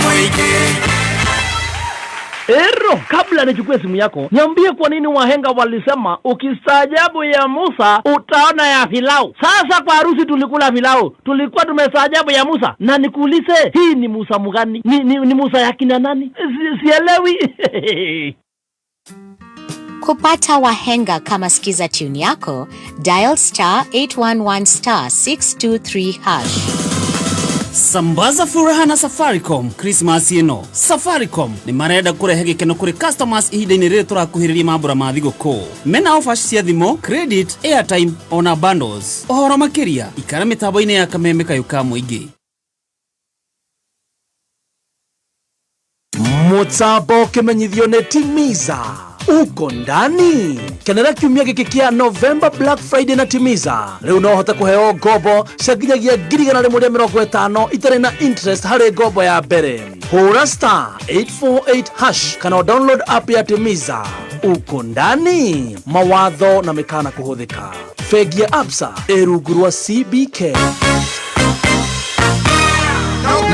Mũingĩ. Ero, kabla nichukue simu yako, niambie kwa nini wahenga walisema ukistaajabu ya Musa utaona ya Filau. Sasa kwa harusi tulikula filau, tulikuwa tumestaajabu ya Musa. Na nikuulize, hii ni Musa mgani? Ni Musa ya kina nani? Sielewi. Kupata Wahenga kama skiza tune yako, dial star 811 star 623 hash. Sambaza furaha na Safaricom Christmas ĩno. Safaricom nĩ marenda kũrehe gĩkeno kũrĩ customers ihinda-inĩ rĩrĩ tũrakuhĩrĩria mambũra ma thigũkũ. Mena offers cia thimũ, credit, airtime ona bundles. Ũhoro makĩria ikara mĩtambo-inĩ ya Kameme Kayũ ka Mũingĩ. Mũtambo ũkĩmenyithio nĩ Timiza uko ndani. Kenera kiumia gĩkĩ kĩa November Black Friday na Timiza. Rĩu no ũhote kũheo ngombo cia nginyagia 150,000 itarĩ na interest harĩ ngombo ya mbere. Hũra star 848 hash kana download app ya Timiza. Uko ndani. Mawatho na mĩkana kũhũthĩka. Bengi ya Absa ĩ rungu rwa CBK.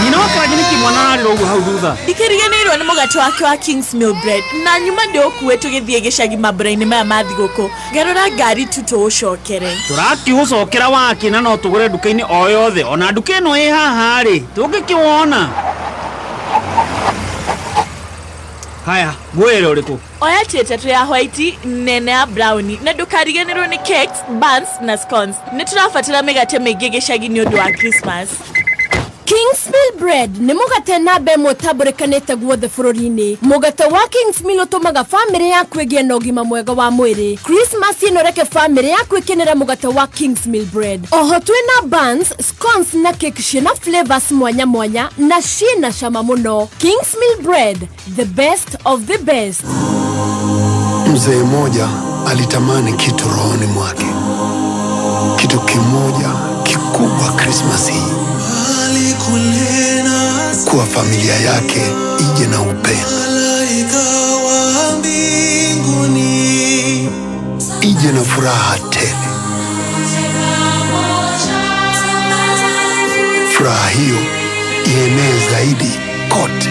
Nyina wa Karanja nĩkĩ mwana ararĩra ũguo hau thutha? Ndikĩriganĩirwo nĩ mũgate wake wa Kings Mill Bread na nyuma ndĩũkue tũgĩthiĩ gĩcagi mambũra-inĩ maya ma thigũkũ. Garũra ngari tu tũũcokere. Tũrakĩũcokera wakĩ na no tũgũre nduka-inĩ o yothe, ona nduka ĩno ĩ haha rĩ, tũngĩkĩwona. Haya, nguoya ũrĩkũ? Oya tĩ ĩtatũ ya white, nene ya brown na ndũkariganĩrwo nĩ cakes, buns na scones. Nĩ tũrabatara mĩgate mĩingĩ gĩcagi nĩ ũndũ wa Christmas. Kingsmill Bread nĩ mũgate namba ĩmwe ũtambũrĩkanĩte guothe bũrũri-inĩ. Mũgate wa Kingsmill ũtũmaga bamĩrĩ yaku ĩgĩe na ũgima mwega wa mwĩrĩ. Christmas ĩno reke bamĩrĩ yaku ĩkenere mũgate wa Kingsmill Bread. Oho twĩna buns, scones na cake ciĩna flavors mwanya mwanya na ciĩna cama mũno. Kingsmill Bread, the best of the best. Mzee mmoja alitamani kitu rohoni mwake, kitu kimoja kikubwa Krismasi hii, kuwa familia yake ije na upendo, ije na furaha tele. Furaha hiyo ienee zaidi kote.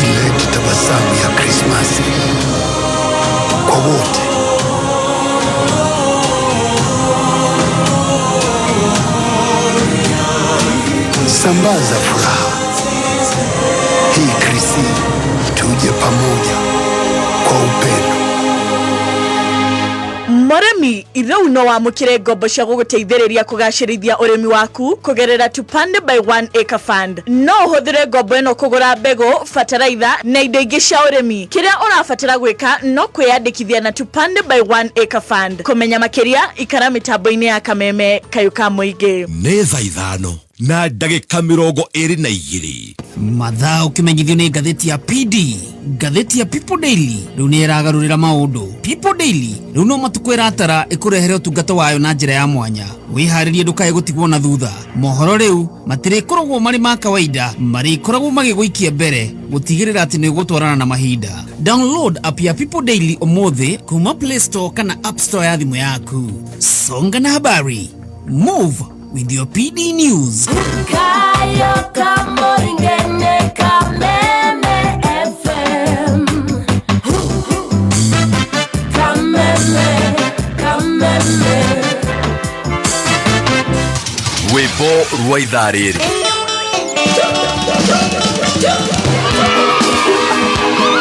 Ilete tabasamu ya Krismasi kwa wote. Sambaza furaha hii Krisi, tuje pamoja kwa upendo. Mũrĩmi, rĩu no wamũkĩre ngombo cia gũgũteithĩrĩria kũgacĩrithia ũrĩmi waku kũgerera Tupande by One Acre Fund. No ũhũthĩre ngombo ĩno kũgũra mbegũ, bataraitha na indo ingĩ cia ũrĩmi. Kĩrĩa ũrabatara gwĩka no kwĩyandĩkithia na Tupande by One Acre Fund. Kũmenya makĩria, ikara mĩtambo-inĩ ya Kameme Kayũ ka Mũingĩ. Nĩ thaa 5 na ndagĩka 22. Mathaa ũkĩmenyithio nĩ ngathĩti ya PD. Ngathĩti ya People Daily rĩu nĩ ĩragarũrĩra maũndũ. People Daily rĩu no matukũ ĩratara ĩkũrehere ũtungata wayo na njĩra ya mwanya. Wĩharĩrie ndũkae gũtigwo na thutha. Mohoro rĩu matirĩkoragwo marĩ ma kawaida, marĩkoragwo magĩgũikia mbere gũtigĩrĩra atĩ nĩ ũgũtwarana na mahinda. Download app ya People Daily ũmũthĩ kuma Play Store kana App Store ya thimũ yaku. Songa na habari. Move with your PD News. Kayo kamoringene Kameme FM. Kameme, Kameme. Rwĩmbo rwa ithaa rĩrĩ.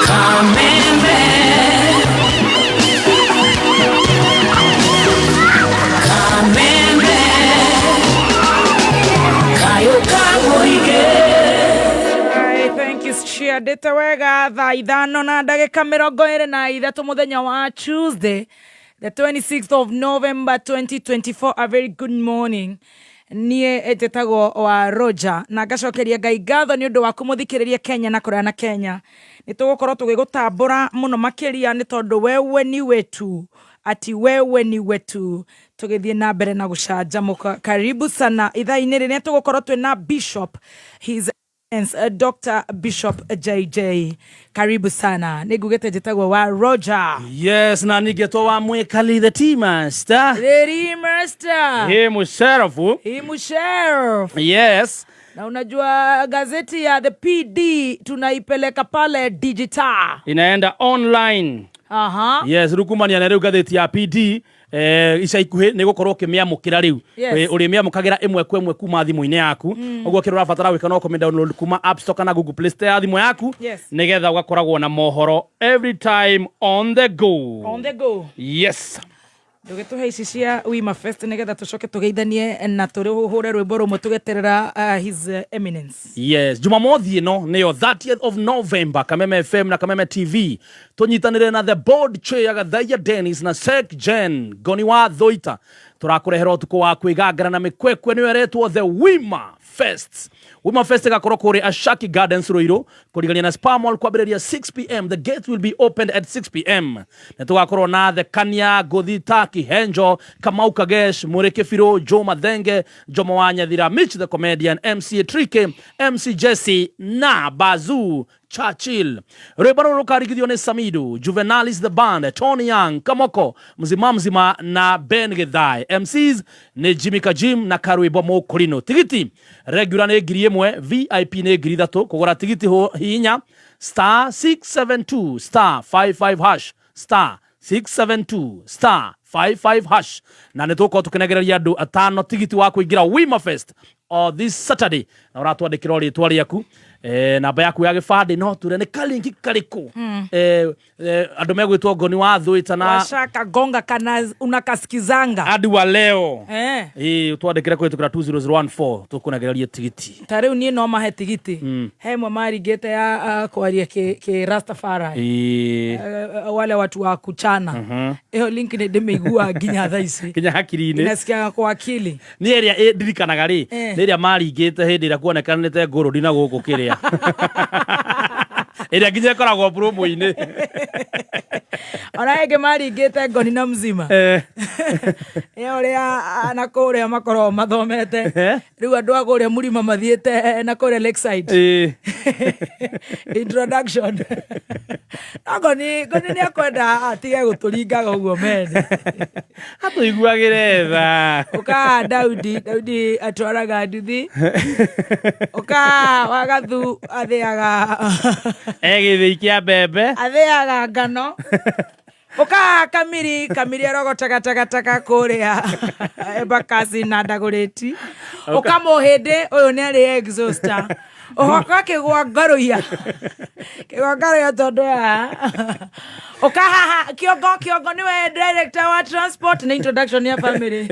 Kameme. Kameme. Kayo kamoige. I thank you ciandĩte wega. Thaa 5 na ndagĩka 23 mũthenya wa Tuesday, the 26th of November 2024. A very good morning. Niĩ njĩtagwo wa Roger na ngacokeria Ngai ngatho nĩ ũndũ wa kũmũthikĩrĩria Kenya na kũraya na Kenya. Nĩ tũgũkorwo tũgĩgũtambũra mũno makĩria nĩ tondũ wewe ni wetu, ati wewe ni wetu. Tũgĩthiĩ na mbere na gũcanjamũka. Karibu sana ithaa-inĩ rĩrĩa tũgũkorwo twĩna Bishop His Dr. Bishop JJ, karibu sana. Nĩngugĩte njĩtagwo wa Roger. Yes, na ningetwo wa Mwikali the tea master. The tea master. He musherifu. He musheriff. Yes. Na unajua gazeti ya the PD tunaipeleka pale digital. Inaenda online. Yes, rĩu kumania na rĩu ngathĩti ya PD ica ikuhĩ nĩ gũkorwo ũkĩmĩamũkĩra rĩu. Ũrĩmĩamũkagĩra ĩmwe kwa ĩmwe kuma thimũ-inĩ yaku. Ũguo kĩrĩa ũrabatara gwĩka no kũmĩ download kuma App Store kana Google Play Store ya thimũ yaku, nĩgetha ũgakoragwo na mohoro every time on the go. On the go. Yes. Ndũgĩtũhe ici cia Wima Fest nĩgetha tũcoke tũgeithanie na tũrĩhũre rwĩmbo rũmwe tũgeterera his eminence. Yes, Jumamothi ĩno nĩyo 30th of November, Kameme FM na Kameme TV tũnyitanĩre na the board chair Gathaia Dennis na Sek Jen Ngoni wa Thoita, tũrakũrehera ũtukũ wa kwĩgangara na mĩkwekwe, nĩyo ĩretwo the Wima Fest. Wima Fest ĩgakorwo kũrĩa Ashaki Gardens, Ruiru, kũrigania na Spa Mall, kwambĩrĩria 6 p.m. The gate will be opened at 6 p.m. Nĩ tũgakorwo na Thekania Ngũthi, Kihenjo, Kamau Kagesh, Mũrĩ Kĩbirũ, Joe Mathenge, Jomo wa Nyathira, Mitch the Comedian, MC Trike, MC Jesse na Bazu Churchill. Rwĩmbo rũrũ rũkarigithio nĩ Samidu, Juvenalis the Band, Tony Young, Kamoko, Mzima Mzima na Ben Githae. MCs nĩ Jimmy Kajim na Karwĩmbo Mũkũrinũ. Tigiti regular nĩ 1,000, VIP nĩ 3,000. Kũgũra tigiti hihinya *672*55#, *672*55#, na nĩ tũgũkorwo tũkĩnengereria andũ atano tigiti wa kũingĩra Wima Fest o this Saturday, na ũratwandĩkĩra rĩtwa rĩaku, namba yaku ya gĩbandĩ, no ture nĩ kalinki karĩkũ andũ megwĩtwo Ngoni wa Thwĩta na Washaka gonga kana unakasikizanga. Adi wa leo. Ĩ twandĩkĩre kũhĩtũkĩra 20014, tũkũnengereria tigiti. Ta rĩu niĩ no mahe tigiti. He mwe marigĩte ya kwaria kĩ Rastafari. Wale watu wa kuchana, ĩyo link nĩ ndĩmĩiguaga nginya thaa ici. Nginya hakiri-inĩ. Inasikiaga kwa akili. Nĩ ĩrĩa ndirikanaga rĩ, nĩ ĩrĩa maringĩte hĩndĩ ĩrĩa kuonekanĩte ngũrũri na gũkũ kĩrĩa ĩrĩa nginya ĩkoragwo promo-inĩ. Ona ĩngĩ maringĩte Ngoni na mzima. Ĩyo ũrĩa na kũrĩa makoragwo mathomete. Rĩu andũ a kũrĩa mũrima mathiĩte na kũrĩa Lakeside. Introduction, no Ngoni nĩ akwenda atige gũtũringaga ũguo mene. Atũiguagĩre tha. Ũka Daudi atwaraga nduthi, ũka Wagathu athĩaga Egĩthĩi kĩa mbembe. Athĩaga ngano, ũka Kamiri arogotaga takataka kũrĩa Embakasi na Ndagũrĩti, ũka Mũhĩndĩ ũyũ nĩ arĩ exhauster, ũhoka kĩgwa ngorũia kĩgwa ngorũia tondũ ya ũka haha Kĩongo nĩwe director wa transport na introduction ya family.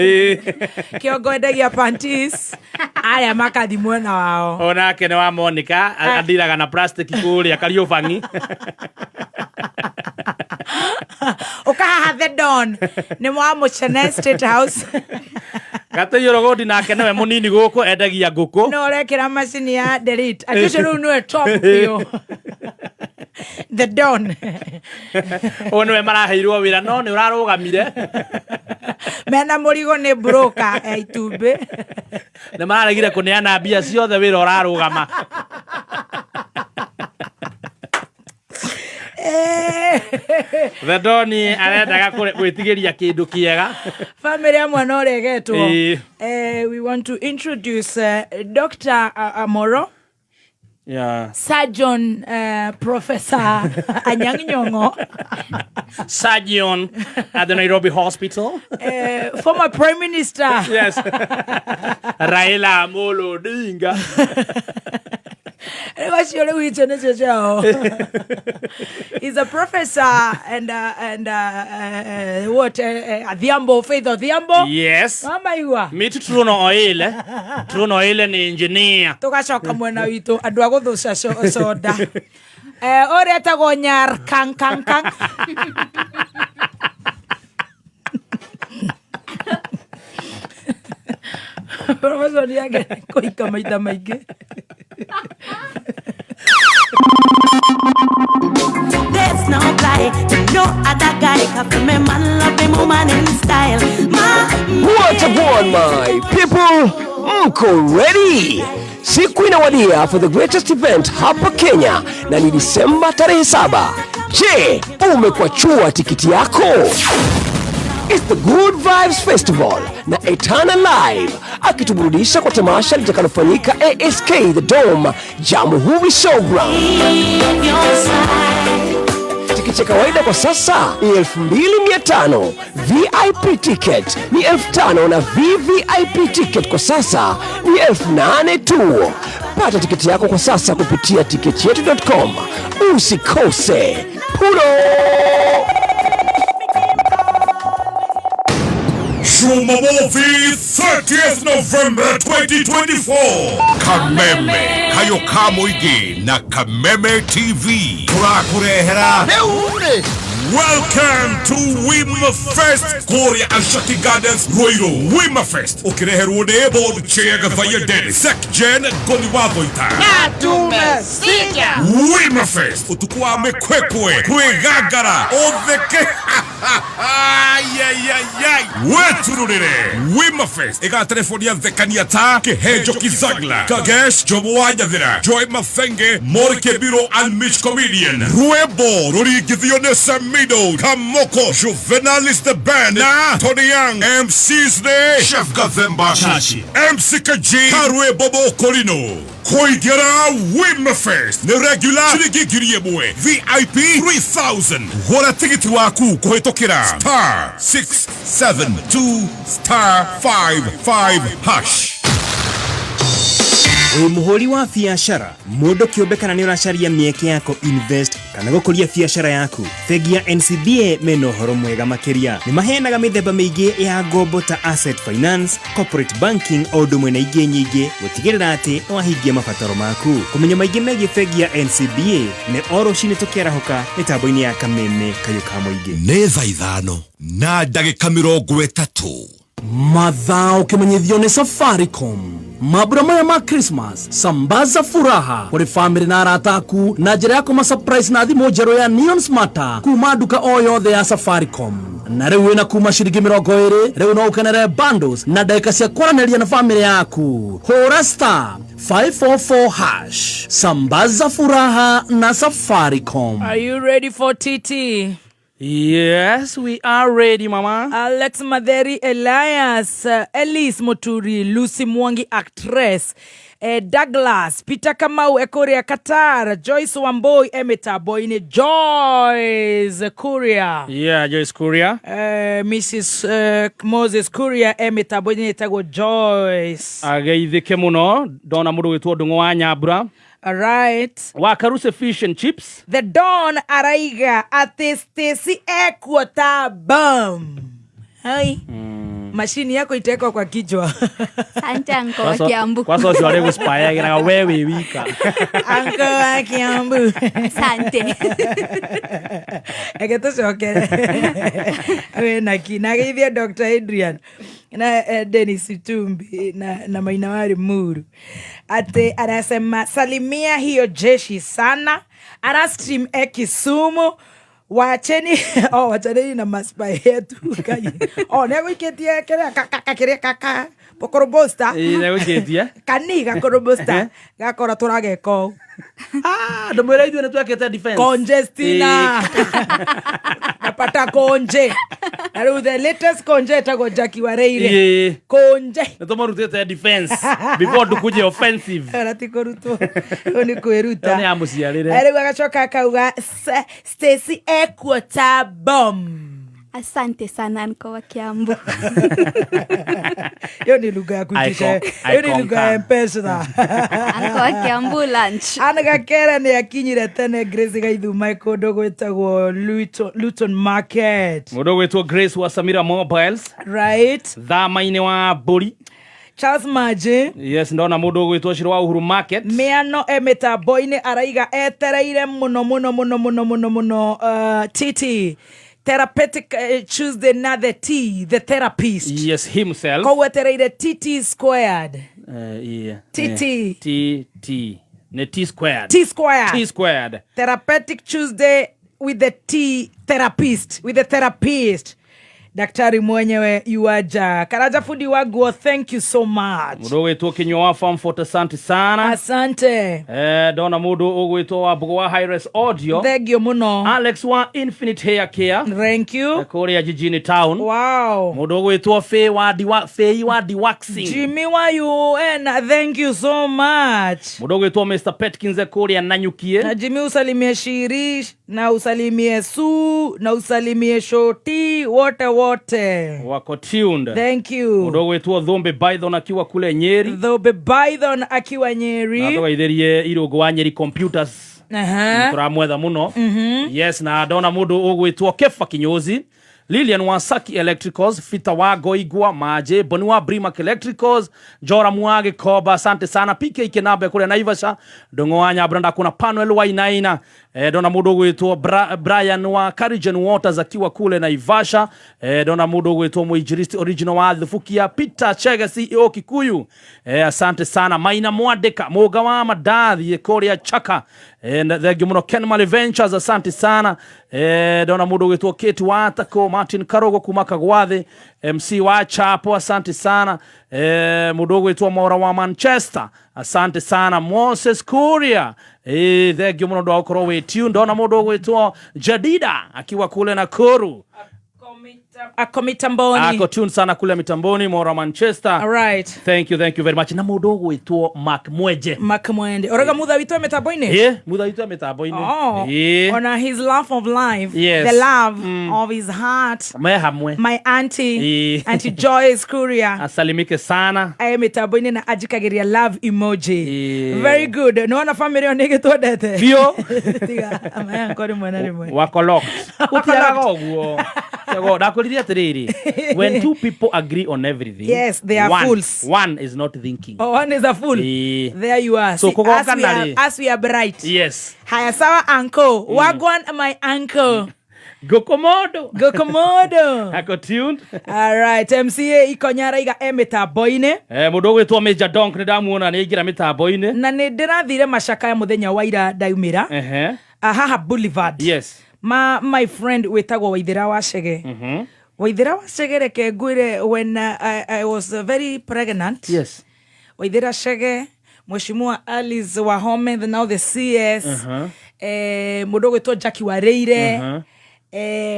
Kĩongo endagia panties, arĩa makathi mwena wao. Onake nĩ wa Monica, andiraga na plastic kũrĩa Kariũbangi. Ũka haha the Don nĩ wa Mũchene State House. Gatĩiyũrũ Gũndi nake nĩwe mũnini gũkũ, endagia ngũkũ. No ũrekĩra macini ya delete ati ũcio rĩu nĩwe top biũ, the Don. Ũyũ nĩwe maraheirwo wĩra no nĩ ũrarũgamire. Mena mũrigo nĩ broker ya itumbĩ. Nĩ mararegire kũneana mbia ciothe, wĩra ũrarũgama. The Don arendaga gwĩtigĩria kĩndũ kĩega. Family ya mwana ũrĩa ĩgetwo. We want to introduce Dr. Amoro, Surgeon, Professor Anyang' Nyong'o, Surgeon at the Nairobi Hospital. Former Prime Minister. Yes, Raila Amolo Odinga. Rĩu acio rĩu icio nĩcio ciao. He's a professor and what, Adhiambo, Faith Odhiambo. Yes. Wamaigua. Meet Truno Oile. Truno Oile ni engineer. Tũgacoka mwena witũ andũ a gũthũca soda, ũrĩa etagwo Nyar Kang Kang Kang. Professor nĩage kũhika maita maingĩ. There's no lie to no other guy. 'Cause me man love him woman in style. My What upon my people, mko ready? Siku inawadia for the greatest event hapa Kenya na ni Disemba tarehe 7. Je, umekwachua tikiti yako? It's the Good Vibes Festival na Etana Live akituburudisha kwa tamasha litakalofanyika ASK The Dome, Jamhuri Showground. Tikiti ya kawaida kwa sasa ni 2500, VIP ticket ni 5000 na VVIP ticket kwa sasa ni 8000 tu. Pata tiketi yako kwa sasa kupitia ticketyetu.com. Usikose. Pulo! Jumamosi 30th November 2024 Kameme Kayo ka Mũingĩ na Kameme TV tũrakũrehera. Welcome to Wima Fest kũrĩa Ashaki Gardens, Ruiru. Wima Fest ũkĩreherwo nĩ Board Chair Gathaiya Dennis, Sec Gen Ngoni wa Thoita. Wima Fest, ũtukũ wa mĩkwekwe, kwĩgangara, ũtheke ayayayay, wetururĩre. Wima Fest ĩgaterebonia thekania ta Kĩhenjo Kizagla, Kagesh Jomo wa Nyathĩra, Joy Mathenge, Mori Kĩbiro and Mitch Comedian, rwĩmbo rũringithio nĩ Samido Kamoko, Juvenalis the Band na Tony Young. MCs nĩ Chef Gathemba Chachi, MC Kaji, Karwĩmbo Mokorino. Kũingĩra Wima Fest nĩ regular ciringi 1000, VIP 3000. Gũra tigiti waku kũhĩtũkĩra star 672 star 55 hash. Wĩ mũhũri wa biacara, mũndũ kĩũmbe, kana nĩ ũracaria mĩeke ya invest kana gũkũria biacara yaku, bengi ya NCBA mena ũhoro mwega makĩria. Nĩ maheanaga mĩthemba mĩingĩ ya ngombo ta asset finance, corporate banking, o ũndũ ũmwe na ingĩ nyingĩ gũtigĩrĩra atĩ nĩ wahingia mabataro maku. Kũmenya maingĩ megiĩ bengi ya NCBA nĩ o rũcinĩ tũkĩarahũka mĩtambo-inĩ ya Kameme Kayũ ka Mũingĩ. Nĩ thaa 5:30. Mathaa ũkĩmenyithio nĩ Safaricom. Mambura maya ma Christmas, sambaza furaha kũrĩ famĩlĩ na arata aku na njĩra ya kũma surprise na thimũ njerũ ya Neon Smarter kuma nduka o yothe ya Safaricom. Na rĩu wĩna kuma ciringi 20, rĩu no ũkenere bundles na ndagĩka cia kwaranĩria na famĩlĩ yaku. Hũra star 544 hash. Sambaza furaha na Safaricom. Are you ready for TT? Yes, we are ready, mama. Alex Maderi Elias, Elise Muturi, Lucy Mwangi actress, Douglas Peter Kamau Ekoria Qatar, Joyce Wamboi emetaboine, Joyce Kuria. Yeah, Joyce Kuria. Mrs. Moses Kuria emetaboine etagwo Joyce. Ageithĩke mũno ndona mũndũ gwĩtwo Ndũng'ũ wa Nyambura. All right. Wa Karuse Fish and Chips. The Don araiga atĩ Stacy ekuota bam. Hai. Mashini yako itawekwa kwa kichwa. Asante, Uncle wa Kiambu. Kwanza ũcio arĩ gũspayagĩraga we wĩ wika. Uncle wa Kiambu. Asante. Eke tũcokere. Wĩna ki. Na geithie Dr. Adrian na Dennis Itumbi na Maina wa Limuru. Ate anasema salimia hiyo jeshi sana. Ara stream e Kisumu. Wacheni oh, wachaneni na maspa yetu kai. Oh, nĩegũikĩtie kĩrĩa kĩrĩa kaka pokorobosta. Ĩĩ, nĩegũikĩtie. Kani gakorobosta gakora tũrageka ũũ. Ah, ndũmwĩre ithuĩ nĩtwekĩte defense. Congestina. Napata konje. Na rĩu the latest konje etagwo Jackie Wareire. Ĩĩ. Konje. Nĩtũmarutĩte defense before tukuje offensive. Ona ti kũrutwo. Ũyũ nĩ kwĩruta. Ĩyo nĩ ya mũciarĩre. Rĩu agacoka akauga Stacy ekuota bomb. Asante sana, Uncle wa Kiambu. Hiyo ni lugha ya kuitisha. Hiyo ni lugha ya M-Pesa. Uncle wa Kiambu lunch. Anagakera nĩ akinyire tene Grace Gaithuma kũndũ gwĩtagwo Luton Market. Mũndũ gwĩtwo Grace wa Samira Mobiles. Right. Thama-inĩ wa mbũri. Charles Maje. Yes, ndona mũndũ ũgwĩtwo Shiro wa Uhuru Market. Mĩano emĩtambo-inĩ araiga etereire mũno mũno mũno mũno mũno mũno, TT Therapeutic Tuesday na the T, the therapist. Yes, himself. Koguo etereire TT squared. Yeah. TT. T T. Ne T squared. T squared. T squared. Therapeutic Tuesday with the T therapist, with the therapist. Daktari mwenyewe yuaja. Karaja fundi wa nguo, thank you so much. Mundu ugwitwo Kinyua wa Farm Fort, asante sana. Asante. Ndona mundu ugwitwo wa Mbugo wa High-Res Audio. Thank you muno. Alex wa Infinite Hair Care. Thank you. Kuria jijini town. Wow. Mundu ugwitwo Fei wa Diwa, Fei wa Diwaxing. Jimmy wa UN, thank you so much. Mundu ugwitwo Mr Petkins kuria Nanyukie. Na Jimmy usalimie Shiri na usalimie Su na usalimie Shoti, wote wote wako tuned. Thank you. Mundu ugwitwo Thumbi Python akiwa kule Nyeri. Thumbi Python akiwa Nyeri. Na tugaithirie Irungu wa Nyeri Computers. Turamwetha muno. Yes, na ndona mundu ugwitwo Kefa Kinyozi, Lilian wa Saki Electricals, Fita wa Goigwa Maje, Boni wa Brimac Electricals, Jora Mwage Koba, asante sana. PK Kinabe kuria Naivasha, Ndongo wa Nyabra, ndakuna Panuel wa Inaina. Ndona mundu ugwitwo Brian wa Carigen Waters akiwa kule Naivasha. Ndona mundu ugwitwo Muinjilisti Original wa Thubukia, Peter Chege CEO Kikuyu. Asante sana. Maina Mwandika, Muga wa Madathi kuria Chaka. Na thengiũ mũno. Ken Mali Ventures, asante sana. Ndona mundu ugwitwo Kate Watako, Martin Karogo kuma Kagwathi, MC wa Chapo, asante sana. Mundu ugwitwo Mora wa Manchester, asante sana. Moses Kuria, thengiũ mũno ndu wa gukorwo wi tuned. Ndona mundu ugwitwo Jadida akiwa kule Nakuru. Ako mitamboni. Ako tuned sana kule mitamboni, Mora Manchester. All right. Thank you, thank you very much. Na mundu ugwitwo Mark Mweje. Mark Mwende. Oroga mutha witũ e mitambo-inĩ? Mutha witũ e mitambo-inĩ. Oh. Ona his love of life. Yes. The love of his heart. Me hamwe. My auntie. Auntie Joyce Kuria. Asalimike sana. Aye mitambo-inĩ na anjikagĩria love emoji. Very good. Nĩwona family ĩyo nĩ ĩgĩtwendete? Biũ. Tiga, amaya nkori mwena rĩmwe. Wako locked. Gũtiagaga ũguo. Tiago, ndakwĩrire atĩrĩrĩ, when two people agree on everything, Yes, they are fools. One is not thinking. Oh, one is a fool. There you are. So, See, kũgongana rĩ. as we are bright. Yes. Haya, sawa uncle. Wagwan my uncle. Gokomodo. Gokomodo. Ako tuned. All right, MCA Ikonyara iga e mitambo-inĩ. Mundu ũgwĩtwo Major Donk nĩ ndamuona nĩ aingĩra mĩtambo-inĩ. Na nĩ ndĩrathire macakaya mũthenya wa ira ndaumĩra. Haha Boulevard. Yes. My friend wĩtagwo Waithĩra wa Chege. Waithĩra wa Chege, reke ngwĩre, when I was very pregnant. Yes. Waithĩra Chege, Mheshimiwa Alice Wahome, now the CS. Mũndũ ũgwĩtwo Jackie Wareire.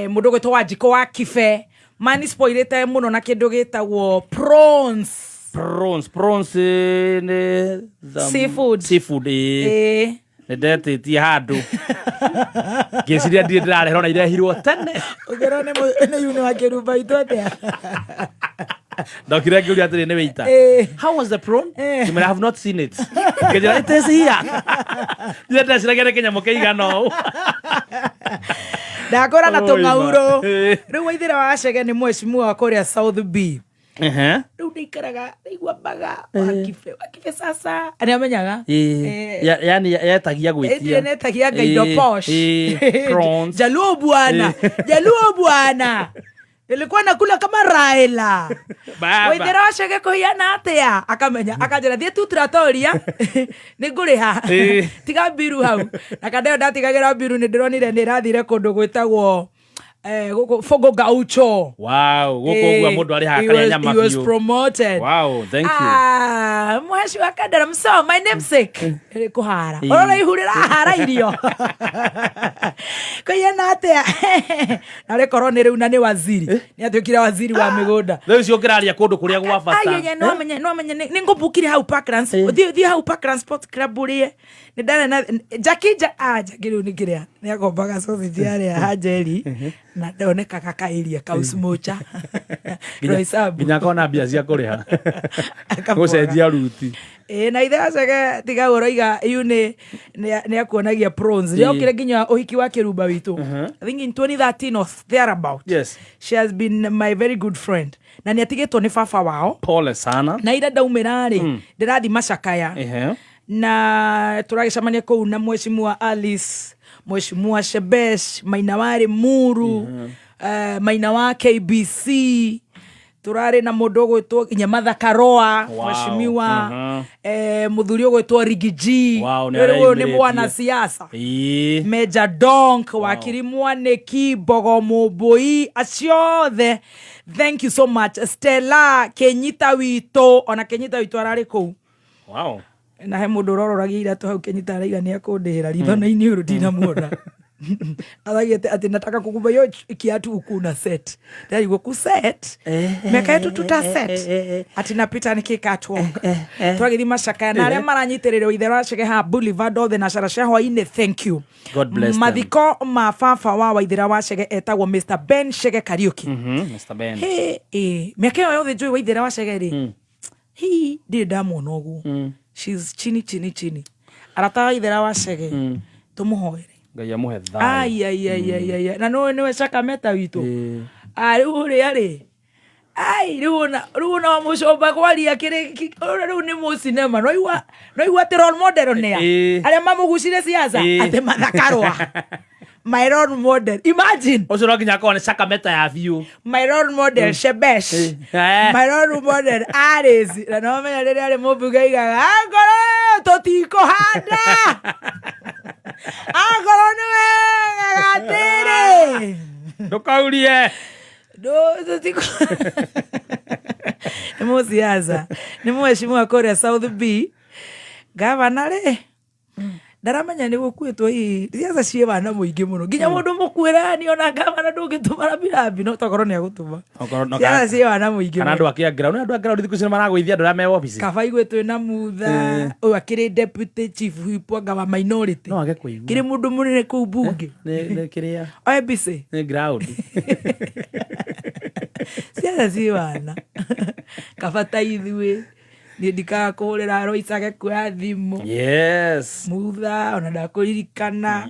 Mũndũ ũgwĩtwo Wanjikũ wa Kibe. Mani spoilĩte mũno na kĩndũ gĩtagwo prawns. Prawns, prawns, nĩ Seafood. Seafood. Nĩ ndetĩtie handũ ngĩciria ndirĩ ndĩrarehwo na irehirwo tene. Ũngĩrwo nĩ yune wa kĩrumba itũ atĩa? Ndokire ngĩũria atĩrĩ, nĩ wĩita, how was the prawn? Ngĩmwĩra, I have not seen it. Ngĩnjĩra, it is here. Ndirĩ ndeciragia nĩ kĩnyamũ kĩigana ũũ. Ndakũra na Oi, tũng'aurũ. ma. Rĩu Waithĩra wa Chege nĩ mheshimiwa wa kũrĩa South B. Rĩu ndĩikaraga ndaigua mbaga Wakibe, Wakibe sasa nĩ amenyaga. Yani yetagia gwĩtia. Ĩndĩ netagia ngaindo posh. Prawns. Jaluo bwana. Jaluo bwana. Nilikuwa nakula kama Raila. Baba. Waithĩra wa Chege kũhiana atĩa? Akamenya, akanjĩra thiĩ tu Pretoria nĩ ngũrĩha. Tiga mbiru hau. Na kanda ĩyo ndatigagĩra mbiru nĩ ndĩronire nĩ ĩrathire kũndũ gwĩtagwo gũkũ Fogo Gaucho. Wow, gũkũ ũguo mũndũ arĩhaga karĩa nyama He was biũ. promoted. Wow, thank you. Ah, mwaci wa Kandara mso, my namesake. Ĩrĩ kũhara. Ũrora ihu rĩrahara irio. Kũhiana atĩa? Na rĩkorwo nĩ rĩu na nĩ waziri. Nĩ atuĩkire waziri wa mĩgũnda. Rĩu ũcio ũkĩraria kũndũ kũrĩa gwa bata. Ai, ai, no amenye, no amenye, nĩ ngũbukire hau Parklands. Thiĩ hau Parklands Sports Club ũrĩe. Nĩ ndarĩ na Jackie, Jackie rĩu nĩ kĩrĩa. Nĩ akombaga sausage yarĩa Hanjeri. Na ndonekaga kaĩria kau smocha. Roysambu. Nginya akona mbia cia kũrĩha. Akabwaga. Gũcenjia ruti. Na ithe acege tiga ũroiga yu nĩ akuonagia prawns. Rĩokire nginya ũhiki wa kĩrumba witũ. I think in 2013 or thereabout. Yes. She has been my very good friend. Na nĩ atigĩtwo nĩ baba wao. Pole sana. Na ira ndaumĩra rĩ, ndĩrathi macakaya. Na tũragĩcemania kũu na mheshimiwa Alice, mheshimiwa Shebesh, Maina warĩ Muru, Maina wa KBC. Turarĩ na mũndũ ũgwĩtwo nginya Mathakaroa. Wow. Mheshimiwa mũthuri ũgwĩtwo Rigiji. Wow, nĩ Rĩu ũyũ nĩ areyumĩrĩtie. mwana siasa. Ĩĩ. Meja Donk, wakiri Mwaniki, Mbogo Mũmbũi, acio othe, thank you so much. Stella Kenyita witũ, ona Kenyita witũ ararĩ kũu. Wow. Na he mũndũ ũrororagia iratũ hau, Kenyita araiga nĩ akũndĩhĩra rithana-inĩ ũrũ ndinamuona. Araigĩte atĩ nataka kukuba hiyo kiatu huku na set. Ndarigwo ku set mĩaka yetu tuta set ati napita nikikatwalk twagĩthi macakaya na arĩa maranyitĩrĩrwo ithe racege ha Boulevard othe na cara cia hwainĩ, thank you. God bless them. Mathiko ma baba wa Waithĩra wa Chege etagwo Mr Ben Chege Kariuki. Mr. Ben. He, mĩaka ĩyo yothe njũĩ Waithĩra wa Chege rĩ, hi ndirĩ ndamuona ũguo. She's chini chini chini. Arata wa Waithĩra wa Chege, tũmũhoere. Ngai amũhe thayũ. Ai ai ai ai ai ai. Na nĩwe nĩwe Cakameta witũ. Ah, rĩu ũrĩa rĩ, ai rĩu ona rĩu ona wa mũcomba kwaria kĩrĩ rĩu nĩ mũcinema noigua noigua atĩ role model nĩa arĩa mamũgucire siasa. Atĩ Mathakarwa my role model, imagine. Ũcio no nginya akorwo nĩ Cakameta ya biũ. My role model Shebesh. My role model Aris, na no menya rĩrĩa arĩ mũmbunge aigaga angorwo tũtikũhanda angorwo nĩ wega atĩrĩ. Ndũkaurie. Nĩ mũciaca, nĩ mheshimiwa kũrĩa South B, gavana rĩ, ndaramenya nĩ gũkuĩtwo. Hihi ciaca ciĩ wana mũingĩ mũno nginya mũndũ mũkuĩrani ona gavana ndũngĩtũma rambirambi no tokorwo nĩ agũtũma. Okorwo no Ciaca ciĩ wana mũingĩ kana mũno. andũ ake a ground, andũ a ground thikũ ici nĩ maragũithia andũ arĩa me wabici. Kaba igue twĩ mutha ũyũ akĩrĩ deputy chief whip anga wa minority. No age kũigua. Kĩrĩ mũndũ mũnene kũu bunge. Nĩ kĩrĩa. Oe mbici. Nĩ ground. Ciaca ciĩ wana, kaba ta ithuĩ niĩ ndikaga kũhũrĩra Roicage kuoya thimũ. Yes. Mutha ona ndakũririkana,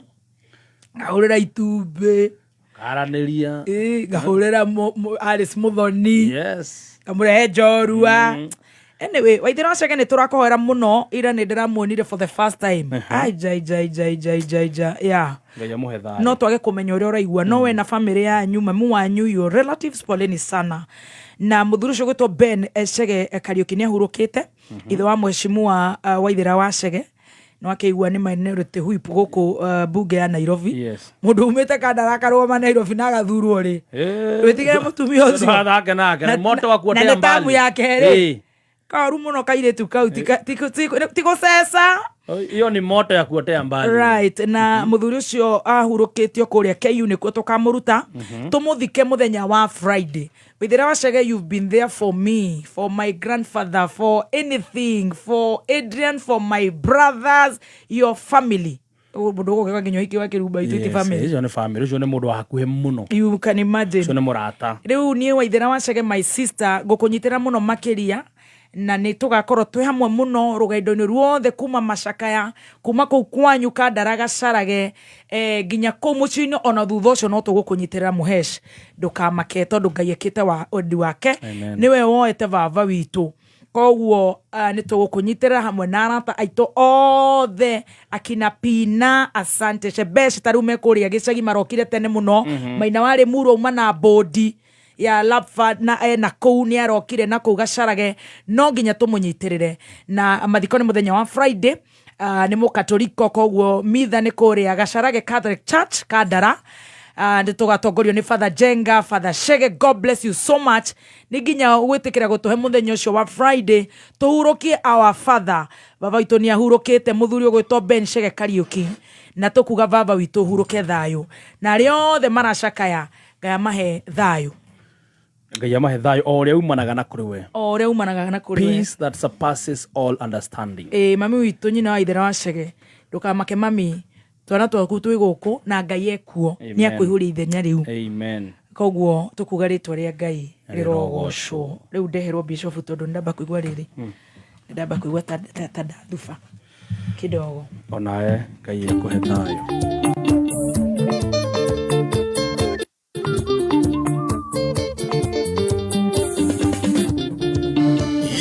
ngahũrĩra itumbĩ. Karanĩria. Ĩ, ngahũrĩra Alice Muthoni. Yes. Ngamũrehe njorua. Anyway, Waithĩra wa Chege, nĩ tũrakũhoera mũno. Ira nĩ ndĩramuonire for the first time. Aijaijaijaijaija, yeah. Ngai amũhe thayũ. No twage kũmenya ũrĩa ũraigua, no we na famĩlĩ yanyu, mamu wanyu, your relatives, poleni sana. Na mũthuri ũcio gwĩtwo Ben Chege Kariũki nĩ ahurũkĩte, ithe wa mheshimiwa Waithĩra wa Chege, no akĩigua nĩ minority whip gũkũ bunge ya Nairobi. Yes. Mũndũ umĩte Kandara akarũgama Nairobi na agathurwo rĩ, wĩtigĩre mũtumia ũcio. Ndũgathake nake. Moto wa Na kuotea nĩ tamu mbali. ya kerĩ kaoru mũno kairĩtu kau tigũceca. Hiyo ni moto ya kuotea mbali. Right, na mũthuri ũcio ahurũkĩtio kũrĩa KU nĩkuo tũkamũruta, tũmũthike mũthenya wa Friday. Waithĩra wa Chege, you've been there for me, for my grandfather, for anything, for Adrian, for my brothers, your family. Mũndũ ũgũkĩka nginya ũhiki wa kĩrumba itũ ti Yes, family. ũcio nĩ family, ũcio nĩ mũndũ wa hakuhĩ mũno. You can imagine. Ũcio nĩ mũrata. Rĩu niĩ Waithĩra wa Chege, my sister, ngũkũnyitĩra mũno makĩria, na nĩ tũgakorwo twĩ hamwe mũno rũgendo-inĩ ruothe kuma macakaya, kuma kũu kwanyu Kandara Gacarage, nginya kũu mũciĩ-inĩ. Ona thutha ũcio no tũgũkũnyitĩrĩra mũhesh, ndũkamake tondũ Ngai ekĩte wa wendi wake. Amen. Nĩwe woete baba witũ, koguo nĩ tũgũkũnyitĩrĩra hamwe na arata aitũ othe, akina Pina, asante, Shebesh, ta rĩu mekũrĩa gĩcagi marokire tene mũno. Maina warĩ muro uma na bodi ya Lapford na ena kũu nĩ arokire na kũu Gacarage, no nginya tũmũnyitĩrĩre. Na mathiko nĩ mũthenya wa Friday. Nĩ mũkatoliko, koguo mitha nĩ kũrĩa Gacarage Catholic Church Kandara. Nĩ tũgatongorio nĩ Father Jenga, Father Shege. God bless you so much nĩ nginya gwĩtĩkĩra gũtũhe mũthenya ũcio wa Friday tũhurũkie our father. Baba witũ nĩ ahurũkĩte, mũthuri ũgwĩtwo Ben Shege Kariũki, na tũkuga baba witũ hurũke thayũ, na arĩa othe maracakaya Ngai amahe thayũ. Ngai amahe thayũ o ũrĩa umanaga na kũrĩ we. O ũrĩa umanaga na kũrĩ we. Peace that surpasses all understanding. Ĩ, mami witũ, nyina wa Ithera wa Chege, ndũkamake mami, twana twaku twĩ gũkũ na Ngai ekuo Amen. nĩ akũihũria ithenya rĩu. Amen. Koguo tũkuga rĩtwa rĩa Ngai rĩrogocwo. rĩrogocwo. Rĩu ndeherwo bishofu tondũ nĩndamba kũigua rĩrĩ, nĩndamba kũigua ta ndathuba kidogo. Onawe Ngai akũhe thayũ.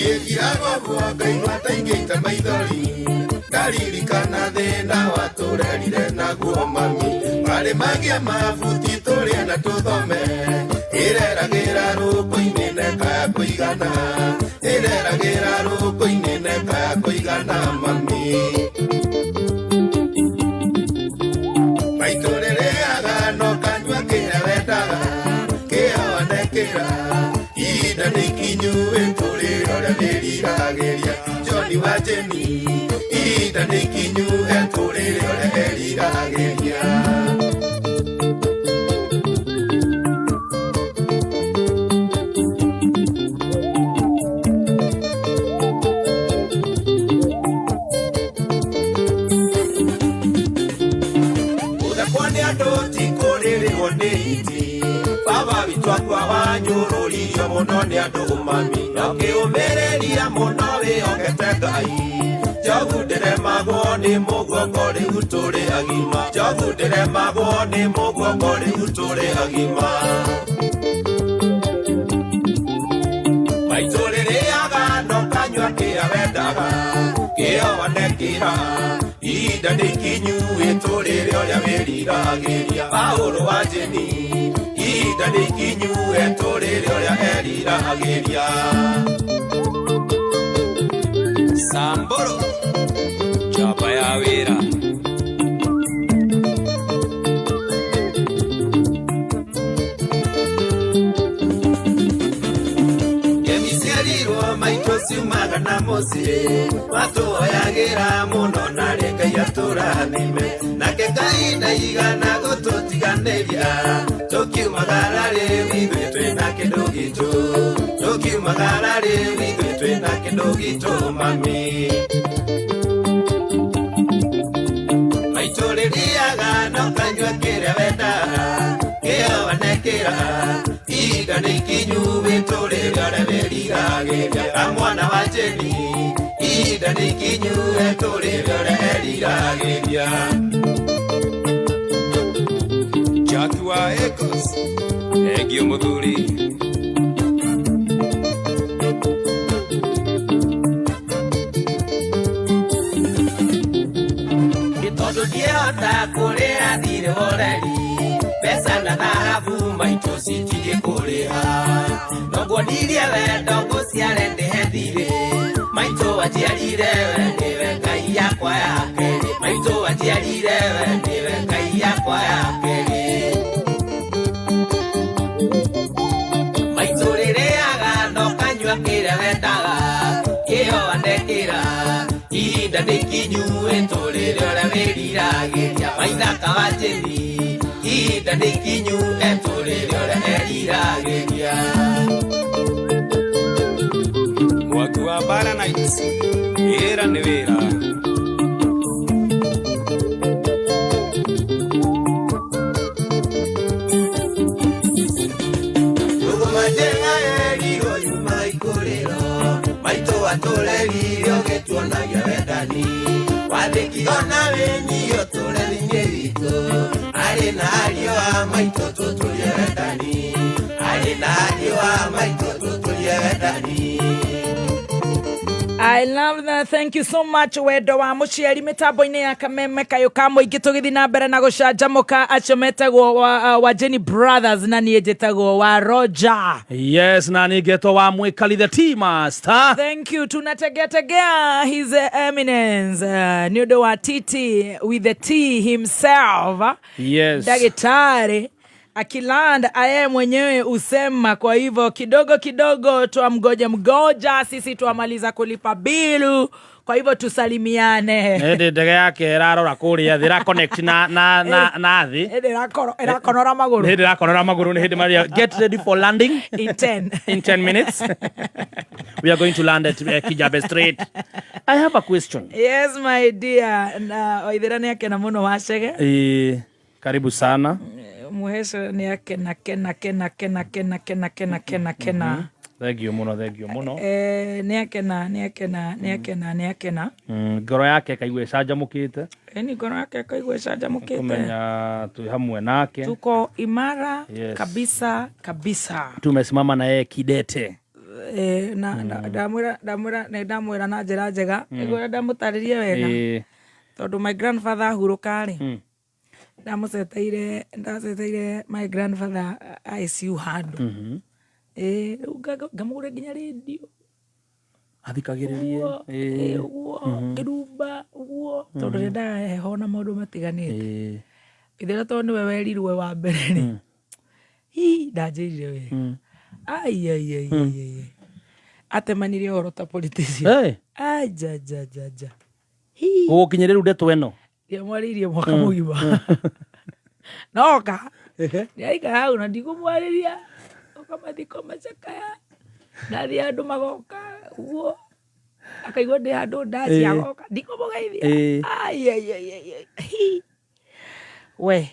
Iĩkiraga ũguo ngaigua ta ingĩita maithori, ndaririkana thĩna watũrerire naguo mami, marĩ magĩa mabuti tũrĩe na tũthome, ĩreragĩra rũkũ-inĩ na ĩkaya. Ĩkagĩra rũkũ-inĩ na ĩkaya kũigana mami. Maitũ rĩrĩaga no kanyua kĩrĩa wendaga, kĩo wanekĩra. Ihinda nĩ ikinyu ĩtũrĩre ũrĩa ndĩriragĩria. John wa Jeni, ihinda nĩ ikinyu etũrĩre ũrĩa eriragĩria. Gũthekwo nĩ andũ ti kũrĩrĩrwo nĩ hiti. Baba witũ akua wanyũrũririo mũno nĩ andũ mami. Na ũkĩũmĩrĩria mũno wĩhokete Ngai. Njogu ndĩremagwo nĩ mũguongo rĩu tũrĩ agima. Njogu ndĩremagwo nĩ mũguongo rĩu tũrĩ agima. Maitũ rĩrĩaga no kanyua kĩrĩa wendaga, kĩo wanekĩra. Ihinda nĩ ikinyu wĩtũrĩre ũrĩa wĩriragĩria. Paũlũ wa Jeni, ihinda nĩ ikinyu etũrĩre ũrĩa eriragĩria. Samburu njamba ya wĩra. Ngemi maitũ ciumaga na mũciĩ, matũhoyagĩra mũno narĩ Ngai atũrathime. Nake Ngai ndaigana gũtũtiganĩria, tũkiumagara rĩu ithuĩ twĩna kĩndũ gitũ. Tũkiumagara rĩu ithuĩ twĩna kĩndũ gitũ mami. Maitũ rĩrĩaga no kanyua kĩrĩa wendaga, kĩo wanekĩra. Ihinda nĩ ikinyu wĩtũrĩre ũrĩa wĩriragĩria. Kamwana wa Jeni, ihinda nĩ ikinyu etũrĩre ũrĩa eriragĩria. Jack wa Ecos, thengio mũthuri. Nĩ tondũ ndiahota kũrĩha thirĩ wa ũreri, mbeca na thahabu maitũ citingĩkũrĩha. Noguo ndirie wendo ngũciare ndĩhe thirĩ, maitũ wanjiarire we nĩwe Ngai yakwa ya kerĩ. Maitũ wanjiarire we nĩwe Ngai yakwa ya kerĩ. Maitũ rĩrĩaga no kanyua kĩrĩa wendaga, kĩo wanekĩra. Ihinda nĩ ikinyu wĩtũrĩre ũrĩa wĩriragĩria. Maithaka wa Jeni, ihinda nĩ ikinyu etũrĩre ũrĩa eriragĩria. Mwaki wa Bara Nights, wĩra nĩ wĩra. Rũgũma njega yerirwo yuma ikũrĩro, maitũ atũrerire ũgĩtuonagia wendani. Wathĩki ona wĩnyihia ũtũre thĩinĩ witũ, arĩ na ariũ a maitũ tũtũrie wendani. Arĩ na ariũ a maitũ tũtũrie wendani. I love that. Thank you so much wendo wa muciari mitambo-inĩ ya kameme kayo ka mũingĩ tũgĩthiĩ na mbere na gũcanjamũka acio metagwo wa Jenny Brothers na niĩ njĩtagwo wa Roger. Yes, na nĩngetwo wa Mwĩkali the Tea Master. Thank you. Tunategeategea His Eminence nĩ ũndũ wa TT with the T himself. Yes. Daktari akiland aye mwenyewe usema. Kwa hivyo kidogo kidogo twamgoja mgoja, sisi twamaliza kulipa bilu, kwa hivyo tusalimiane. Hĩndĩ ndege yake ĩrarora kũrĩa thĩ ĩra connect na thĩ. Hĩndĩ ĩrakonora magũrũ. Hĩndĩ ĩrakonora magũrũ nĩ hĩndĩ maria get ready for landing in 10 in 10 minutes. We are going to land at Kijabe Street. I have a question. Yes my dear. Na Waithera nĩ akena mũno wacege. Karibu sana. Muheco nĩ akena kena kena kena kena kena kena kena kena. Thank you mũno, thank you mũno. Nĩ akena, nĩ akena, nĩ akena, nĩ akena. Ngoro yake ĩkaigua ĩcanjamũkĩte. Ĩni ngoro yake ĩkaigua ĩcanjamũkĩte. Kũmenya twĩ hamwe nake. Tuko imara. Yes. Kabisa kabisa. Tumesimama na yeye kidete. Na ndamwĩra ndamwĩra nĩ ndamwĩra na njĩra njega. Nĩguo ndamũtarĩrie wega. Tondũ my grandfather ahurũka rĩ. Ndaceteire my grandfather ICU handũ. Rĩu ngamũgũrĩra nginya radio. Athikagĩrĩrie. Ũguo, Ĩĩ. ĩ, ũguo Mhm. kĩrumba ũguo tondũ Mhm. ndendaga heho na maũndũ matiganĩte. Ĩĩ. Ithera tondũ nĩwe werirwe wa mbere rĩ, hi ndanjĩrire wega. Ai, ai, ai, ai, ai, ai. Atemanirie ũhoro ta politician. Hey. Ai, ja, ja, ja, ja. Gũgũkinyĩria rĩu ndeto ĩno. Ndiamwarĩirie mwaka mũgima. Noka nĩaikara hau na ndikũmwarĩria, oka mathiko macakaya, ndathiĩ handũ magoka ũguo, akaigua ndĩ handũ ndaci Ĩĩ. agoka ndikũmũgeithia. Ĩĩ. Ai, ai, ai, ai, ai. Hi. We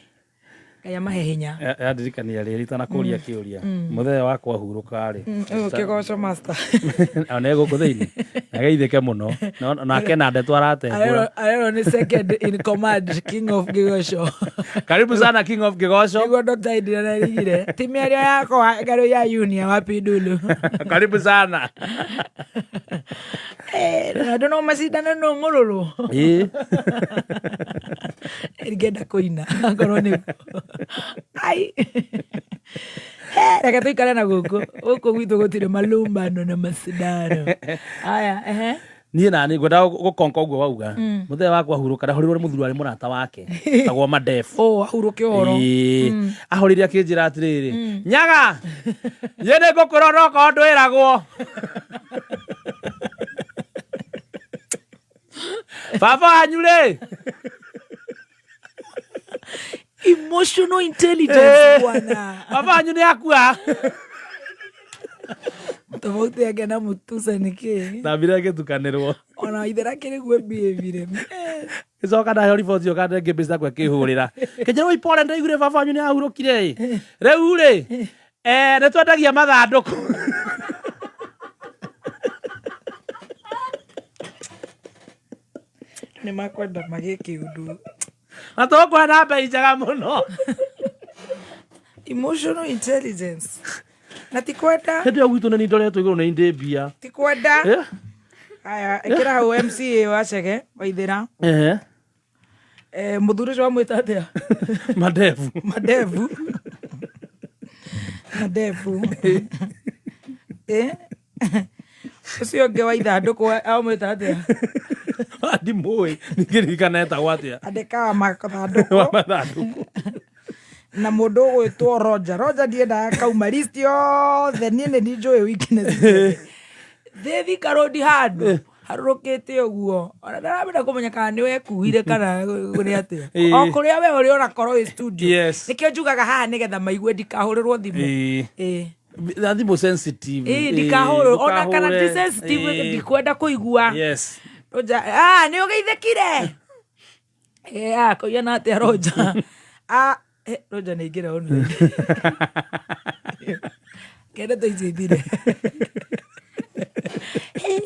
Ngai amahe hinya. Yandirikania rĩrĩ itanakũria kĩũria. Mũthenya wakwa hurũka rĩ. Ũyũ kĩgoco master. Ona gũkũ thĩinĩ. Ageithĩke mũno. Nake na ndeto aratembũra. Arerwo nĩ second in command, king of gĩgoco. Karibu sana King of Gĩgoco. Nĩguo Dr. Idina erigire ti mĩario yakwa ngarũ ya Yunia wa Pindulu. Karibu sana. Eh, na andũ no macindane no mũrũrũ. Ĩĩ. Ingĩenda kũina akorwo nĩguo. Ai. Eh, reke tũikare na gũkũ gũkũ gwitũ gũtirĩ malumbano na macindano. Aya, ehe. Niĩ nani ngwendaga gũkonka ũguo wauga. Mũthenya wakwa hurũka ndahũrirwo nĩ mũthuri warĩ mũrata wake. Tagwo Madefu. Oh, ahurũke ũhoro. Ĩĩ. Ahũrire akĩnjĩra atĩrĩrĩ, Nyaga, niĩ nĩ ngũkwĩra onokorwo ndwĩragwo. Baba wanyu rĩ. Emotional intelligence bwana. Baba wanyu nĩ akua. Tofauti yake na mutusa nĩ kĩ? Ndambire ngĩtukanĩrwo. Ona ithera kĩrĩguo behave-ire. Gĩcoka ndaheo riboti ĩyo kana ngĩmbica kwa kĩhũrĩra. Kĩnjĩra oi pole ndaiguire baba wanyu nĩ ahurũkire ĩ. Rĩu rĩ, nĩ twendagia mathandũkũ. Nĩ makwenda magĩe kĩũndũ. Na tũkũhe na mbei njega mũno. Emotional intelligence. Na ti kwenda. Hĩndĩ ĩyo gwitũ nĩ ndoretwo igũrũ nĩ ndĩ mbia. Ti kwenda. Eh? Aya, ĩkĩra hau MCA wa Chege Waithĩra. Ehe. Eh, mũthuri ũcio wamwĩta atĩa? Madevu. Madevu. Madevu. Eh? Ũcio ũngĩ wa ithandũkũ amwĩta atĩa? Ndimũĩ. Ningĩririkana etagwo atĩa. Andĩka wa mathandũkũ. Wa mathandũkũ. Na mũndũ ũgwĩtwo Roger. Roger ndiendaga kauma list yothe niĩ nĩ njũĩ weakness ciake. Thĩ Thika Road handũ harũrũkĩte ũguo ona ndaramenya kũmenya kana nĩ wekuire kana nĩ atĩa. Ĩĩ. O kũrĩa we ũrĩ onakorwo wĩ studio. Yes. Nĩkĩo njugaga haha nĩgetha maigue ndikahũrĩrwo thimũ. Ĩĩ. Ĩĩ. Na thimũ sensitive. Ĩĩ, ndikahũrĩrwo ona kana ti ndũkahũre. sensitive Ĩĩ. ndikwenda kũigua. Yes. Roger, ah, nĩ ũgeithĩkire. Eh, ah, kũiyana atĩa Roger? Ah, Roger nĩ aingĩra online. Kende tũicithire.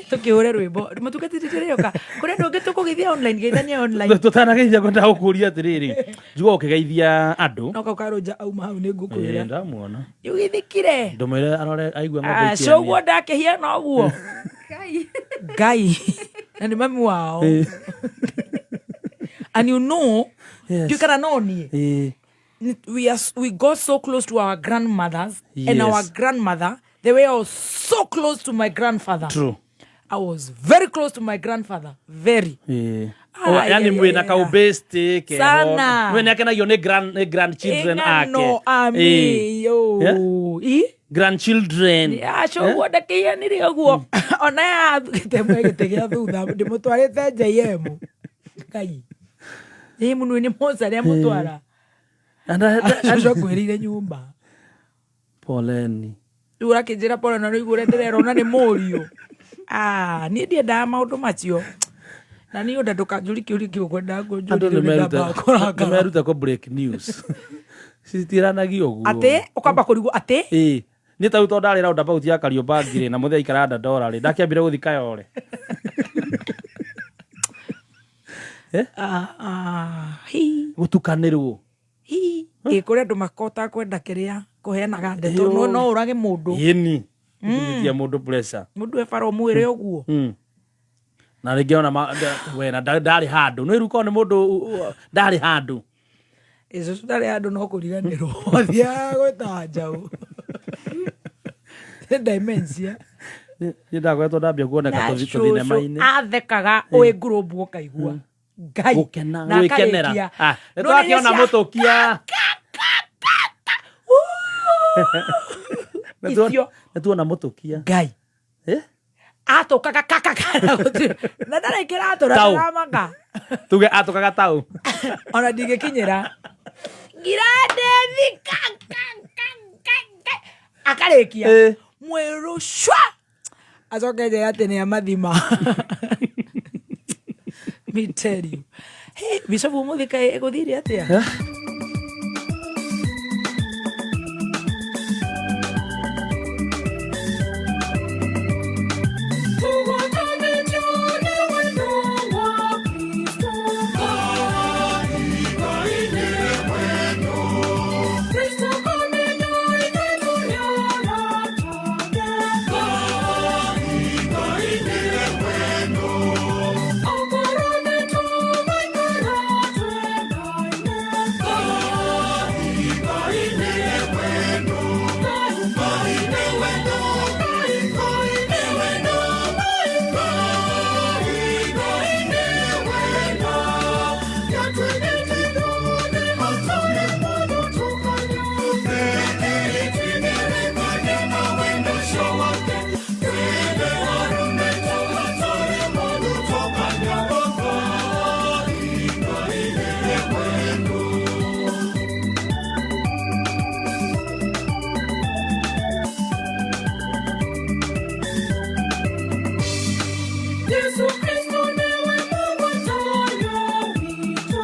Tũkĩhũre rwĩmbo. Mũtungatĩri ndĩrĩoka. Kũrĩ andũ angĩ tũkũgeithia online, geithania online. Tũtanageithia ngwenda gũkũria atĩrĩrĩ. Njuga ũkĩgeithia andũ. No kau ka Roger auma hau nĩ Ĩĩ, ngũkwĩra. ndamuona. Nĩ ũgeithĩkire. Ndũmwĩre arore aigue ng'ombe Ah, ikĩania. cio ũguo ndakĩhiana ũguo. Ngai. Na nĩ mami wao. Ĩĩ. And you know, Yes. ndiũĩ kana no niĩ. Ĩĩ. We got so close to our grandmothers and Yes. our grandmother the way I was so close to my grandfather. True. I was very close to my grandfather. Very. Ĩĩ. Ah, Oh, yani yeah, mwĩna yeah, kaũbĩstĩ keho. Sana. We nĩakenagio nĩ grandchildren ake. Ing'ano, ami, Ĩĩ. yo. Yeah? Ĩ? Grandchildren. Acio ũguo ndakĩianire ũguo ona yathugĩte mwe gĩtĩ gĩa thutha ndĩmũtwarĩte JM. Ngai. JM nĩ nĩ mocarĩ amũtwara. Acio akwĩrĩire nyũmba. Poleni. Rĩu ũrakĩnjĩra pole na rĩu ũrĩa ndĩrerwo na nĩ mũriũ. Ah, niĩ ndiendaga maũndũ macio. Na niĩ onda ndũkanjũrie kĩũria kĩu ũkwendaga Andũ kũnjũria nĩmerute kũrakara. nĩmerute kũ break news. Citiranagia ũguo. Atĩ ũkamba kũrigwo atĩ Ĩĩ. Niĩ ta rĩu tondũ ndarĩ roundabout ya Kariobangi rĩ na mũthee aikaraga Dandora rĩ ndakĩambire gũthiĩ Kayole. Ah, ah, hi. Gũtukanĩrwo. Hi. Ĩ kũrĩ andũ makotaga kwenda kĩrĩa kũheanaga ndeto no no ũrage mũndũ. Ĩni. Kũnyitithia mũndũ pressure. Mũndũ e bara ũmwĩre ũguo. Na rĩngĩ ona we na ndarĩ handũ. Nĩ rĩu korwo nĩ mũndũ ndarĩ handũ. Ĩ cũcũ ndarĩ handũ no kũriganĩrwo. Athiaga gwĩta njaũ. Nĩ dementia. Niĩ ndakoretwo ndambia kuoneka Na tũthinema-inĩ. cũcũ athekaga wĩ ngurũmbu ũkaigua ngai Gũkena, Na gwĩkenera. akarĩkia. Ah, nĩ No nĩ twakĩona cia- mũtũkia. Nĩ Icio. Nĩ tuona mũtũkia. Ngai. Eh? Atũkaga kakaka na ndarĩ kĩratũ na Tau. ndaramaka Tuge atũkaga tau. ona ndingĩkinyĩra ngiradethi akarĩkia Eh. mwĩrũ cwa acoke njĩra atĩ nĩ amathima Me tell you. Hey, bishop ũmũthĩ kaĩ ĩgũthire atĩa Yesu Kristo niwe Mungu tayo wito.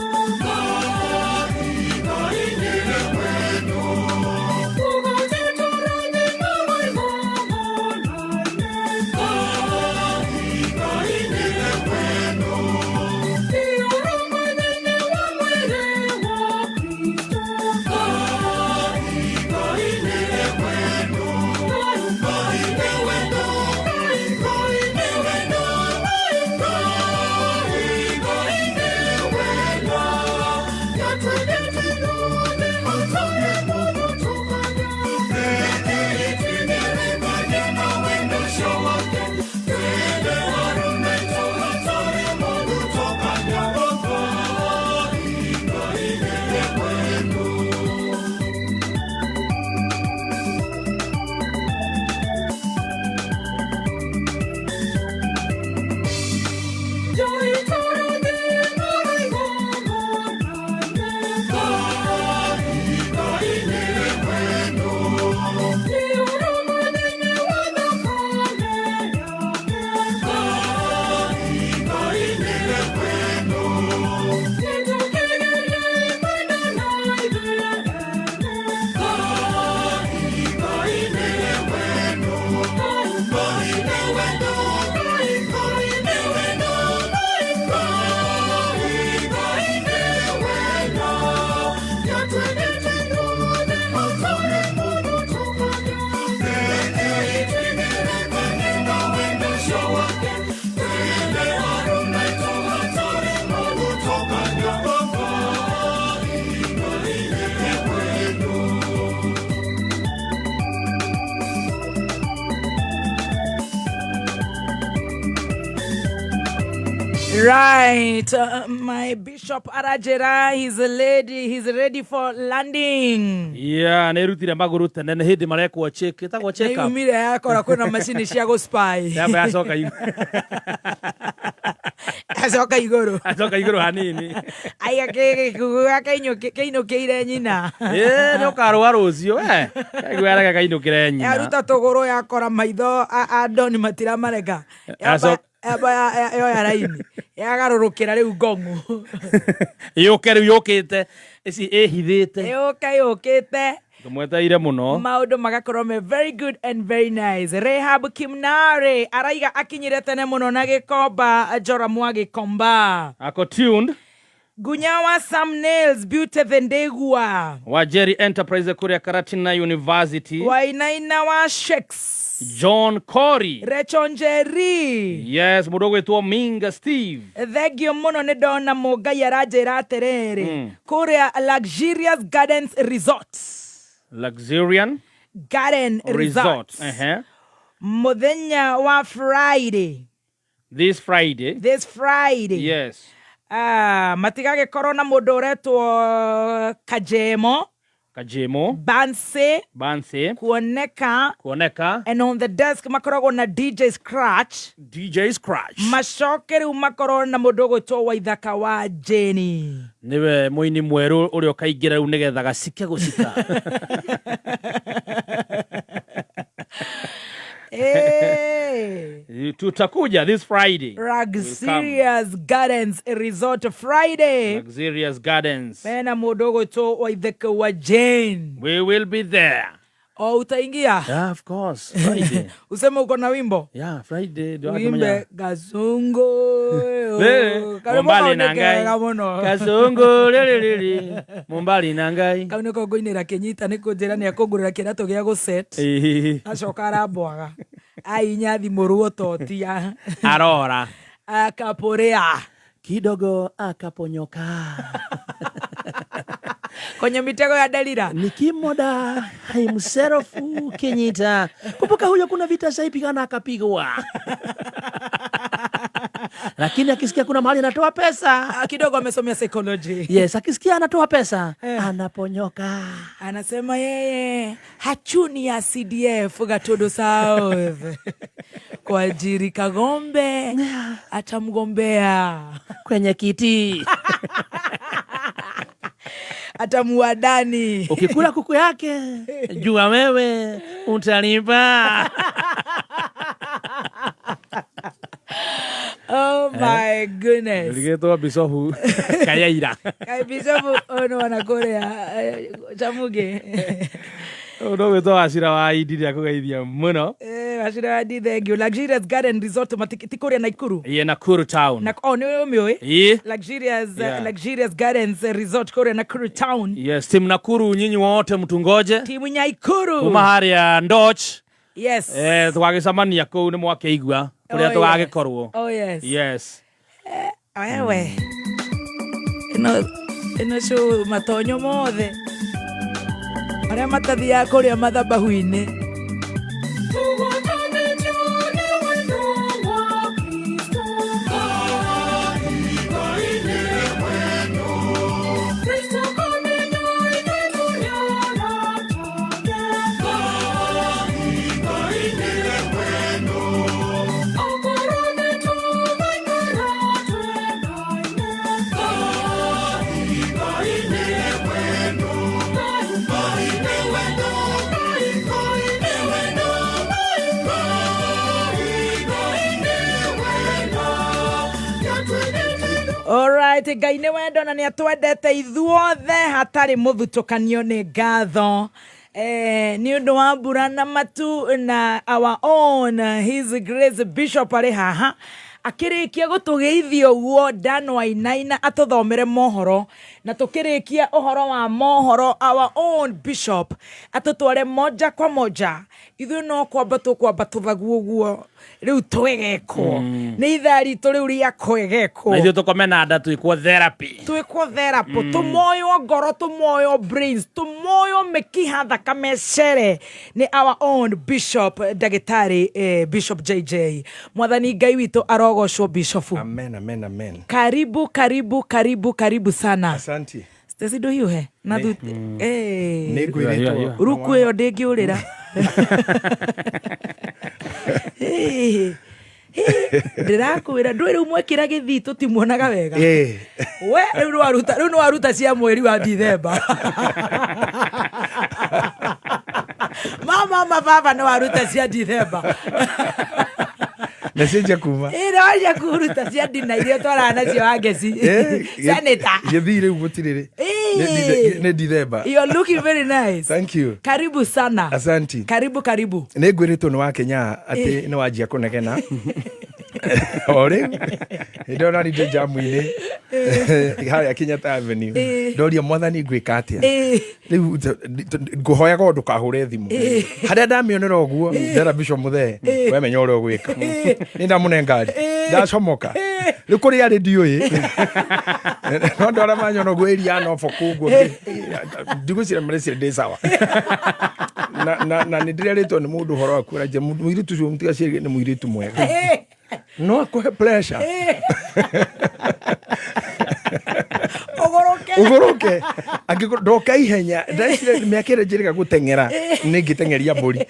Right, my bishop Arajera, he's a lady, he's ready for landing. Yeah, nä rutire magå tene nä hä ndä marekwo check ĩtagwo check up. Nĩyumire yakora kwĩna macini cia gũspy. Yamba yacoka igũrũ. Acoka igũrũ. Acoka igũrũ hanini. Aiga kĩinũkĩire nyina. Ĩ nĩ ũkarũa rũciũ we. Kaigua yarega kainũkĩre nyina. Yaruta tũgũrũ yakora maitho andoni matiramareka. Yamba yoya raini. Yagarũrũkĩra rĩu ngong'u. Yũke rĩu yũkĩte. Ici ĩhithĩte. Yũke yũkĩte. Tũmwetereire mũno. Maũndũ magakorwo me very good and very nice. Rehab Kimnare araiga akinyire tene mũno na gĩkomba Joramu agĩkomba. Ako tuned. Gunyawa Sam Nails Beauty the Ndegwa. Wa Jerry Enterprise kũrĩa Karatina University. Wainaina wa Shakes. John Corey. Recho Njeri. Yes, mũndũ ũgwĩtwo Minga Steve. Thengio mũno nĩ ndona mũngai aranjĩra atĩrĩrĩ kũrĩa Luxurious Gardens Resort. Luxurian Garden Resort. Resort. Ehe. Muthenya wa Friday. This Friday. This Friday. Yes. Matigagikorwo na mundu uretwo Kajemo. Kajemo. Banse. Banse. Kuoneka. Kuoneka. And on the desk makoragwo na DJ Scratch. DJ Scratch. Macoke riu makorwo na mundu ugwitwo Waithaka wa Jenny. Niwe muini mweru uria ukaingira riu nigetha gacike gucika. Hey. Tutakuja this Friday. Luxurious Gardens Resort Friday. Luxurious Gardens. Mena mundu ugwitwo Waithaka wa Jane. We will be there. Oh, utaingia? Yeah, of course. Friday. Useme uko na wimbo? Yeah, Friday. Wimbe Kazungu. Mumbali na ngai. Kazungu lili Mumbali na ngai. Kau niko ngũinĩra Kĩnyita nĩ kũnjĩra nĩ akũngũrĩra kĩratũ gĩa gũset. Acoka arambwaga. Ainya thimũ ruototia. Arora. Akaporea. Kidogo akaponyoka. Kwenye mitego ya Delila. Nikimoda himself Kinyita. Kumbuka huyo kuna vita shaipigana akapigwa. Lakini akisikia kuna mahali anatoa pesa, kidogo amesomea psychology. Yes, akisikia anatoa pesa, anaponyoka. Anasema yeye hachuni ya CDF Gatodo South. Kwa ajiri Kagombe atamgombea kwenye kiti. Atamuadani. Ukikula kuku yake, jua wewe utalipa. Oh my goodness. Niligetwa bisofu Kayaira. Kai bisofu ono wanakorea chamuge. Ono gwitwo Wacira wa Idi nĩ akũgeithia mũno. Wacira wa Idi, thank you. Luxurious Garden Resort ti kũrĩa Nakuru. Iye Nakuru town. Na oh nĩ ũmĩũĩ? Iye. Luxurious Luxurious Gardens Resort kũrĩa Nakuru town. Yes, timu Nakuru nyinyi wote mtungoje. Timu Nyaikuru. Kuma harĩa Ndoch. Yes. Tũgagĩcemania kũu nĩ mwakĩigua kũrĩa tũgagĩkorwo. Oh yes. Yes. Wewe. Ino show matonyo mothe. Arĩa matathiaga kũrĩa mathabahu-inĩ. Alright, Ngai nĩ wendo na nĩ atwendete ithuothe hatarĩ mũthutũkanio nĩ ngatho. Nĩ ũndũ wa mbura na matu na our own His Grace Bishop arĩ haha akĩrĩkia gũtũgeithia ũguo Dan Wainaina atũthomere mohoro na tũkĩrĩkia ũhoro wa mohoro our own Bishop atũtware moja kwa moja ithuĩ no kwamba tũkwamba tũthaguo ũguo rĩu twegekwo nĩ ithaa ritũ rĩu rĩa kwegekwo na ithuĩ tũkome na nda twĩkwo therapy twĩkwo therapy tũmoywo ngoro tũmoywo brains tũmoywo mĩkiha thakame cere nĩ our own Bishop ndagĩtarĩ Bishop JJ Mwathani Ngai witũ arogocwo Bishop. Amen, amen, amen. Karibu, karibu, karibu, karibu sana. Asante. Stacy ndũhiũhe na Nĩngwĩrĩtwo. Ruku ĩyo ndĩngĩũrĩra. Ndĩrakwĩra ndũĩ rĩu mwekĩra gĩthii tũtimuonaga wega. We rĩu nĩwaruta cia mweri wa Dithemba. Mama mababa nĩwaruta cia Dithemba. Message kuma. Ĩroria kuruta cia ndina iria twaraga nacio Wangeci. Senator. Gĩthii rĩu gũtirĩ rĩ. Nĩ Dithemba. You're looking very nice. Thank you. Karibu sana. Asante. Karibu karibu. Nĩ ngwĩrĩtwo nĩ wa Kenya atĩ nĩ wanjia kũnegena. O rĩu hĩndĩ ĩyo ndarĩ njamu-inĩ harĩa Kenyatta Avenue ndoria Mwathani ngwĩka atĩa rĩu ngũhoyaga o ndũkahũre thimũ harĩa ndamĩonera ũguo ndera Bishop Muthee wemenya ũrĩa ũgwĩka nĩ ndamũne ngari ndacomoka rĩu kũrĩa arĩ ndiũĩ no andũ arĩa manyona ũguo area ya Norfolk ũguo ndigwĩciria mareciria ndĩ sawa. Na nä ndä rerä two nä må ndå å horo waku aranjia må irä tu å cio mũtigaciä nä må irä tu mwega no akũhe pressure. Ũgũrũke. Ũgũrũke angĩkorwo ndoka ihenya ndeciria mĩaka ĩrĩa njĩrĩga gũteng'era nĩ ngĩteng'eria mbũri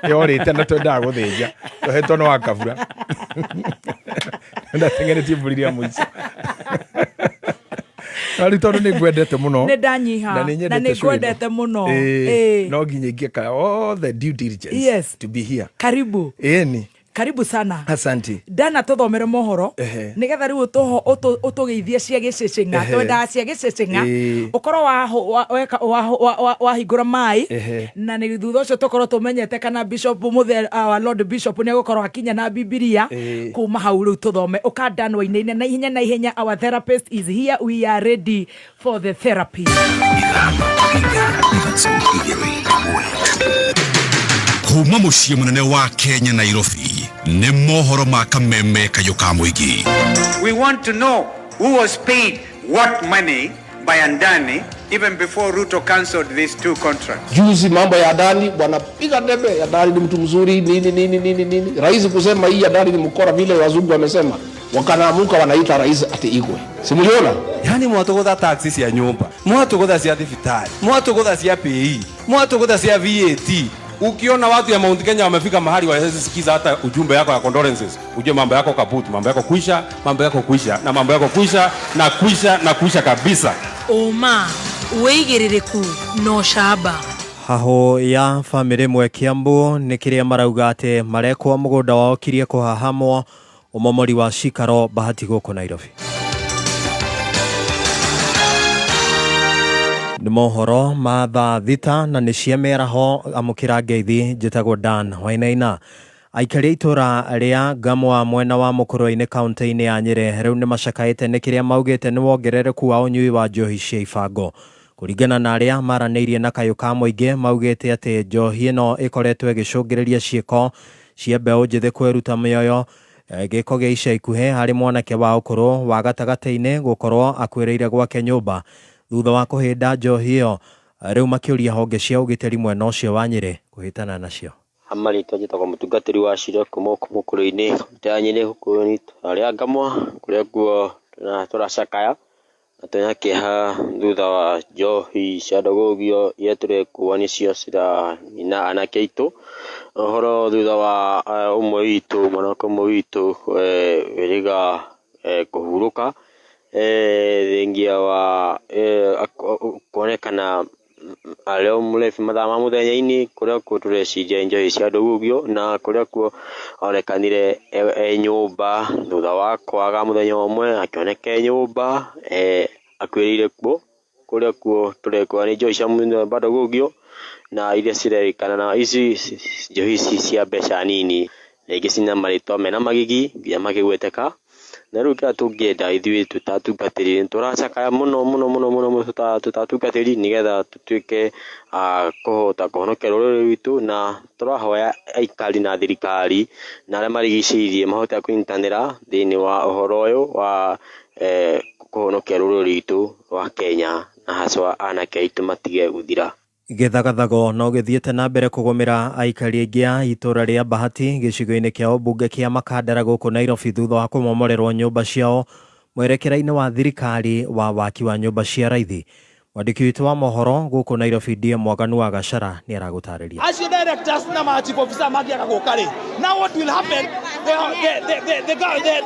yorĩte na twendaga gũthĩnja tũhetwo no wa kabura ndateng'eretie mbũri rĩa mũico na rĩu tondũ nĩ ngwendete mũno. Nĩ ndanyiha. Na nĩ Na nĩ nyendete show ĩno. Ngwendete mũno. No nginya ingĩka all the due diligence to be here. Karibu. Ĩni. Karibu sana. Asante. Ndana tũthomere mohoro nĩgetha rĩu ũtũgeithie cia gĩcĩcĩng'a. Twendaga cia gĩcĩcĩng'a. Ũkorwo wahingũra maĩ na nĩ thutha ũcio tũkorwo tũmenyete kana bishop mũthe, our lord bishop, nĩ egũkorwo akinya na bibilia. Kuma hau rĩu tũthome ũkandanwa inaine na ihenya na ihenya. Our therapist is here, we are ready for the therapy. Kuma muciĩ mũnene wa Kenya, Nairobi, nĩ mohoro ma kameme kayũ ka mũingĩ. We want to know who was paid what money by Adani even before Ruto cancelled these two contracts. Juzi mambo ya Adani, wanapiga debe, Adani ni mtu mzuri nini nini nini nini. Rais kusema hii Adani ni mkora vile wazungu wamesema, wakanaamuka wanaita rais ati Igwe. Simuliona? Yani mwatugutha taxi cia nyumba, mwatugutha cia thibitarĩ, mwatugutha cia PE, mwatugutha cia VAT. Ukiona watu ya Mount Kenya wamefika mahali wawezi sikiza hata ujumbe yako ya condolences, ujue mambo yako kaput, mambo yako kuisha, mambo yako kuisha, na mambo yako kuisha na kuisha na kuisha kabisa. Ũma wĩigĩrĩrĩku na ũcamba. Haho ya bamĩrĩ ĩmwe Kiambu nĩ kĩrĩa marauga atĩ marekwo mũgũnda wao kirie kũhahamwo ũmomori wa cikaro Bahati gũkũ Nairobi. Nĩ mohoro ma thaa 6 na nĩ cia mĩaraho. Amũkĩra ngeithi, njĩtagwo Dan Wainaina. Aikari a itũra rĩa Ngamwa mwena wa Mũkũrwe-inĩ kaunti-inĩ ya Nyĩrĩ rĩu nĩ macakaĩte nĩ kĩrĩa maugĩte nĩ wongerereku wa ũnyui wa njohi cia ibango. Kũringana na arĩa maranĩirie na kayũ ka mũingĩ, maugĩte atĩ njohi ĩno ĩkoretwo ĩgĩcũngĩrĩria ciĩko cia mbeũ njĩthĩ kwĩruta mĩoyo. Gĩko gĩa ica ikuhĩ harĩ mwanake wa ũkũrũ wa gatagatĩ-inĩ gũkorwo akuĩrĩire gwake nyũmba thutha wa kũhĩnda njohi ĩyo. Rĩu makĩũria honge cia ũgitĩri mwena ũcio wa Nyĩrĩ kũhĩtana nacio. Amarĩtwa njĩtagwo mũtungatĩri wa cira kuma gũkũ Mũkũrwe-inĩ, kaũntĩ ya Nyĩrĩ, gũkũ itũra rĩa Ngamwa kũrĩa kuo tũracakaya na twĩna kĩeha thutha wa njohi cia ndũgũgio iria tũrekua nĩcio ciranina anake aitũ. Ũhoro thutha wa ũmwe witũ, mwanake ũmwe witũ wĩrĩga kũhurũka thengia wa kuonekana arĩ o mũrebi mathaa ma mũthenya-inĩ kũrĩa kuo tũreciria njohi cia ndũgũgio na kũrĩa kuo onekanire e nyũmba thutha wa kwaga mũthenya ũmwe akĩoneka e nyũmba akuĩrĩire kuo kũrĩa kuo tũrekua nĩ njohi cia mũthemba ndũgũgio na iria cirerĩkana na ici njohi ici cia mbeca nini rĩngĩ cina marĩtwa mena magigi nginya makĩgweteka. Na rĩu kĩrĩa tũngĩenda ithuĩ twĩ ta atungatĩri nĩ tũracakaya mũno mũno mũno mũno mũno twĩ ta atungatĩri nĩgetha tũtuĩke a kũhota kũhonokia rũrĩrĩ rwitũ na tũrahoya aikari na thirikari na arĩa marigicĩirie mahote kũnyitanĩra thĩinĩ wa ũhoro ũyũ wa kũhonokia rũrĩrĩ rwitũ rwa Kenya na haswa anake aitũ matige gũthira. Gĩthagathago no gĩthiĩte na mbere kũgũmĩra aikari aingĩ a itũra rĩa Bahati gĩcigo-inĩ kĩa ũmbunge kĩa Makandara gũkũ Nairobi thutha wa kũmomorerwo nyũmba ciao mwerekera-inĩ wa thirikari wa waki wa nyũmba cia raithi. Mwandĩki witũ wa mohoro gũkũ Nairobi DM Mwaganu wa Gachara nĩ aragũtarĩria. Acio directors na ma chief officer mangĩaga gũka rĩ, now what will happen,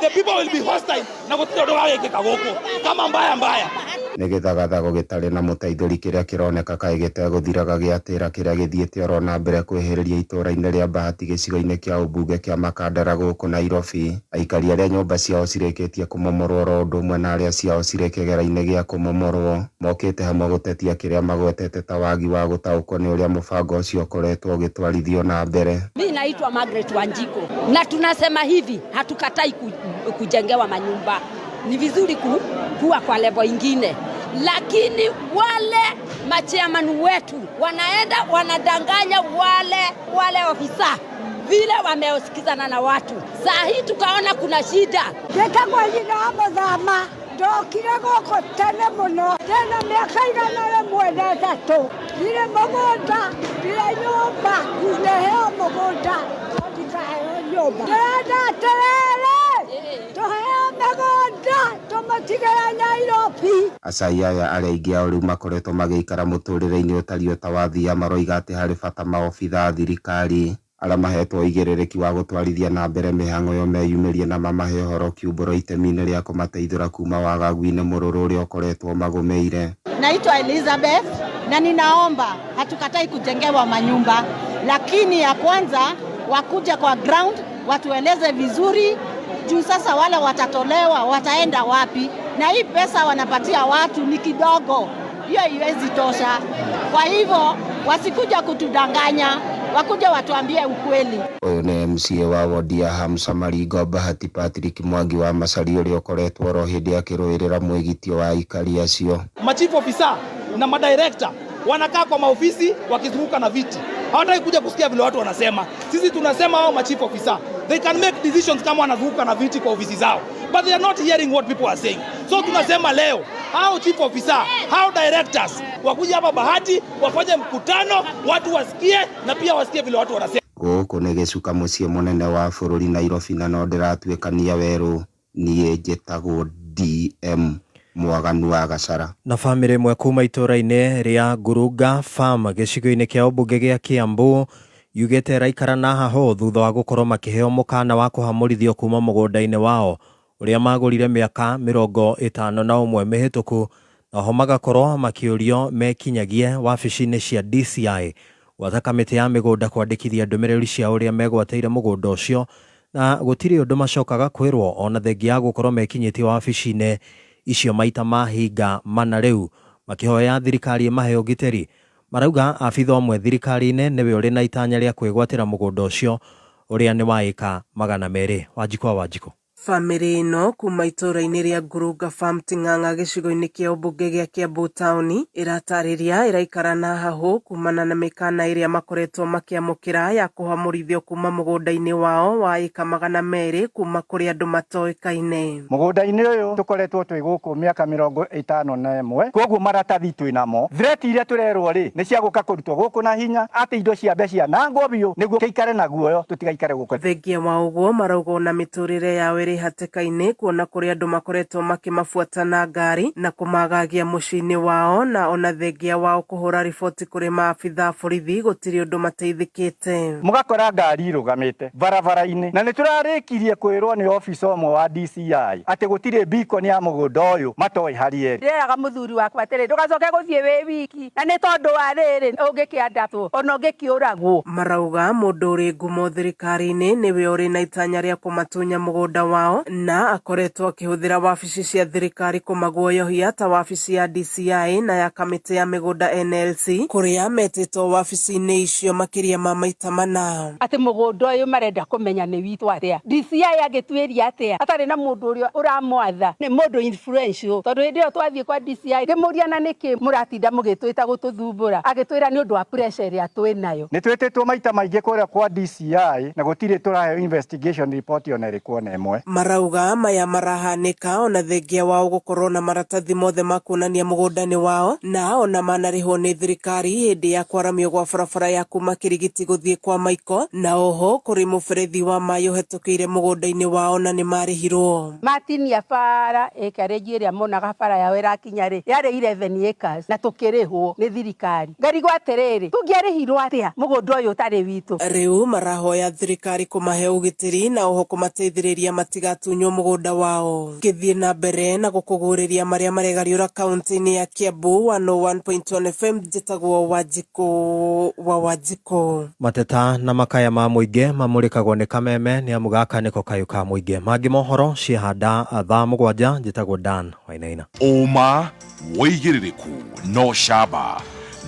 the people will be hostile na gũtirĩ ũndũ wagĩkĩka gũkũ kama mbaya mbaya. Nĩ gĩthagathago gĩtarĩ na mũteithũri kĩrĩa kĩroneka kaĩ gĩtegũthiraga gĩatĩra kĩrĩa gĩthiĩte oro na mbere kwĩhĩrĩria itũra-inĩ rĩa Bahati gĩcigo-inĩ kĩa ũmbunge kĩa Makandara gũkũ Nairobi. Aikari arĩa nyũmba ciao cirĩkĩtie kũmomorwo oro ũndũ ũmwe na arĩa ciao cirĩ kĩgera-inĩ gĩa kũmomorwo mokĩte hamwe gũtetia kĩrĩa magwetete ta wagi wa gũtaũkwo nĩ ũrĩa mũbango ũcio ũkoretwo ũgĩtwarithio na mbere. Mimi naitwa Margaret Wanjiko na tunasema hivi, hatukatai kujengewa manyumba, ni vizuri kuwa kwa level ingine, lakini wale machairman wetu wanaenda wanadanganya wale ofisa vile wameosikizana na watu. Saa hii tukaona kuna shida. Ndetagwo nyina wa mũthama. Ndokire gũkũ tene mũno, ndĩna mĩaka 103. Ndirĩ mũgũnda, ndirĩ nyũmba, ndĩheo mũgũnda, no ndikaheo nyũmba. Ndĩrenda atĩrĩrĩ, tũheo mĩgũnda, tũmũtigĩre Nairobi. Acai aya arĩa aingĩ ao rĩu makoretwo magĩikara mũtũrĩre-inĩ ũtariĩ ta wa thia maroiga atĩ harĩ bata maobitha a thirikari arĩa mahetwo ũigĩrĩrĩki wa gũtwarithia na mbere mĩhang'o ĩyo meyumĩrie na mamahe ũhoro kiumbũro itemi-inĩ rĩa kũmateithũra kuma wagagu-inĩ mũrũrũ ũrĩa ũkoretwo magũmĩire. Naitwa Elizabeth na ninaomba, hatukatai kujengewa manyumba, lakini ya kwanza wakuja kwa ground watueleze vizuri juu sasa wale watatolewa wataenda wapi, na hii pesa wanapatia watu ni kidogo, hiyo haiwezi tosha. Kwa hivyo wasikuja kutudanganya, wakuja watuambie ukweli. Ũyũ nĩ MCA wa wodi ya Hamsa Maringo Bahati Patrick Mwangi wa Macari ũrĩa ũkoretwo oro hĩndĩ akĩrũĩrĩra mwĩgitio wa aikari acio. Machief officer na madirector wanakaa kwa maofisi wakizunguka na viti, hawataki kuja kusikia vile watu wanasema. Sisi tunasema hao machief officer they can make decisions kama wanazunguka na viti kwa ofisi zao, but they are not hearing what people are saying. So tunasema leo hao chief officer, hao directors wakuja hapa Bahati wafanye mkutano, watu wasikie na pia wasikie vile watu wanasema. Gũkũ nĩ gĩcuka mũciĩ mũnene wa bũrũri Nairobi na no ndĩratuĩkania werũ. Niĩ njĩtagwo DM Mwaganu wa Gacara. Na bamĩrĩ ĩmwe kuma itũũra-inĩ rĩa Ngurunga Farm gĩcigo-inĩ kĩa ũmbunge gĩa Kiambu yugĩte ĩraikara na hahũ thutha wa gũkorwo makĩheo mũkana wa kũhamũrithio kuma mũgũnda-inĩ wao ũrĩa magũrire mĩaka 51 mĩhĩtũku, na oho magakorwo makĩũrio mekinyagie wabici-inĩ cia DCI gwatha kamĩtĩ ya mĩgũnda kwandĩkithia ndũmĩrĩri cia ũrĩa megwatĩire mũgũnda ũcio, na gũtirĩ ũndũ macokaga kwĩrwo ona thengia ya gũkorwo mekinyĩtie wabici-inĩ icio maita mahinga mana. Rĩu makĩhoya thirikari ĩmahe ũgitĩri. Marauga abitha ũmwe thirikari-inĩ nĩwe ũrĩ na itanya rĩa kwĩgwatĩra mũgũnda ũcio ũrĩa nĩ wa ĩka 200. Wanjikũ wa Wanjikũ. Bamĩrĩ ĩno kuma itũũra-inĩ rĩa Ngurunga Farm Ting'ang'a gĩcigo-inĩ kĩa ũmbunge gĩa Kiambu taũni ĩratarĩria ĩraikara na hahũ kumana na mĩkana ĩrĩa makoretwo makĩamũkĩra ya kũhamũrithio kuma mũgũnda-inĩ wao wa ĩka 200 kuma kũrĩ andũ matoĩkaine. Mũgũnda-inĩ ũyũ tũkoretwo twĩ gũkũ mĩaka 51, koguo maratathi twĩ namo. Threat iria tũrerwo rĩ nĩ cia gũka kũrutwo gũkũ na hinya, atĩ indo ciambe cianangwo biũ nĩguo tũikare na guoyo, tũtigaikare gũkũ. Thengia wa ũguo marauga ona mĩtũrĩre yao ĩrĩ hatĩka-inĩ kuona kũrĩ andũ makoretwo makĩmabuata na ngari na kũmagagia mũciĩ-inĩ wao, na ona thengia wao kũhũra riboti kũrĩ maabitha a borithi gũtirĩ ũndũ mateithĩkĩte. Mũgakora ngari irũgamĩte barabara-inĩ, na nĩ tũrarĩkirie kwĩrwo nĩ officer ũmwe wa DCI atĩ gũtirĩ beacon ya mũgũnda ũyũ matoĩ harĩ ĩrĩ. Ndĩreraga mũthuri wakwa atĩrĩ, ndũgacoke gũthiĩ wĩ wiki, na nĩ tondũ wa rĩrĩ ũngĩkĩandatwo ona ũngĩkĩũragwo. Marauga mũndũ ũrĩ ngumo thirikari-inĩ nĩwe ũrĩ na itanya rĩa kũmatunya mũgũnda wao, na akoretwo akĩhũthĩra wabici cia thirikari kũmaguoyohia ta wabici ya DCI na ya kamĩtĩ ya mĩgũnda NLC kũrĩa metĩtwo wabici-inĩ icio makĩria ma maita mana. Atĩ mũgũnda ũyũ marenda kũmenya nĩ witũ atĩa, DCI angĩtuĩria atĩa atarĩ na mũndũ ũrĩa ũramwatha, nĩ mũndũ influential, tondũ hĩndĩ ĩyo twathiĩ kwa DCI ngĩmũria na nĩkĩ mũratinda mũgĩtwĩta gũtũthumbũra, agĩtwĩra nĩ ũndũ wa pressure ĩrĩa twĩ nayo. Nĩ twĩtĩtwo maita maingĩ kũrĩa kwa DCI na gũtirĩ tũraheo investigation report ona ĩrĩkũ ona ĩmwe. Marauga maya marahanĩka ona thengia wao gũkorwo na maratathi mothe ma kuonania mũgũnda nĩ wao, na ona manarĩhwo nĩ thirikari hĩndĩ ya kwaramio gwa barabara ya kuma Kĩrigiti gũthiĩ kwa Maiko, na oho kũrĩ mũberethi wa maĩ ũhetũkĩire mũgũnda-inĩ wao na nĩ marĩhirwo. Matinia bara ĩkarĩnji ĩrĩa monaga bara yao ĩrakinya rĩ yarĩ 11 acres na tũkĩrĩhwo nĩ thirikari. Ngarigwo atĩrĩrĩ, tũngĩarĩhirwo atĩa mũgũnda ũyũ ũtarĩ witũ? Rĩu marahoya thirikari kũmahe ũgitĩri na oho kũmateithĩrĩria matigatunywo mũgũnda wao. Ngĩthiĩ na mbere na gũkũgũrĩria marĩa maregariũra kaunti-inĩ ya Kiambu 101.1 FM, njĩtagwo Wanjikũ wa Wanjikũ. Mateta na makaya ma mũingĩ mamũrĩkagwo nĩ Kameme nĩ amu gaka nĩko kayũ ka mũingĩ. Mangĩ mohoro ciehanda thaa 7, njĩtagwo Dan Wainaina. Ũma wĩigĩrĩrĩku no camba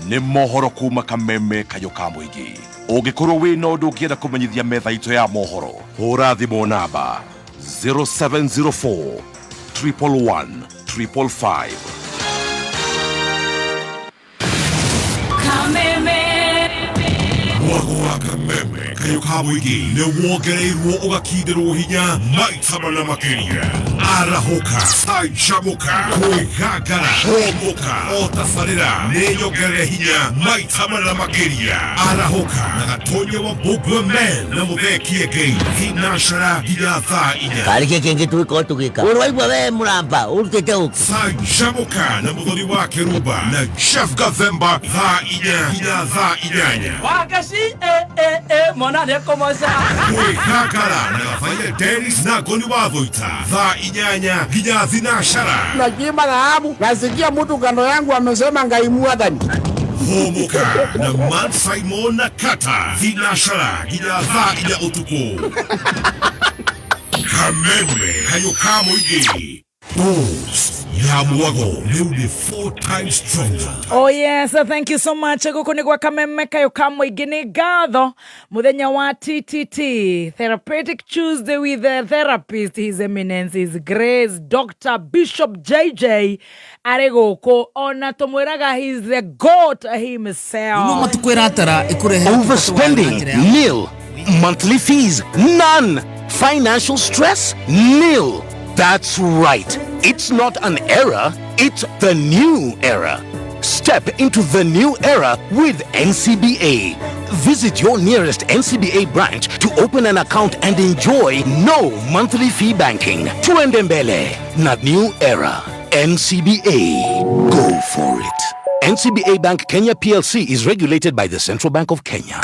nĩ mohoro kuma Kameme kayũ ka mũingĩ. Ũngĩkorwo wĩna ũndũ ũngĩenda kũmenyithia metha itũ ya mohoro, hũra thimũ namba 0704 111 555. Kameme. Mwago wa Kameme. kayũ ka mũingĩ nĩ wongereirwo ũgakindĩrwo hinya maita mana makĩria. Arahũka, canjamũka, kwĩgangara, hũmũka, o tabarĩra nĩ nyongerere hinya maita mana makĩria. Arahũka na Gatonya wa Mbũngwe Men na Mũthee Kĩengei, thinacara nginya thaa 4. Karä kä kä ngä tå gä korwo tå gä ka å rwaigua we må ramba å rutä te å Canjamũka na Mũthoni wa Kĩrumba na Jeff Gathemba thaa 4 nginya thaa 8. Wagaci eh eh eh mwana nĩ ekũmoca. Kwĩgangara na Gabaia Dennis na Ngoni wa Thũita thaa 8 nginya thinacara. Nachimba dhahabu, nasikia mtu kando yangu amesema Ngai mwathani. Hũmũka na Man Simon na Kata thinacara nginya thaa 4 ũtukũ. Kameme kayũ ka mũingĩ. Bulls ya mwago rĩu nĩ 4 times stronger. Oh yes, thank you so much. Gũkũ nĩ gwa Kameme kayũ ka mũingĩ. Nĩ ngatho mũthenya wa TTT, Therapeutic Tuesday with the therapist, His Eminence, His Grace Dr. Bishop JJ arĩ gũkũ, ona tũmwĩraga he is the goat himself. No matukwĩratara ĩkũrehe. Overspending, nil. Monthly fees, none. Financial stress, nil. That's right. It's not an era, it's the new era. Step into the new era with NCBA. Visit your nearest NCBA branch to open an account and enjoy no monthly fee banking. Tuende mbele na new era. NCBA. Go for it. NCBA Bank Kenya PLC is regulated by the Central Bank of Kenya.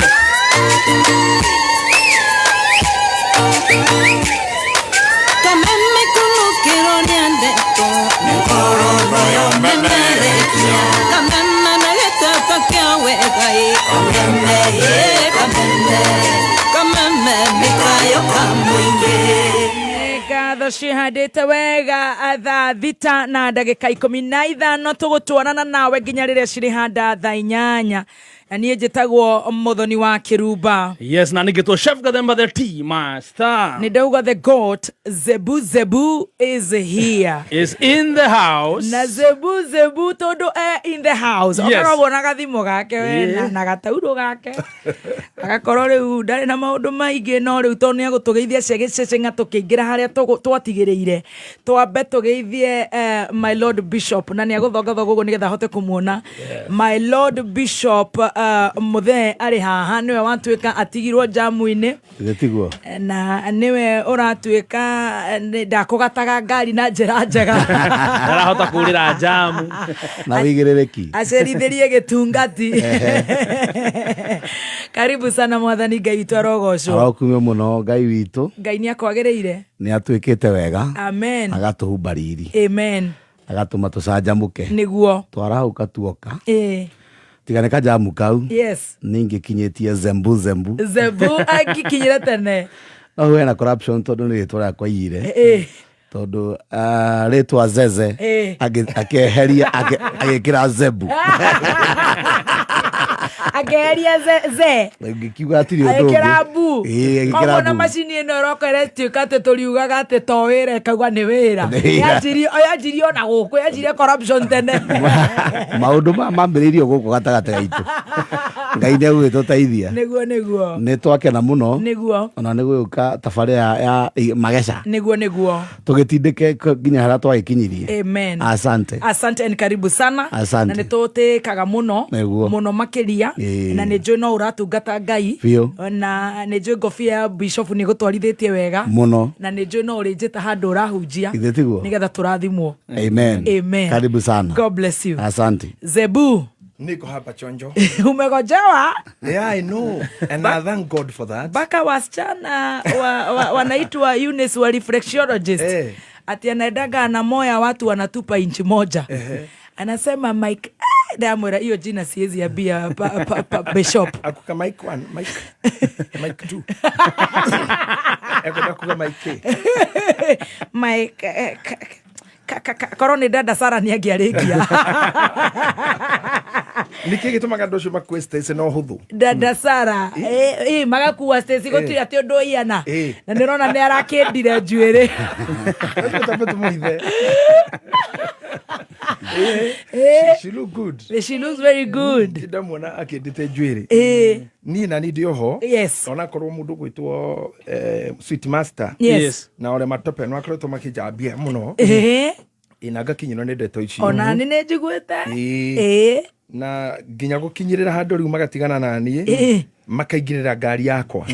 Kameme kunukirwo nĩ ndeto nĩngorwo yomemerekia kameme na gĩtata kĩa wega ĩ kameme ĩ kameme kameme mĩkayo ka mũingĩ. Ngatho cihandĩte wega thaa 6 na ndagĩka 15 tũgũtwarana nawe nginya rĩrĩa cirĩhanda thaa 8. Na niĩ njĩtagwo Mũthoni wa Kĩrumba. Yes, na ningĩtwo Chef Gathemba the Tea Master. Nĩ ndauga the goat Zebu Zebu is here. Is in the house. Na Zebu Zebu tondũ e in the house. Yes. Okoragwo na gathimũ gake we na gataurũ gake. Agakorwo rĩu ndarĩ na maũndũ maingĩ, no rĩu tondũ nĩ egũtũgeithia cegececeng'a tũkĩingĩra harĩa twatigĩrĩire. Twambe tũgeithie my Lord Bishop, na nĩ egũthongathonga ũguo nĩgetha ahote kũmuona. My Lord Bishop Mũthee arĩ haha, nĩwe watuĩka atigirwo jamu-inĩ. Gĩtiguo. Na nĩwe ũratuĩka ndakũgataga ngari na njĩra njega. Ndarahota kũrĩra jamu. Na wĩigĩrĩrĩki. Acerithĩrie gĩtungati. Karibu sana mwathani Ngai witũ arogocwo. Arokumio mũno Ngai witũ. Ngai nĩ akwagĩrĩire. Nĩ atuĩkĩte wega. Amen. Agatũhumba riri. Amen. Agatũma tũcanjamũke. Nĩguo. Twarahũka tuoka. Tiga nĩ kajamu kau. Yes. Ningĩkinyĩtie zembu zembu. Zebu angĩkinyĩra tene. No hena corruption tondũ nĩ rĩtwa rĩakwa iyire. Tondũ rĩtwa Zeze akĩeheria agĩkĩra Zebu. Akĩeheria ze. Ngĩkiuga hatirĩ ũndũ ũngĩ. Agĩkĩra mbu. Ĩĩ, agĩkĩra Koguo na mbu. macini ĩno ĩroka ĩretuĩka atĩ tũriugaga atĩ to wĩra ĩkauga nĩ wĩra. Nĩ wĩra. Yanjirie ona gũkũ, yanjirie corruption tene. Maũndũ maya mambĩrĩirio gũkũ gatagatĩ gaitũ. Ngai nĩ egũgĩtũteithia. Nĩguo, nĩguo. Nĩ twakena mũno. Nĩguo. Ona nĩ gũgĩũka tabarĩra ya mageca. Nĩguo, nĩguo. Tũgĩtindĩke nginya harĩa twagĩkinyirie. Amen. Asante. Asante and karibu sana. Asante. Na nĩ tũtĩkaga mũno. Nĩguo. Mũno makĩria. Na nĩ njũĩ no ũratungata Ngai. Biũ. Na nĩ njũĩ ngobia ya bishop nĩ gũtwarithĩtie wega. Mũno. Na nĩ njũĩ no ũrĩnjĩta handũ ũrahunjia. Ithe tiguo? Nĩgetha tũrathimwo. Amen. Amen. Karibu sana. God bless you. Asante. Zebu. Niko hapa chonjo. Umegojewa? Yeah, I know. And I thank God for that. Mpaka wasichana wanaitwa Eunice wa reflexologist. Ati anaendaga na moya watu wanatupa inchi moja. Anasema Mike, ndamwĩra hiyo jina siwezi ambia bishop. Akuka Mike 1, Mike 2. Ekuda kuga Mike K. Mike, korwo nĩ dada Sara nĩ angĩarĩkia. Nĩkĩ gĩtũmaga andũ acio makue Stacy na ũhũthũ? Dada Sara, magakua Stacy gũtirĩ atĩ ũndũ ũiana. Na nĩ ũrona nĩ arakĩndire njuĩrĩ. She look good. She looks very good. Ndamuona akĩndĩte njuĩrĩ. Eh. Niĩ na niĩ ndĩ oho. Yes. Onakorwo mũndũ gwĩtwo Sweet Master. Yes. Yes. Na Ole Matope nĩ makoretwo makĩnjambia mũno. Eh. Ĩ, na ngakinyĩrwo nĩ ndeto icio. Ona nĩ nĩ njiguĩte. Ĩĩ. Ĩĩ. Na nginya gũkinyĩrĩra handũ rĩu magatigana na niĩ Ĩĩ. makaingĩrĩra ngari yakwa.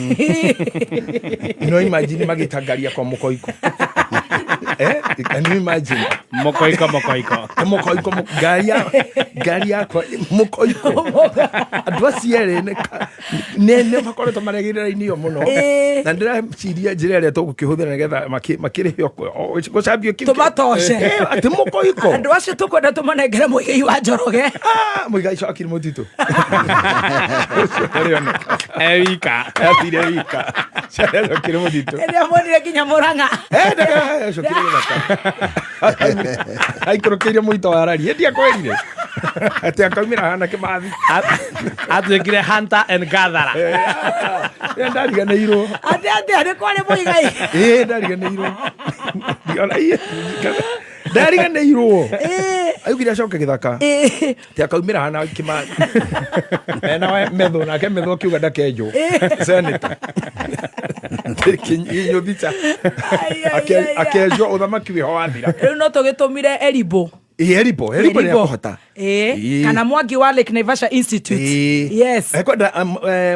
No imagine magĩta ngari yakwa mũkoiko. Can you imagine? Mokoiko, mokoiko. Mokoiko, ngari yakwa mokoiko. Andũ acio erĩ nĩ makoretwo maregire raini ĩyo mũno. Ĩĩ. Na ndĩreciria njĩra ĩrĩa tũgũkĩhũthĩra nĩgetha makĩrĩhe gũcambio kĩu. Tũmatoce. Atĩ mũkoiko. Andũ acio tũkwenda tũmanengere Mũigai wa Njoroge. Mũigai ũcio akiri mũtitũ. Ũcio ndarĩoneka. E wika. Athire wika. Acokire mũtitũ. Ĩrĩa monire nginya Mũrang'a. Acokire gĩthaka. Aikũrũkĩire mũito wa rari. Ĩndĩ akwĩrire. Atĩ akaumĩra hana kĩmathi. Atuĩkire hunter and gatherer. Ndariganĩirwo. Atĩ atĩa nĩ kwarĩ Mũigai. Ĩĩ ndariganĩirwo. Ona iye ndariganĩirwo. Augire acoke gĩthaka. Atĩ akaumĩra hana kĩmathi. Ena we metho nake metho akiuga ndakenjwo. Senator. Kinyũthica. Akenjwo ũthamaki wĩho wathira. Rĩu no tũgĩtũmire Eribo. Ĩĩ Eribo, Eribo nĩ akũhota. Ĩĩ. Ĩĩ. Kana Mwangi wa Lake Naivasha Institute. Yes. Ekwenda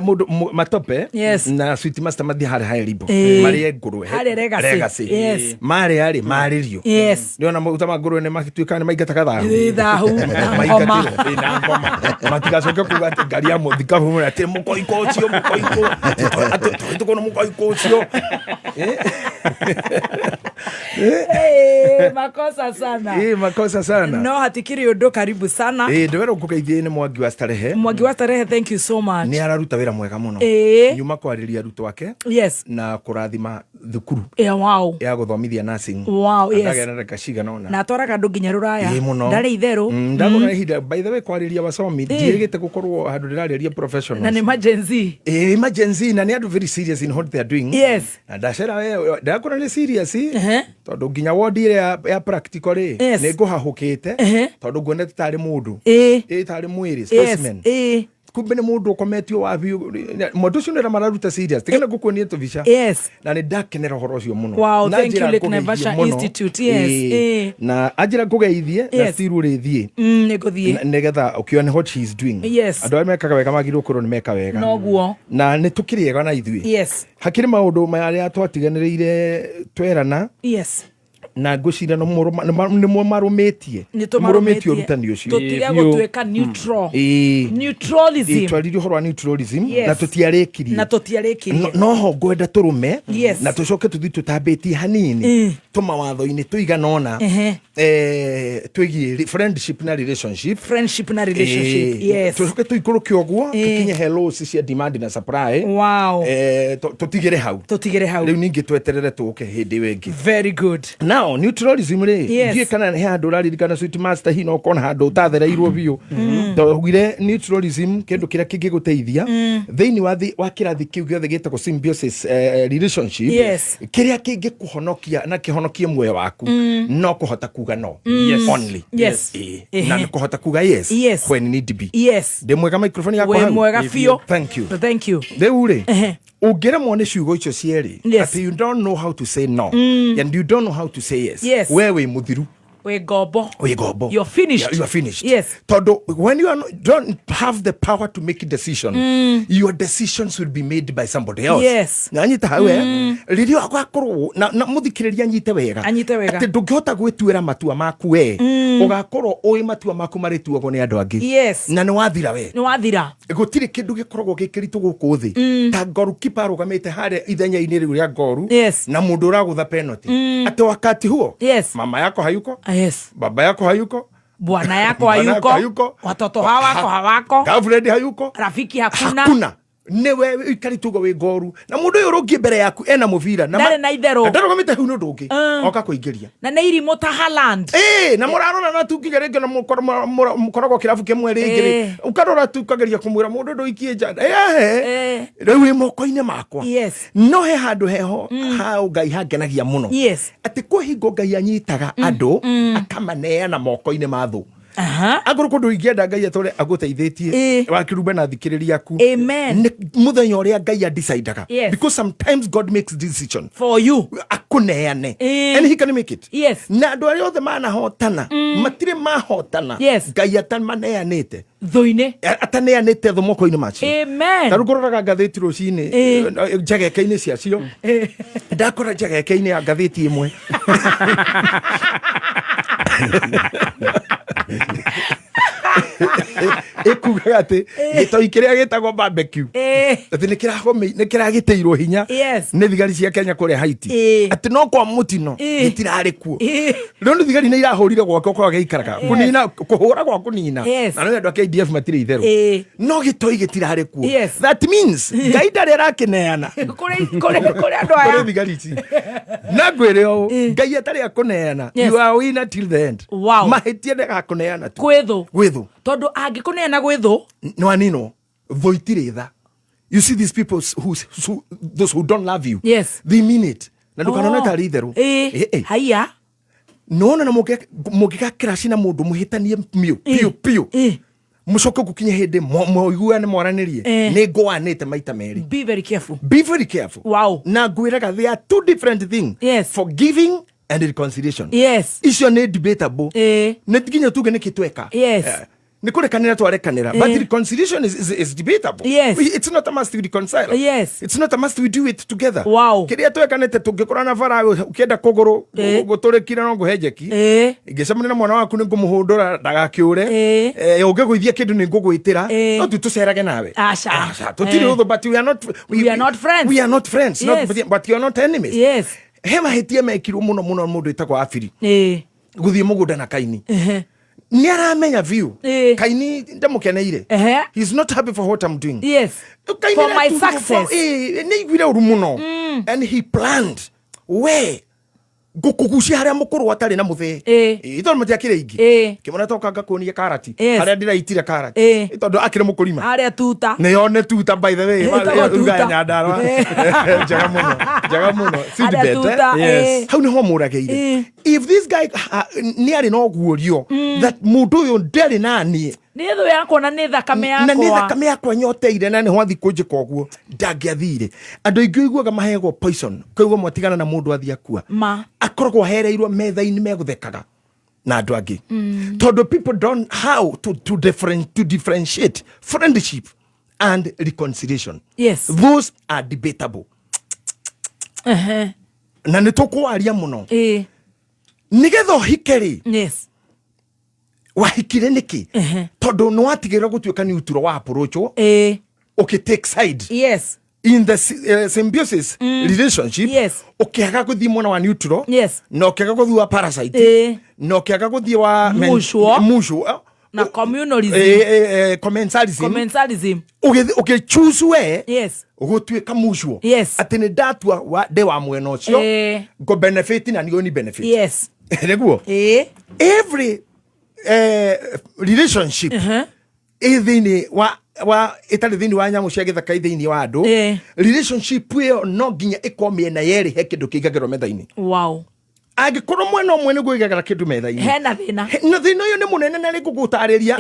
mũndũ Matope Yes. na Sweet Master mathiĩ harĩa ha Eribo Ĩĩ. marĩe ngũrwe Harĩa Legacy. Yes. marĩa rĩ marĩrio Yes. nĩona maguta ma ngũrwe nĩ matuĩkaga nĩ maingataga thahu. Ĩĩ, thahu na homa. Maingatĩrwo, ĩĩ, na ngoma matigacoke kuga atĩ ngari ya mũthikabu atĩ mũkoiko ũcio mũkoiko atĩ tũhĩtũkwo nĩ mũkoiko ũcio. Ĩĩ, makosa sana. Ĩĩ, makosa sana. No hatikĩrĩ ũndũ, karibu sana. Ĩĩ, ndĩwerwo ngũgeithie nĩ Mwangi wa Starehe. Mwangi wa Starehe, thank you so much. Nĩ araruta wĩra mwega mũno. Ĩĩ. Nyuma kwarĩria arutwo ake. Yes. Na kũrathima thukuru. Yeah, wow. Ya gũthomithia nursing. Wow, yes. Ndagera ndagĩka cigana ũna. Na atwaraga andũ nginya rũraya. Ĩĩ, mũno. Ndarĩ itherũ. Ndagona ihinda by the way kwarĩria wasomi Ĩĩ. ndiĩrĩgĩte gũkorwo handũ ndĩrarĩria professionals. Na nĩ ma Gen Z. Ĩĩ, ma Gen Z na nĩ andũ very serious in what they are doing. Yes. Na ndacera we ndakora nĩ serious tondũ nginya wodi ĩrĩa ya practical rĩ Yes. nĩ ngũhahũkĩte tondũ nguonete tarĩ mũndũ. Ĩĩ. Ĩĩ, tarĩ mwĩrĩ specimen. Ĩĩ. Kumbe nĩ mũndũ ũkometio wa biũ mũndũ ũcio nĩ mararuta serious tigana ngũkuonie tũbica. Yes. Na nĩ ndakenera ũhoro ũcio mũno. Wow, Na thank you, njĩra Lake ngũgeithie Naivasha mũno. Institute. Yes. Ĩĩ. Ĩĩ. Na anjĩra ngũgeithie na Yes. still ũrĩthiĩ. Nĩ ngũthiĩ. Nĩgetha ũkĩone what she is doing. Yes. Andũ arĩa mekaga wega magĩrĩirwo kwĩrwo nĩ meka wega. Noguo. Na nĩ tũkĩrĩ ega na ithuĩ. Yes. Hakĩrĩ maũndũ marĩa twatiganĩrĩire twerana. Yes. Na ngwĩciria nĩmo marũmĩtie. Nĩ Nĩmũrũmĩtie tũmarũmĩtie. ũrutani ũcio. Tũtige gũtuĩka neutral. Ĩĩ. Neutralism. Ĩĩ, twaririe ũhoro wa neutralism Yes. na tũtiarĩkirie. Na tũtiarĩkirie. Noho ngwenda tũrũme Yes. na tũcoke tũthiĩ tũtambĩtie hanini tũmawatho-inĩ tũigana ũna Ehe. twĩgiĩ friendship na relationship. Friendship na relationship. Ĩĩ. Yes. Tũcoke tũikũrũke ũguo Ĩĩ. tũkinye hellos cia demand na supply. Wow. Tũtigĩre hau. Tũtigĩre hau. Rĩu ningĩ tweterere tũke hĩndĩ ĩyo ĩngĩ. Very good. Now neutralism rĩ Yes. ndiũĩ kana he handũ ũraririkana Sweet Master hihi no ũkona handũ ũtathereirwo biũ. Twaugire neutralism kĩndũ kĩrĩa kĩngĩgũteithia thĩinĩ wa wa kĩrathi kĩu gĩothe gĩtagwo symbiosis relationship. Yes. Kĩrĩa kĩngĩkũhonokia na kĩhonokie muoyo waku no kũhota kuga no. Yes. Only. Yes. Ĩĩ. Ehe. Na nĩ kũhota kuga yes. Yes. When need be. Yes. Ndĩ mwega microphone yakwa Wĩ hau? mwega biũ. Thank you. Thank you. Rĩu rĩ Ehe. ũngĩremwo nĩ ciugo icio cierĩ Yes. atĩ you don't know how to say no and you don't know how to say yes, Yes. we wĩ mũthiru Wĩ ngombo. wĩ ngombo. You're finished. Yeah, you are finished. Yes. Tondũ when you are not, don't have the power to make a decision your decisions will be made by somebody else. Yes. Na anyita hau rĩrĩa ũgakorwo na mũthikĩrĩria anyite wega Anyite wega. atĩ ndũngĩhota gwĩtuĩra matua maku we ũgakorwo ũĩ matua maku marĩtuagwo nĩ andũ angĩ. Yes. Na nĩ wathira we. Nĩ wathira. Gũtirĩ kĩndũ gĩkoragwo gĩ kĩritũ gũkũ thĩ ta goalkeeper arũgamĩte harĩa ithenya-inĩ rĩu rĩa ngoru Yes. na mũndũ ũragũtha penalty atĩ wakati huo Yes. mama yako hayuko. Yes. Baba yako hayuko. Bwana yako Bwana yako hayuko. hayuko. Watoto hawako hawako. Girlfriend hayuko. Rafiki hakuna. Hakuna. Nĩwe ũikarĩte ũguo wĩ ngoru na mũndũ ũyũ ũrũngiĩ mbere yaku ena mũbira na Ndarĩ na itherũ. Na ndarũgamĩte hau nĩ ũndũ ũngĩ oka kũingĩria. Na nĩ irimũ ta Haaland. Ĩĩ, na mũrarora na tu nginya rĩngĩ na mũkoragwo kĩrabu kĩmwe rĩngĩ rĩ ũkarora tu ũkageria kũmwĩra mũndũ ndũikie nja. Ehe, rĩu wĩ moko-inĩ makwa. No he handũ heho ha Ngai hangenagia mũno atĩ kwĩ hingo Ngai anyitaga andũ akamaneana moko-inĩ ma thũ. Akorwo kũndũ ingĩenda Ngai atũre agũteithĩtie wakĩrumbe na thikĩrĩria aku. Amen. Nĩ mũthenya ũrĩa Ngai adecidaga. Because sometimes God makes decision for you akũneane. And he can make it. Na andũ arĩa othe manahotana matirĩ mahotana. Ngai atamaneanĩte thũ-inĩ, ataneanĩte thũ moko-inĩ macio. Amen. Ta rĩu ngũroraga ngathĩti rũcinĩ njageke-inĩ ciacio, ndakora njageke-inĩ ya ngathĩti ĩmwe ĩkugaga atĩ gĩtoi kĩrĩa gĩtagwo barbecue atĩ nĩ kĩragĩtĩirwo hinya nĩ thigari cia Kenya kũrĩa Haiti, atĩ no kwa mũtino gĩtirarĩ kuo. Rĩu nĩ thigari nĩ irahũrire gwake kwa gĩikaraga kũnina kũhũra gwa kũnina. Na no andũ a KDF matirĩ itherũ no gĩtoi gĩtirarĩ kuo. That means Ngai ndarĩ arakĩneana kũrĩ andũ aya. Kũrĩ thigari ici. Na ngwĩre ũũ, Ngai atarĩ akũneana, you are a winner till the end. Mahĩtia ndagakũneana tu kwĩ thũ. Gwĩ thũ. Tondũ angĩkũneana gwĩ thũ, nĩwaninwo. Thũ itirĩ tha. You see these people who, those who don't love you, they mean it. Na ndũkanone tarĩ itherũ. Haiya. Nona na mũngĩga crash na mũndũ mũhĩtanie miũ piũ piũ, mũcoke gũkinya hĩndĩ mũiguane mwaranĩrie, nĩ ngũanĩte maita merĩ. Be very careful. Be very careful. Na ngwĩraga they are two different things. Forgiving and reconciliation. Icio nĩ debatable. Nĩ nginya tuge nĩkĩ tweka. Nĩ kũrekanĩra twarekanĩra, but reconciliation is debatable. It's not a must we reconcile. It's not a must we do it together. Kĩrĩa twekanĩte tũngĩkora na bara ũkĩenda kũgũrũ gũtũrĩkire no ngũhe njeki. Ingĩcemania na mwana waku nĩ ngũmũhũndũra ndagakĩũre. Ũngĩgũithia kĩndũ nĩ ngũgwĩtĩra, no tu tũcerage nawe. Aca. Aca, tũtirĩ ũthũ, but we are not We are not friends. We are not friends. Not, but you are not enemies. He mahĩtia mekirwo mũno mũno mũndũ wĩtagwo Abiri gũthiĩ mũgũnda na Kaini. Nĩ aramenya biũ Kaini ndamũkeneire. He is not happy for what I'm doing. Kaini For my nĩ success. Nĩ aiguire ũru mũno. And he planned we ngũkũgucia harĩa mũkũrũ atarĩ na mũthee. Tondũ matiakĩrĩ aingĩ kĩmwana toka ngakuonia karati harĩa ndĩraitire karati. Tondũ akĩrĩ mũkũrima harĩa tuta. Nĩyo nĩ tuta, by the way. Ĩtagwo Ruga ya tuta. Nyandarua. Njega mũno, njega mũno. Harĩa Seedbed, eh? tuta. Hau nĩho mũragĩire. If this guy nĩ arĩ na ũguũrio that mũndũ ũyũ ndarĩ naniĩ Nĩ thũ yakwa na nĩ thakame na nĩ yakwa. Thakame yakwa nyoteire na nĩho athi kũnjĩka ũguo ndangĩathire. Andũ aingĩ ũiguaga maheagwo poison koguo mwatigana na mũndũ athiĩ akua ma akoragwo ahereirwo metha-inĩ megũthekaga na andũ angĩ tondũ people don't how to differentiate friendship and reconciliation. Those are debatable. Na nĩ tũkwaria mũno nĩgetha ũhike rĩ. Wahikire nĩkĩ? Tondũ nĩ watigĩrĩra gũtuĩka nĩ uturo wa approachwo ũkĩ take side in the symbiosis relationship. Ũkĩaga gũthiĩ mwena wa neutral na ũkĩaga gũthiĩ wa parasite na ũkĩaga gũthiĩ wa Mutual. Mutual na communalism. Commensalism. Commensalism. Ũgĩchoose we gũtuĩka mutual atĩ nĩ ndatua ndĩ wa mwena ũcio ngũ benefit na niĩ ni benefit. Nĩguo every relationship ĩ thĩinĩ wa ĩtarĩ thĩinĩ wa nyamũ cia gĩthaka, ĩ thĩinĩ wa andũ, relationship ĩyo no nginya ĩkorwo mĩena yerĩ he kĩndũ kĩigagĩrwo metha-inĩ. Angĩkorwo mwena ũmwe nĩguo ũigagĩra kĩndũ metha-inĩ, hena thĩna. Na thĩna ũyũ nĩ mũnene na rĩngũ gũtarĩria.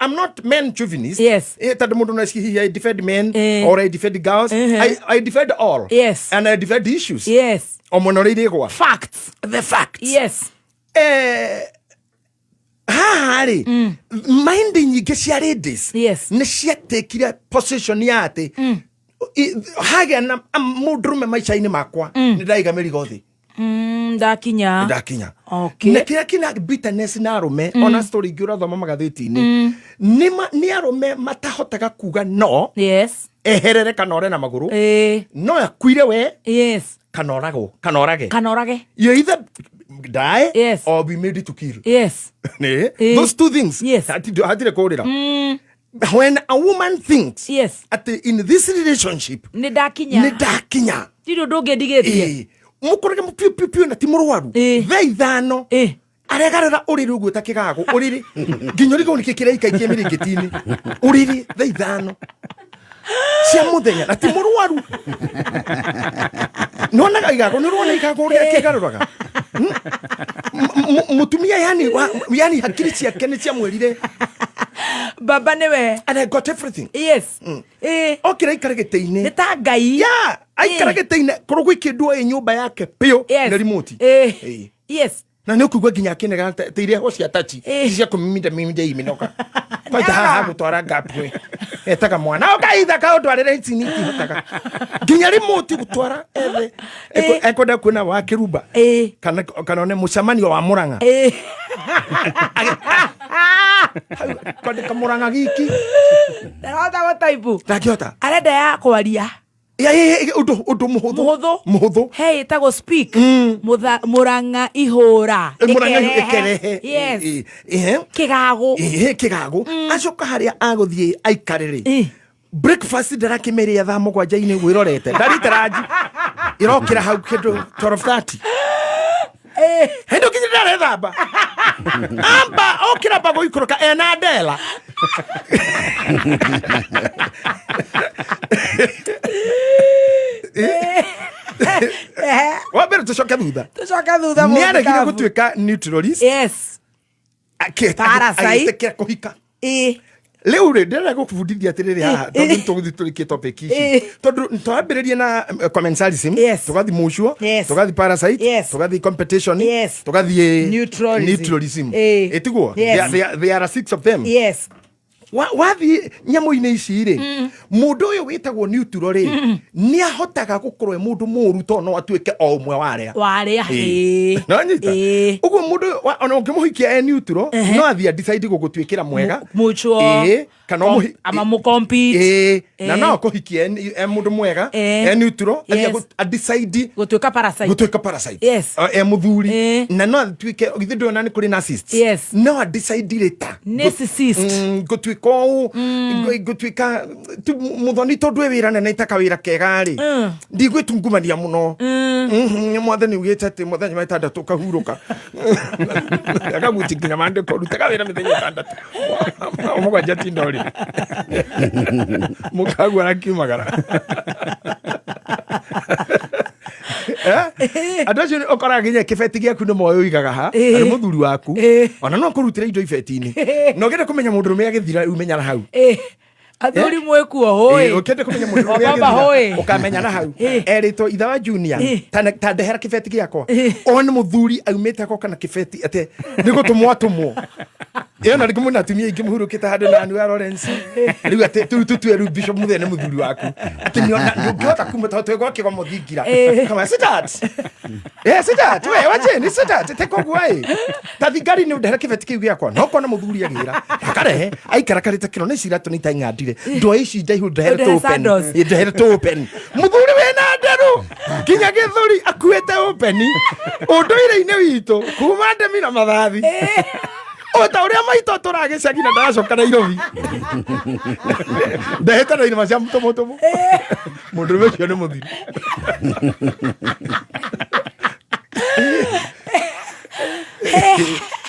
I'm not men chauvinist. Tondũ mũndũ no hihi I defend men or I defend girls. I defend all. And I defend issues. O mwena ũrĩa irĩgwa. Facts. The facts. Haha rĩ, mind nyingĩ cia ladies nĩ ciatekire position ya atĩ hagĩa na mũndũrũme maica-inĩ makwa nĩ ndaiga mĩrigo thĩ. Ndakinya. Ndakinya. Na kĩrĩa kĩna bitterness na arũme ona story ingĩ ũrathoma magathĩti-inĩ nĩ arũme matahotaga kuga no eherere kana ore na magũrũ no akuire we kana oragwo kana orage. Kana orage. You either die or be made to kill. Nĩ those two things. Hatirĩ kũrĩra. When a woman thinks yes atĩ in this relationship nĩ ndakinya nĩ ndakinya, ndirĩ ũndũ ũngĩ ndigĩtie. Mũkũrage piũ piũ piũ na ti mũrwaru, thaa 5 aregarĩra ũrĩrĩ ũguo ta kĩgago ũrĩrĩ, nginya ũrigwo nĩkĩ kĩraikaikie mĩrĩngĩti-inĩ ũrĩrĩ thaa 5 cia mũthenya na ti mũrwaru. Nĩwonaga igago, nĩũrona igago ũrĩa kĩgarũraga mũtumia, yani yani hakiri ciake nĩ ciamwĩrire baba nĩwe and I got everything. Okĩra aikare gĩtĩ-inĩ. Nĩ ta Ngai. Yeah, aikara gĩtĩ-inĩ korwo gwĩ kĩndũ ĩ nyũmba yake piũ na remote. Na nĩ ũkũigua nginya akĩnegena ta iria ho cia tachi cia kũmiminda miminda iminoka kwaita haha gũtwara ngapwe etaga mwana ũkaitha kaũndwarĩre ici nĩ itihotaga nginya remote gũtwara ethe ekwenda kuona wa kĩrumba kana one mũcemanio wa Mũrang'a. Kwandĩka Mũrang'a giki. Ndarahota gũtaipu. Ndangĩhota. Arenda ya kwaria. Ya, ũndũ mũhũthũ. Mũhũthũ. Mũhũthũ. He ĩtagwo speak. Mũrang'a ihũra. Mũrang'a ĩkerehe. ĩkerehe. Yes. Ehe. Kĩgago. Ehe, kĩgago. Acoka harĩa agũthiĩ aikare rĩ, breakfast ndarakĩmĩrĩa thaa 7-inĩ wĩrorete ndarĩte ranji ĩrokĩra hau kĩndũ 12:30 hĩndĩ ũkinyire ndarethamba amba okĩra amba gũikũrũka ena ndela. Wa mbere tũcoke thutha. Tũcoke thutha. Nĩ aregire Mũthikabu. gũtuĩka neutralist. Yes. Parasite. Agĩtĩkĩra kũhika. Rĩu rĩ, ndĩrenda gũkũbundithia atĩrĩrĩ haha, tondũ nĩ tũgũthiĩ tũrĩkie topic ici, tondũ twambĩrĩrie na commensalism, tũgathiĩ mutual, tũgathiĩ parasite, tũgathiĩ competition, tũgathiĩ Neutralism. neutralism. Ĩtiguo? Yes. There are six of them. Wathiĩ nyamũ-inĩ ici rĩ, mũndũ ũyũ wĩtagwo neutral rĩ, nĩ ahotaga gũkorwo e mũndũ mũũru tondũ no atuĩke o ũmwe wa arĩa warĩa. Nonyita ũguo mũndũ ũyũ ona ũngĩmũhikia e neutral, no athiĩ adecide gũgũtuĩkĩra mwega. Mutual. Kana ama mũcompete. Na no akũhikie e mũndũ mwega, e neutral, athiĩ adecide gũtuĩka parasite. Gũtuĩka parasite. E mũthuri na no atuĩke, githĩ ndũrona nĩ kũrĩ narcissists? No adecide rĩ ta Narcissist. Ngũtuĩka ũũ, ngũtuĩka tu mũthoni tondũ e wĩra nene itaka wĩra kega rĩ, ndigwĩtungumania mũno. Mwathani ugĩte atĩ mũthenya wa ĩtandatũ ũkahurũka, akaguti nginya maandĩko, rutaga wĩra mĩthenya 6, 7 tinda ũrĩrĩ mũkaguo arakiumagara. Andũ acio ũkoraga nginya kĩbeti gĩaku nĩ moĩ ũigaga ha na nĩ mũthuri waku, ona no akũrutĩre indo ibeti-inĩ, na ũngĩenda kũmenya mũndũrũme agĩthira rĩu menyana hau. Athuri mwĩkuo hũĩ. Ũkĩenda kũmenya mũndũrũme O baba agĩthira hũĩ. ũkamenyana hau erĩtwo ithe wa junior ta ndehera kĩbeti gĩakwa, one mũthuri aumĩte agoka na kĩbeti atĩ nĩ gũtũmwo atũmwo ĩyo, na rĩngĩ mwĩna atumia aingĩ mũhurũkĩte handũ na anu ya Lawrence rĩu atĩ rĩu tũtue rĩu Bishop Muthee nĩ mũthuri waku atĩ nĩũngĩhota kuma tondũ twĩ gwakĩgwa mũthingira. Kama sit sit we wacheni sit te koguo ĩ ta thigari nĩ ũndehere kĩbeti kĩu gĩakwa, no kona mũthuri agĩra akarehe aikara karĩte kĩro nĩ ciratũ nĩ itaing'andire ndwa ici ndaihu ndehere Ndehere tũpen. sandals. Ndehere tũpen, mũthuri wĩna nderu nginya gĩthũri akuĩte ũpeni ũndũire-inĩ witũ kuma ndemi na mathathi o ta ũrĩa maitũ atũraga gĩcagi na ndaracoka Nairobi ndehete na irima cia mũtũmũtũmũ, mũndũrũme ũcio nĩ mũthiru.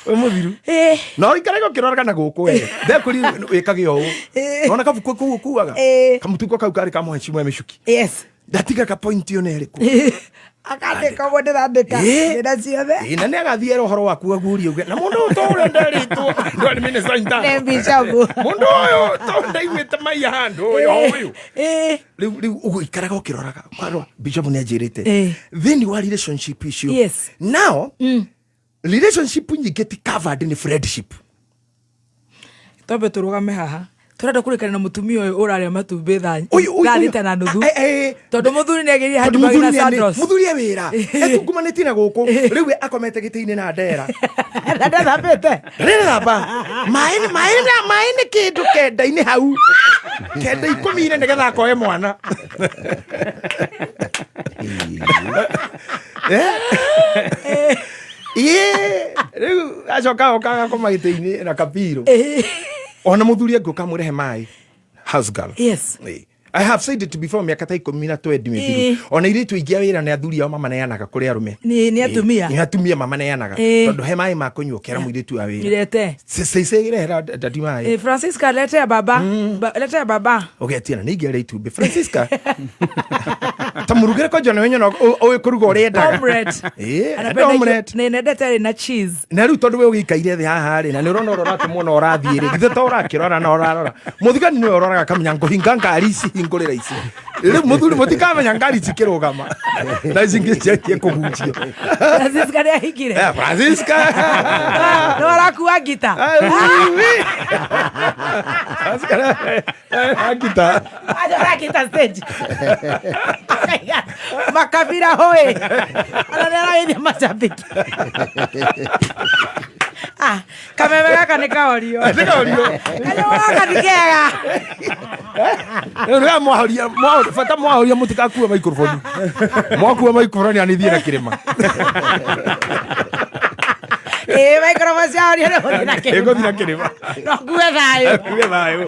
Wĩ mũthiru no ikarage ũkĩroraga na gũkũ we thekũri wĩkage ũũ, nona kabuku kau ũkuaga kamũtuko kau karĩ ka mũhecimu mĩcuki ndatiga ka point ĩyo nĩ ĩrĩkũ. Akandĩka ũguo ndĩrandĩka ndĩna ciothe. Ĩ, na nĩ agathiĩ era ũhoro waku aguũrie uge na mũndũ ũyũ to ũrĩa nderĩtwo ndwarĩ minister Nĩ bishop. Mũndũ ũyũ to ndaiguĩte maiya handũ ũyũ ũyũ rĩu rĩu ũguo ikaraga ũkĩroraga kwarora bishop nĩ anjĩrĩte thĩinĩ wa relationship icio. Now relationship nyingĩ ti covered nĩ friendship. Twambe tũrũgame haha, tũrenda kũrĩkana na mũtumia ũyũ ũrarĩa matumbĩ thaa Ũyũ, ũyũ, thaa ũyũ. 6:30, tondũ mũthuri nĩ agĩrire tondũ handũ mũthuri na nĩ sandals. Mũthuri e wĩra etungumanĩtie na gũkũ rĩu we akomete gĩtĩ-inĩ na ndera. Na ndathambĩte. Rĩramba maĩ maĩ maĩ nĩ kĩndũ 9-inĩ hau 9 10-inĩ nĩgetha akoe mwana. Ĩĩ, rĩu acoka oka agakoma gĩtĩ-inĩ na kapiro. Ona mũthuri angĩũka amwĩre he maĩ, house girl. Yes. Ĩĩ. I have said it before, mĩaka ta 10 na twendi mĩthiru. Ona airĩtu aingĩ a wĩra nĩ athuri ao mamaneanaga kũrĩ arũme. Nĩ atumia. Nĩ atumia mamaneanaga. Ĩĩ. Tondũ he maĩ ma kũnyua, ũkera mũirĩtu wa wĩra. Irete. Ceicei rehera dadi maĩ. Francisca, letea baba. Letea baba. Ũgetia na nĩ ingĩarĩa itumbĩ, Francisca, ta mũrugĩre kwanja na wenye ũĩ kũruga ũrĩa endaga. Omelette. Ĩĩ, Anapenda omelette. hiyo- nendete ĩrĩ na cheese. Na rĩu tondũ we ũgĩikaire thĩ haha rĩ, na nĩ ũrona ũrĩa ũratũmwo na ũrathiĩ rĩ, githĩ to ũrakĩrora na ũrarora mũthigani nĩwe ũroraga akamenya ngũhinga ngari ici, hingũrĩra ici. Rĩu mũthuri mũtikamenya ngari cikĩrũgama na ici ingĩ cianjie kũhunjio. Francisca nĩ ahingire. Eh, Francisca. Nĩ arakua ngita. Francisca ngita. Arakita stage. Akaiga, makabira hoe. Ona nĩ aragĩthia macambĩki. Ah, kameme gaka nĩ kaorio. Nĩ kaorio. Kanyamũ gaka nĩ kega. Rĩu rĩrĩa mwahoria bata mwahoria mũtigakue microphone, mwakua microphone anithiĩ na kĩrĩma. Ĩĩ, microphone ciahorio nĩ gũthiĩ na kĩrĩma. Ĩgũthiĩ na kĩrĩma. No ngue thayũ. Ngue thayũ.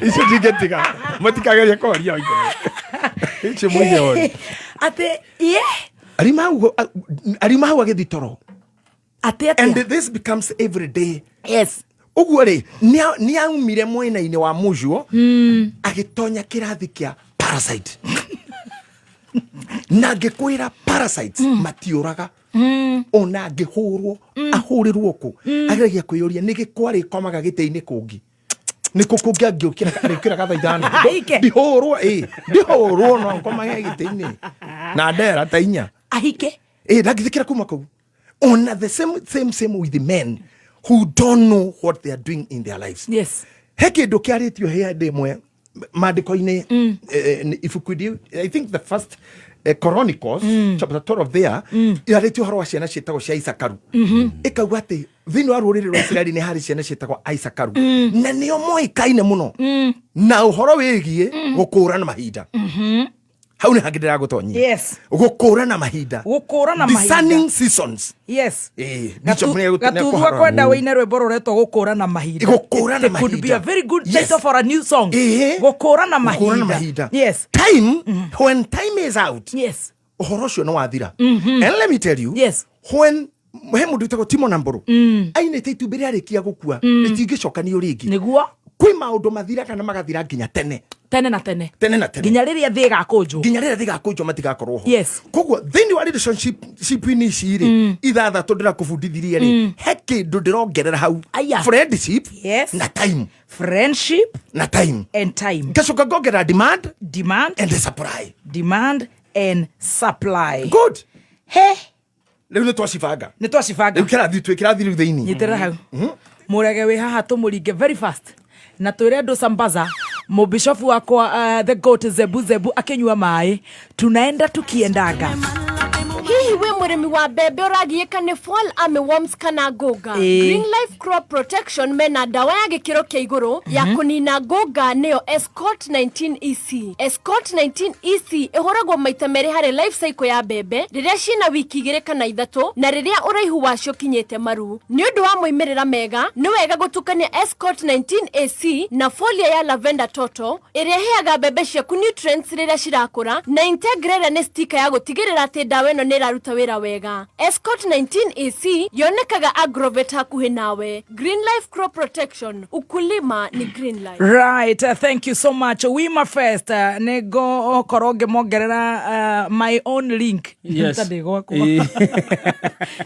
Icio ndingĩtiga, mũtikagerie kũhoria microphone icio, mũige hori. Atĩ ye. Arima hau agĩthi toro. Atĩ atĩa? And this becomes every day. Yes. Ũguo rĩ, nĩ aumire mwena-inĩ wa mũcuo agĩtonya kĩrathi kĩa parasite, na ngĩkwĩra parasites matiũraga. Ona angĩhũrwo, ahũrĩrwo kũ, ageragia kwĩyũria nĩ gĩkwa rĩkomaga gĩtĩ-inĩ kũngĩ, nĩkũ kũngĩ angĩũkĩra, arĩũkĩraga thaa 5. Aike. Ndihũrwo, ĩ ndihũrwo, no ngomage gĩtĩ-inĩ na ndera ta 4. Ahike. Ĩ ndangĩthĩkĩra kuma kũu. Ona the same same same with the men who don't know what they are doing in their lives. Yes. He kĩndũ kĩarĩtio hĩndĩ ĩmwe maandĩko-inĩ, ibuku-inĩ, I think the first Chronicles chapter 12 there, yarĩtie ũhoro wa ciana ciĩtagwo cia Isakaru. Ĩkauga atĩ thĩinĩ wa rũrĩrĩ rwa Isiraeli nĩ harĩ ciana ciĩtagwo Isakaru, na nĩo moĩkaine mũno na ũhoro wĩgiĩ gũkũũrana mahinda. Hau nĩ hangĩ ndĩragũtonyia. Yes. Gũkũũrana mahinda. Gũkũũrana mahinda. Discerning seasons. Yes. Ĩĩ, Bishop Gatuthua nĩekũharora. kwenda wĩine rwĩmbo rũretwo gũkũrana mahinda. Gũkũũrana It could be mahinda. a very good Yes. title for a new song. Ĩĩ. Gũkũũrana Gũkũũrana mahinda. mahinda. Yes. Time, when time is out, yes, ũhoro ũcio nĩ wathira. And let me tell you, yes, when he mũndũ wĩtagwo Timo Nambũrũ ainĩte itumbĩ rĩarĩkia gũkua, rĩtingĩcokanio rĩngĩ. Nĩguo. Kwĩ maũndũ mathiraga na magathira nginya tene. Tene na tene. Tene na tene. Nginya rĩrĩa thĩ ĩgakũnjwo. Nginya rĩrĩa thĩ ĩgakũnjwo matigakorwo ho. Yes. Koguo thĩinĩ wa relationship ship-inĩ ici rĩ, ithathatũ ndĩrakũbundithirie rĩ, he kĩndũ ndĩrongerera hau. Aya. Friendship Yes. na time. Friendship na time. And time. Ngacoka ngongerera demand. Demand and supply. Demand and supply. Good. He. Rĩu nĩ twacibanga. Nĩ twacibanga. Rĩu kĩrathi twĩ kĩrathi rĩu thĩinĩ. Nyitĩrĩra hau. Mũrege wĩ haha tũmũringe very fast na twĩre andũ sambaza mũbishofu wakwa, the goat Zebu Zebu akĩnyua maĩ, tunaenda tukiendaga. Hihi wĩ mũrĩmi wa mbembe ũragiĩka nĩ fall armyworms kana ngũnga? Ĩĩ. Green Life Crop Protection mena ndawa ya gĩkĩro kĩa igũrũ ya kũnina ngũnga, nĩyo Escort 19 EC. Escort 19 EC ĩhũragwo maita merĩ harĩ life cycle ya mbembe, rĩrĩa ciĩna wiki 2 kana 3 na rĩrĩa ũraihu wacio kinyĩte maru. Nĩ ũndũ wa moimĩrĩra mega, nĩ wega gũtukania Escort 19 AC na folia ya Lavender Toto ĩrĩa ĩheaga mbembe ciaku nutrients rĩrĩa cirakũra, na Integra ĩrĩa nĩ stika ya gũtigĩrĩra atĩ ndawa ĩno nĩ ĩraruta wĩra wega. Escort 19 AC yonekaga Agrovet hakuhĩ nawe. Green Life Crop Protection, ukulima ni Green Life. Right, thank you so much. Wima Fest, nĩ ngũkorwo ngĩmongerera my own link. Yes. Ta ndĩ gwakwa. Ĩĩ.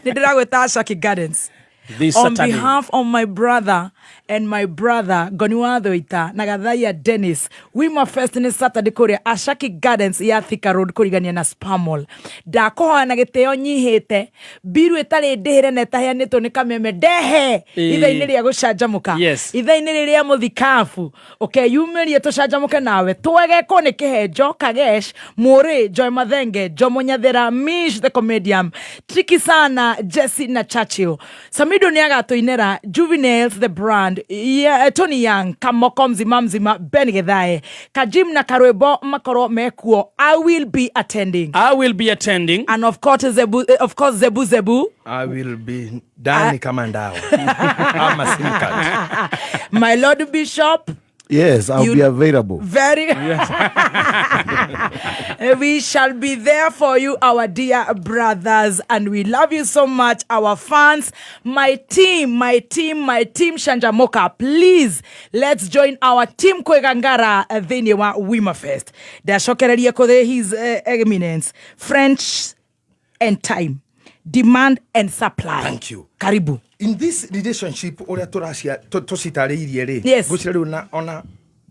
Nĩ ndĩragwĩta Shaki Gardens. This On Saturday. behalf of my brother and my brother Ngoni wa Thũita na Gathaia Dennis, Wima Fest nĩ Saturday kũrĩa Ashaki Gardens ya Thika Road kũrigania na Spamall. Ndakũhoya na gĩtĩo nyihĩte mbiru ĩtarĩ ndĩhĩre na ĩtaheanĩtwo nĩ kameme ndehe. Ĩĩ. Ithaa-inĩ rĩa gũcanjamũka, Yes. ithaa-inĩ rĩrĩa mũthikabu ũkeyumĩrie tũcanjamũke nawe, twegekwo nĩ kĩhenjo Kagesh Mũrĩ, Joy Mathenge, Jomo Nyathera, Mish the comedian, Tricky sana, Jesse na Churchill Samido nĩ agatũinĩra Juveniles the brand. brand, yeah, Tony Young, Kamoko mzima mzima, Ben Gethae, Kajim na Karwebo makorwo mekuo. I will be attending. I will be attending. And of course Zebu, of course Zebu Zebu. I will be ndani kama ndao ama sim card. My Lord Bishop. Yes, I'll be available. Very. We shall be there for you, our dear brothers, and we love you so much, our fans. My team, my team, my team, Shanjamoka, please, let's join our team Kwegangara thĩinĩ wa Wima Fest. Ndacokereria kũthĩ His Eminence, French and time, demand and supply. Thank you. Karibu. In this relationship ũrĩa tũracia tũcitarĩirie rĩ, Yes. ngwĩciria rĩu na ona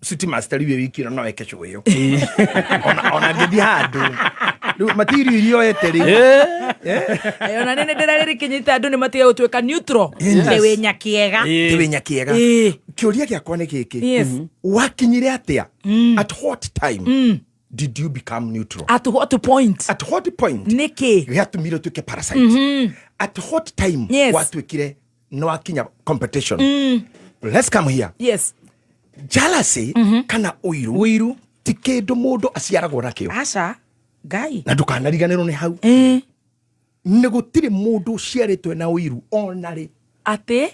city master rĩu wiki ĩno no eke show ĩyo ona ngĩthiĩ handũ rĩu matirio iria oete rĩ. Ona nĩ ndĩrarĩrĩ kinyĩte andũ nĩ matige gũtuĩka neutral. Yes. Ndĩ wĩ nyakiega. Ndĩ wĩ nyakiega. Kĩũria gĩakwa nĩ gĩkĩ. Yes. Wakinyire atĩa? At what time did you become neutral? At what point? At what point? Nĩkĩ? Gĩatũmire ũtuĩke parasite. At what time Yes. watuĩkire nĩ wakinya competition? Let's come here. Yes. Jealousy kana ũiru ũiru ti kĩndũ mũndũ aciaragwo nakĩo. Aca. Ngai. Na ndũkanariganĩrwo nĩ hau. Nĩ gũtirĩ mũndũ ũciarĩtwo na ũiru ona rĩ. Atĩ?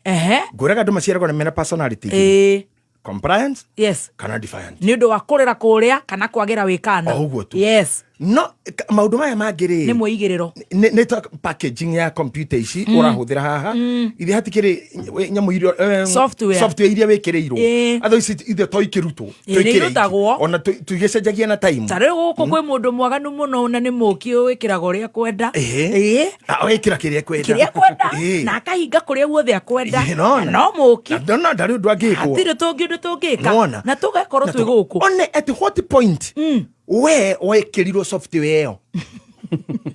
Ehe. Ngwĩraga andũ maciaragwo na mena personality. Ĩĩ. Compliance Yes. kana defiant. Nĩ ũndũ wa kũrĩra kũrĩa kana kwagĩra wĩkana. O ũguo tu. Yes. No maũndũ maya mangĩ rĩ Nĩ mwĩigĩrĩro. Nĩ ta packaging ya computer ici ũrahũthĩra haha ithe hatikĩrĩ nyamũ iria Software. software iria wĩkĩrĩirwo Ĩĩ. atho ici ithe to ikĩrutwo Ĩĩ, nĩ irutagwo. ona tũigĩcenjagia na time. Ta rĩu gũkũ kwĩ mũndũ mwaganu mũno na nĩ mũki wĩkĩraga ũrĩa akwenda. Ĩĩ. Wĩkĩra kĩrĩa ekwenda. Kĩrĩa akwenda Ĩĩ. na akahinga kũrĩa guothe akwenda. Ĩĩ, nona. No mũki. Na ndarĩ ũndũ angĩkwo. Hatirĩ tũngĩ ũndũ tũngĩka. Nona. Na tũgakorwo twĩ gũkũ. One at what point we wekĩrirwo software ĩyo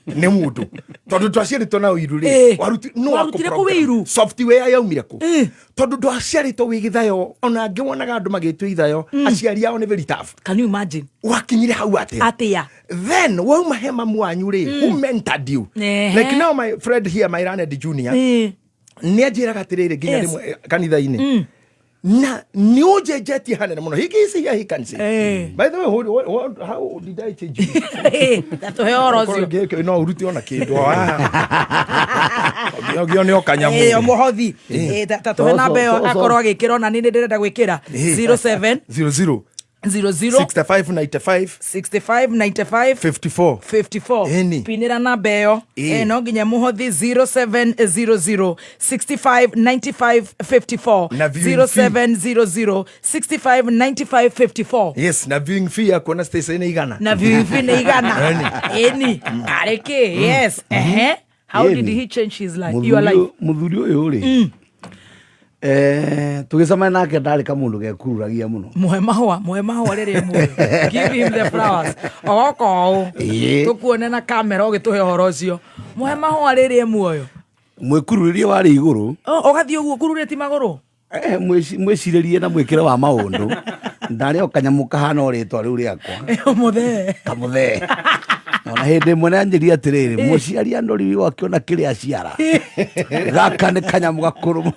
nĩ mũndũ tondũ twaciarĩtwo na ũiru rĩ Ĩĩ. no Warutire kũ akũ-program. wĩiru? Software yaumire kũ tondũ ndwaciarĩtwo wĩ gĩthayo ona angĩ wonaga andũ magĩtwo ithayo aciari ao nĩ very tough. Can you imagine? Wakinyire hau atĩa? Atĩa? Then wauma he mamu wanyu rĩ, who mentored you? Ehe. Like now my friend here, my learned junior, Ĩĩ. nĩ anjĩraga atĩrĩrĩ nginya Yes. rĩmwe kanitha-inĩ na nĩ ũnjenjetie hanene mũno. He can say, he can say. By the way, how did I change you? Na tũhe ũhoro ũcio. Ngĩke- no ũrute ona kĩndũ haha nĩ o kanyamũ. Ĩĩ, o mũhothi. Ĩĩ, ta tũhe namba ĩyo akorwo agĩkĩra ona niĩ nĩ ndĩrenda gwĩkĩra. 07 00 00 65 95 65 95 54 54. Ĩni. Pinĩra namba ĩyo. Ĩĩ. Ĩĩ, no nginya mũhothi 0700 65 95 54. Na viewing fee. 0700 65 95 54. Yes, na viewing fee ya kuona station nĩ igana. Na viewing fee nĩ igana. Ĩni. Ĩni. Arĩ kĩ? Yes. Ehe. How did Ĩni. he change his life? Your life? Mũthuri ũyũ rĩ, tũgĩcemania nake ndarĩ kamũndũ gekururagia mũno. Muhe mahũa, muhe mahũa rĩrĩa muoyo. Give him the flowers. Ogoka ũũ. Ĩĩ. Tũkuone na kamera ũgĩtũhe ũhoro ũcio. Muhe mahũa rĩrĩa muoyo. Mwĩkururĩrie warĩ igũrũ. Oh, ũgathiĩ ũguo ũkururĩtie magũrũ. Mwĩcirĩrie na mwĩkĩre wa maũndũ ndarĩ o kanyamũ kahana o rĩtwa rĩu rĩakwa. Mũthee. Kamũthee. Ona hĩndĩ ĩmwe nĩanjĩrire atĩrĩrĩ, mũciari andorire akĩona kĩrĩa aciara gaka nĩ kanyamũ gakũrũ.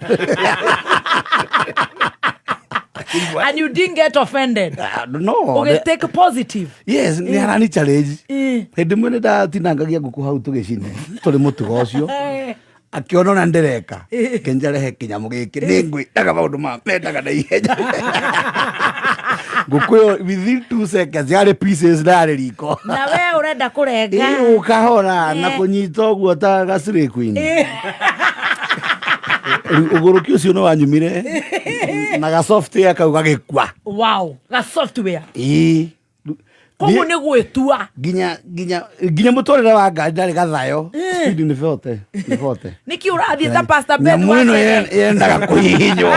And you didn't get offended? No. Ũgĩ take positive? Yes, nĩ arani challenge. Hĩndĩ ĩmwe nĩ ndatinangagia ngũkũ hau tũgĩcine tũrĩ mũtugo ũcio akĩona ona ndĩreka kĩnjarehe kĩnyamũ gĩkĩ nĩ ngwĩtaga maũndũ ma mendaga na ihenya. Ngũkũ ĩyo within 2 seconds yarĩ pieces na yarĩ riko. Na we ũrenda kũrenga. Ĩĩ, ũkahora na kũnyita ũguo ta gacirĩ queen. Rĩu ũgũrũki ũcio nĩ wanyumire na ga software kau gagĩkua. Wow, ga software. Ĩĩ. Koguo nĩ gwĩtua. Nginya nginya nginya mũtwarĩre wa ngari ndarĩ gathayo. Speed nĩ bote, nĩ bote. Nĩkĩ ũrathiĩ ta Pastor Ben Nyamũ ĩno wa yendaga kũhihinywo.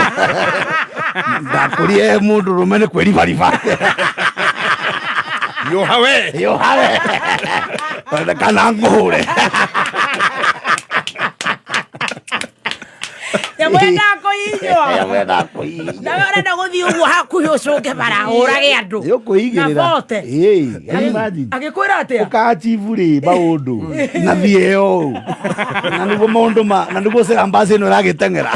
Ndakũrie mũndũ rũme nĩ kwĩribariba. Yohawe. Yohawe. Kana ngũhũre. Nyamũ yendaga kũhihinywo. Nyamũ yendaga kũhihinywo. Nawe ũrenda gũthiĩ ũguo hakuhĩ ũcũnge bara ũrage andũ. Nĩ ũkwĩigĩrĩra. Na bote. Ĩĩ, can you imagine? Agĩkwĩra atĩa? Ũkaachieve rĩ maũndũ na thiĩ ĩyo ũũ. Na nĩguo maũndũ ma na nĩguo syllabus ĩno ĩragĩteng'era.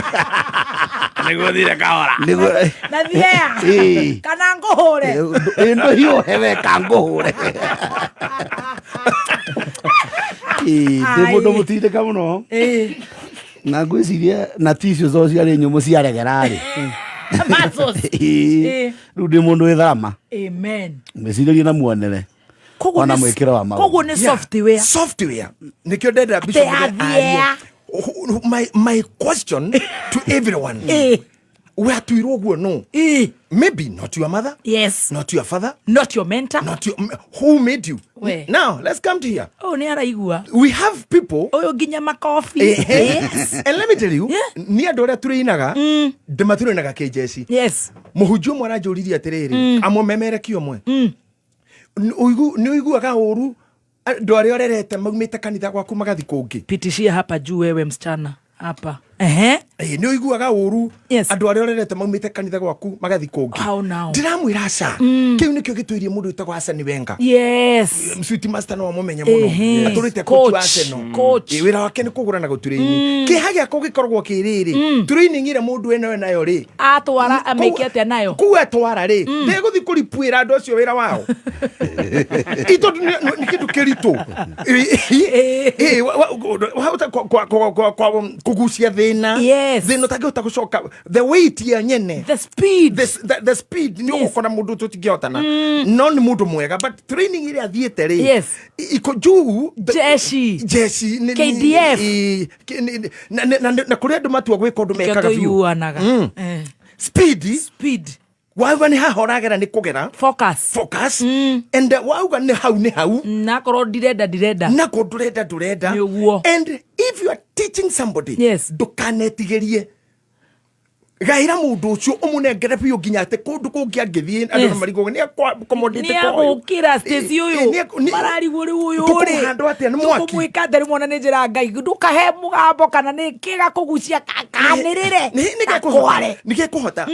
Nĩguo thire kahora. Nĩguo- Na thiea. Ĩĩ. Kana ngũhũre. Ĩ, ndũhiũhe we ka ngũhũre. Ĩ, ndĩ mũndũ mũtindĩka mũno na ngwĩciria na ticio zo ciarĩ nyũmũ ciaregera rĩ. Muscles. Ĩ, Ĩ. rĩu ndĩ mũndũ wĩ tharama Amen. mwĩcirĩrie na muonere Koguo ona nĩ- mwĩkĩre wa maũndũ. koguo nĩ software. Software nĩkĩo ndenda Bishop Atĩ Muthee arie. athiea. My question to everyone, watuirwo guo no maybe not your mother, yes, not your father, not your mentor, not your, who made you? We. Now let's come to here. Ũyũ nĩ araigua. We have people Ũyũ nginya makobi. Yes. And let me tell you, ni andå arä a tå ndĩmatũrĩinaga kĩnjeci. Yes. Mũhunjia ũmwe aranjũririe atĩrĩrĩ, amũmemerekia ũmwe, nĩ ũiguaga ũru andũ arĩa ũrerete maumĩte kanitha gwaku magathi kũngĩ? Pitishia hapa juu wewe msichana hapa. Ehe. Nĩ ũiguaga ũru andũ arĩa ũrerete maumĩte kanitha gwaku magathi kũngĩ? How now? Ndĩramwĩra aca, kĩu nĩkĩo gĩtũirie mũndũ wĩtagwo Arsene Wenger. Yes. Sweet Master no amũmenye mũno. Ehe. Atũrĩte Coach. coach wa Arsenal. Coach. Ĩ, wĩra wake nĩ kũgũra na gũtũrĩini. Kĩeha gĩakwa gĩkoragwo kĩ rĩrĩ, training ĩrĩa mũndũ ĩno nayo rĩ, Atwara amĩke atĩa nayo? Kuu atwara rĩ, ndegũthi kũripuĩra andũ acio wĩra wao. Ĩ, tondũ nĩ kĩndũ kĩritũ. Ĩ, wahota kũgucia thĩna. Yes. Thĩna ũtangĩhota gũcoka, the weight ya nyene, the speed, the speed nĩ ũgũkora mũndũ tũtingĩhotana, no nĩ mũndũ mwega, but training ĩrĩa athiĩte rĩ, Yes. iko juu Jeshi. Jeshi KDF. na kũrĩ andũ matua gwĩka ũndũ Nĩkĩo mekaga biũ. tũiguanaga. Eh. Speed. Speed. Wauga nĩ haha ũragera nĩ kũgera. Focus. Focus. And wauga nĩ hau nĩ hau. Nakorwo ndirenda ndirenda. Nakorwo ndũrenda ndũrenda. Nĩ ũguo. And if you are teaching somebody, yes, ndũkanetigĩrie gaĩra mũndũ ũcio, ũmũnengere biũ nginya atĩ kũndũ kũngĩ angĩthiĩ andũ Yes. nĩ marigwo nĩ accommodate. Nĩ agũkĩra Stacy ũyũ mararigwo rĩu ũyũ rĩ Tũkũmũhandwo atĩa nĩ mwaki? Tũkũmwĩka atĩa rĩu mwana nĩ njĩra Ngai ndũkahe mũgambo kana nĩ kĩga kũgucia kanĩrĩre gakware. Nä gekåhota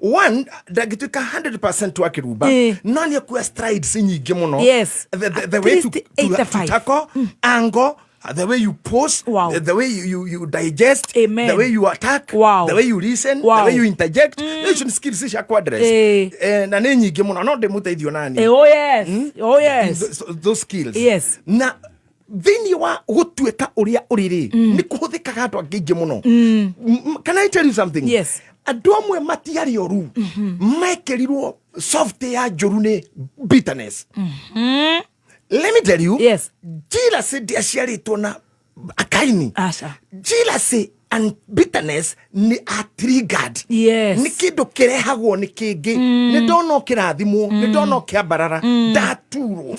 one ndangĩtuĩka 100% wa kĩrumba, no nĩ akuoya strides nyingĩ mũno. Yes. The way At least to 85. tackle angle, the way you pose, Wow. the way you digest, Amen. the way you attack, Wow. the way you listen, Wow. the way you interject, icio nĩ skills cia ku address. Eh. Na nĩ nyingĩ mũno, no ndĩmũteithio nani. Eh, oh yes. Oh yes. Those skills. Yes. Na thĩinĩ wa gũtuĩka ũrĩa ũrĩ rĩ, nĩ kũhũthĩkaga andũ angĩ aingĩ mũno. Can I tell you something? Yes. Andũ amwe matiarĩ oru, mekĩrirwo soft ya njũru nĩ bitterness. Let me tell you. Yes. Jealousy ndĩaciarĩtwo na akaini. Aca. Jealousy and bitterness nĩ are triggered. Yes. Nĩ kĩndũ kĩrehagwo nĩ kĩngĩ. Nĩ ndona ũkĩrathimwo, nĩ ndona ũkĩambarara, ndaturwo.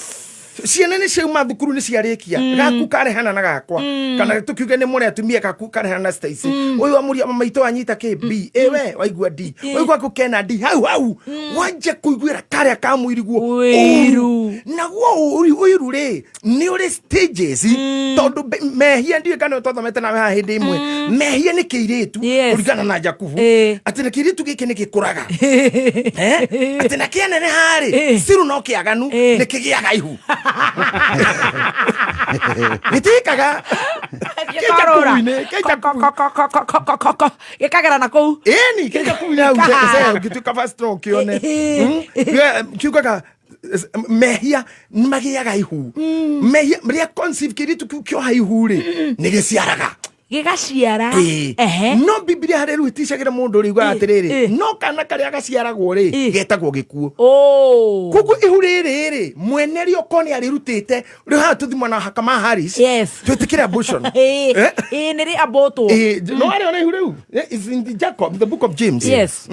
Ciana nĩ ciauma thukuru nĩ ciarĩkia, gaku karehana na gakwa, kana tũkiuge nĩ mũrĩ atumia, gaku karehana na Stacy, ũyũ amũria mama itũ anyita kĩ B, ĩwe waigua D, waigua aku kena D, hau hau wanjia kũiguĩra karĩa kamũiriguo Ũiru. Naguo ũiru rĩ nĩ ũrĩ stages, tondũ mehia ndiũĩ kana twathomete nawe haha hĩndĩ ĩmwe, mehia nĩ kĩirĩtu kũringana na Jakubu, atĩ na kĩirĩtu gĩkĩ nĩ gĩkũraga. Eh? Atĩ na kĩaneneha rĩ, ciru no kĩaganu nĩ kĩgĩaga ihu gĩtikaga. Gĩkarũra. Gĩkagera na kũu. Ĩni kĩjakubu-inĩ hau. Gĩkahara. Ũngĩtuĩka first no ũkĩone. Kiugaga mehia nĩ magĩaga ihu, mehia rĩa conceive kĩirĩtu kĩu kĩoha ihu rĩ, nĩ gĩciaraga. Gĩgaciara. Ĩĩ. No Bibilia harĩ rĩu ĩticagĩra mũndũ rĩ, yugaga atĩrĩrĩ, no kana karĩa gaciaragwo rĩ getagwo gĩkuũ. Koguo ihu rĩrĩ rĩ mwene rĩo ko nĩ arĩrutĩte rĩu haha tũthi mwena wa Kama Harris, twĩtĩkĩre abortion. Eh? Ĩĩ nĩ rĩ abotwo. Ĩĩ, no arĩ ona ihu rĩu. It's in the Jacob, the book of James. Yes.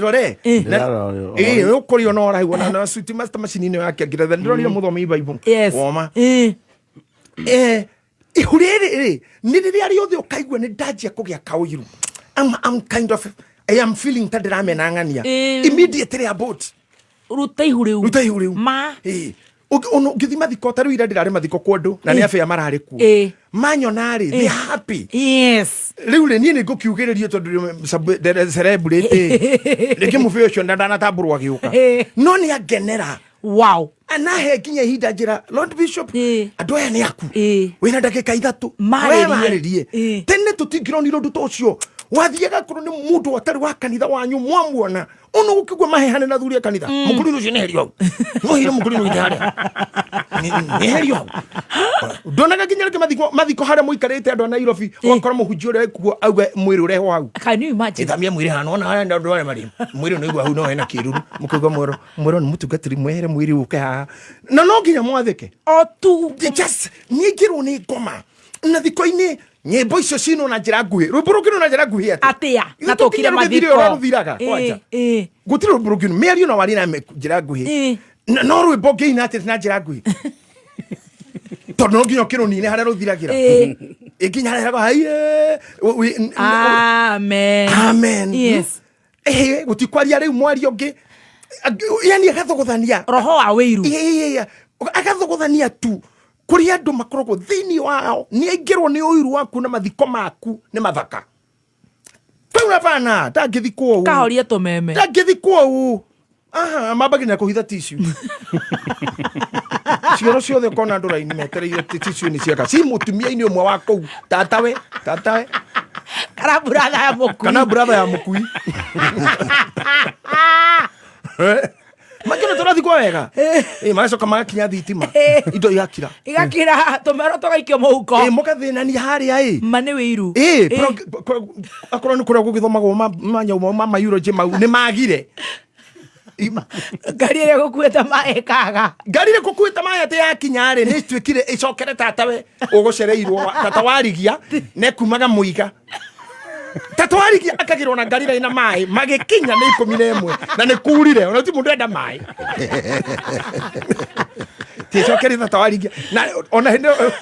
Rore. Ĩĩ, ũkũrio no ũraigua na sweet master machine ĩno yake nginya ndĩrorire mũthomi Bible. Yes. Woma. Eh, ihu rĩrĩ rĩ nĩ rĩrĩa rĩothe ũkaigua nĩ ndanjia kũgĩa kaũiru, I'm kind of, I am feeling ta ndĩramena ng'ania, immediately abort. Ruta ihu rĩu. Ruta ihu rĩu. Ma. Ĩĩ. Ũngĩthiĩ mathiko ta rĩu ira ndĩrarĩ mathiko kũndũ na nĩ abĩa mararĩ kuo, manyona rĩ, they are happy. Yes. Rĩu rĩ niĩ nĩ ngũkiugĩrĩrio tondũ ndĩ celebrity rĩngĩ, mũbĩa ũcio ndanatambũrwo agĩũka, no nĩ angenera. Wow. Anahe nginya ihinda njĩra, Lord Bishop, andũ aya nĩ aku, wĩna ndagĩka 3. Marĩrie. We marĩrie. Tene tũtingĩronire ũndũ ta ũcio. Wathiaga korwo nĩ mũndũ atarĩ wa kanitha wanyu mwamuona ono gũkĩgua mahehane na thuri a kanitha. Mũkũrinũ ũcio nĩherio hau. Nohire mũkũrinũ gĩte harĩa. Nĩherio hau. Ndonaga nginya rĩngĩ mathiko harĩa mũikarĩte andũ a Nairobi ũgakora mũhunjia ũrĩa ekuo auga mwĩrĩ ũrehwo hau. Can you imagine? Ithamia mwĩrĩ hana ona harĩa andũ arĩa marĩ. Mwĩrĩ nĩ hau no hena kĩruru. Mũkauga mwero mwero nĩ mũtungatĩri mwehere mwĩrĩ ũke haha. Na no nginya mwathĩke. O tu. Just nĩngĩrwo nĩ ngoma. Na thiko-inĩ nyĩmbo icio cinwo na njĩra nguhĩ. Rwĩmbo rũngĩnwo na njĩra nguhĩ atĩa? Atĩa? Na Ithuĩ tũkire tũkinya rũgĩthire mathiko. ũrĩa rũthiraga kwanja. Gũtirĩ rwĩmbo rũngĩinwo. Mĩario no warie na njĩra nguhĩ. No rwĩmbo ũngĩina atĩa na njĩra nguhĩ? Tondũ no nginya ũkĩrũnine harĩa rũthiragĩra. Ĩnginya harĩa haragwo, haiye, Amen. Amen. Yes. Gũtikwaria rĩu mwario ũngĩ. Yani agathogothania. Roho wa wĩiru. Agathogothania tu. Kũrĩ andũ makoragwo thĩinĩ wao nĩ aingĩrwo nĩ ũiru waku na mathiko maku nĩ mathaka. Kau hapana, ndangĩthikwo ũũ. Kahorie tũmeme. Ndangĩthikwo ũũ. Aha, mambagia kũhitha tissue. Cioro ciothe ũkona andũ raini metereire tissue nĩ ciaka. Ci mũtumia-inĩ ũmwe wa kũu, tatawe, tatawe. Kana brother ya mũkui. Kana brother ya mũkui. Makĩona tũrathikwo wega. Magacoka magakinya thitima. Indo igakira. Igakira tũmero tũgaikio mũhuko. Mũgathĩnania harĩa ĩ. Ma nĩ wĩiru. Akorwo nĩ kũrĩa gũgĩthomagwo manyamũ ma mayurojĩ mau nĩ magire. Ngari ĩrĩa ĩgũkuĩte maĩ ĩkaga. Ngari ĩrĩa ĩgũkuĩte maĩ atĩ yakinya rĩ, nĩ ĩtuĩkire ĩcokere tatawe ũgũcereirwo, tata warigia na ĩkumaga mũiga. Tata warigia akagĩrwo na ngari ĩrĩa ĩna maĩ, magĩkinya nĩ 11 na nĩ kurire, ona ti mũndũ enda maĩ. Ticokere tata warigia. Na ona hĩndĩ ĩyo,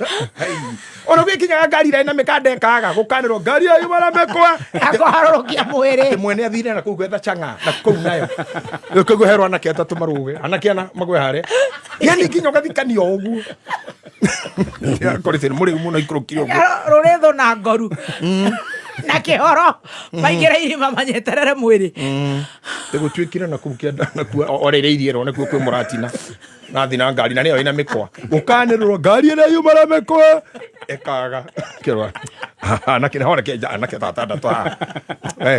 ona gũgĩkinyaga ngari ĩrĩa ĩna mĩkanda ĩkaga, gũkanĩrwo ngari ĩyo yuma na mĩkwa. Akũharũrũkia mwĩrĩ. Atĩ mwene athire na kũu gwetha chang'aa, na kũu nayo. Rĩu kũu herwo anake atatũ marũge, anake ana magwe harĩa. Yani nginya ũgathikanio ũguo. Korĩte nĩ mũrĩu mũno ikũrũkire ũguo. Rũrĩthũ na ngoru. Na kĩhoro. Maingĩra irima manyeterere mwĩrĩ. Gũtuĩkire na kũu kĩanda, na kuo orereirie ro, na kuo kwĩ mũratina. Nathi na ngari na nĩyo ĩna mĩkwa. Gũkanĩrĩrwo ngari ĩrĩa yuma na mĩkwa. Ĩkaga. Kĩrwa. Anake nĩ hora kĩenja anake tatandatũ haha.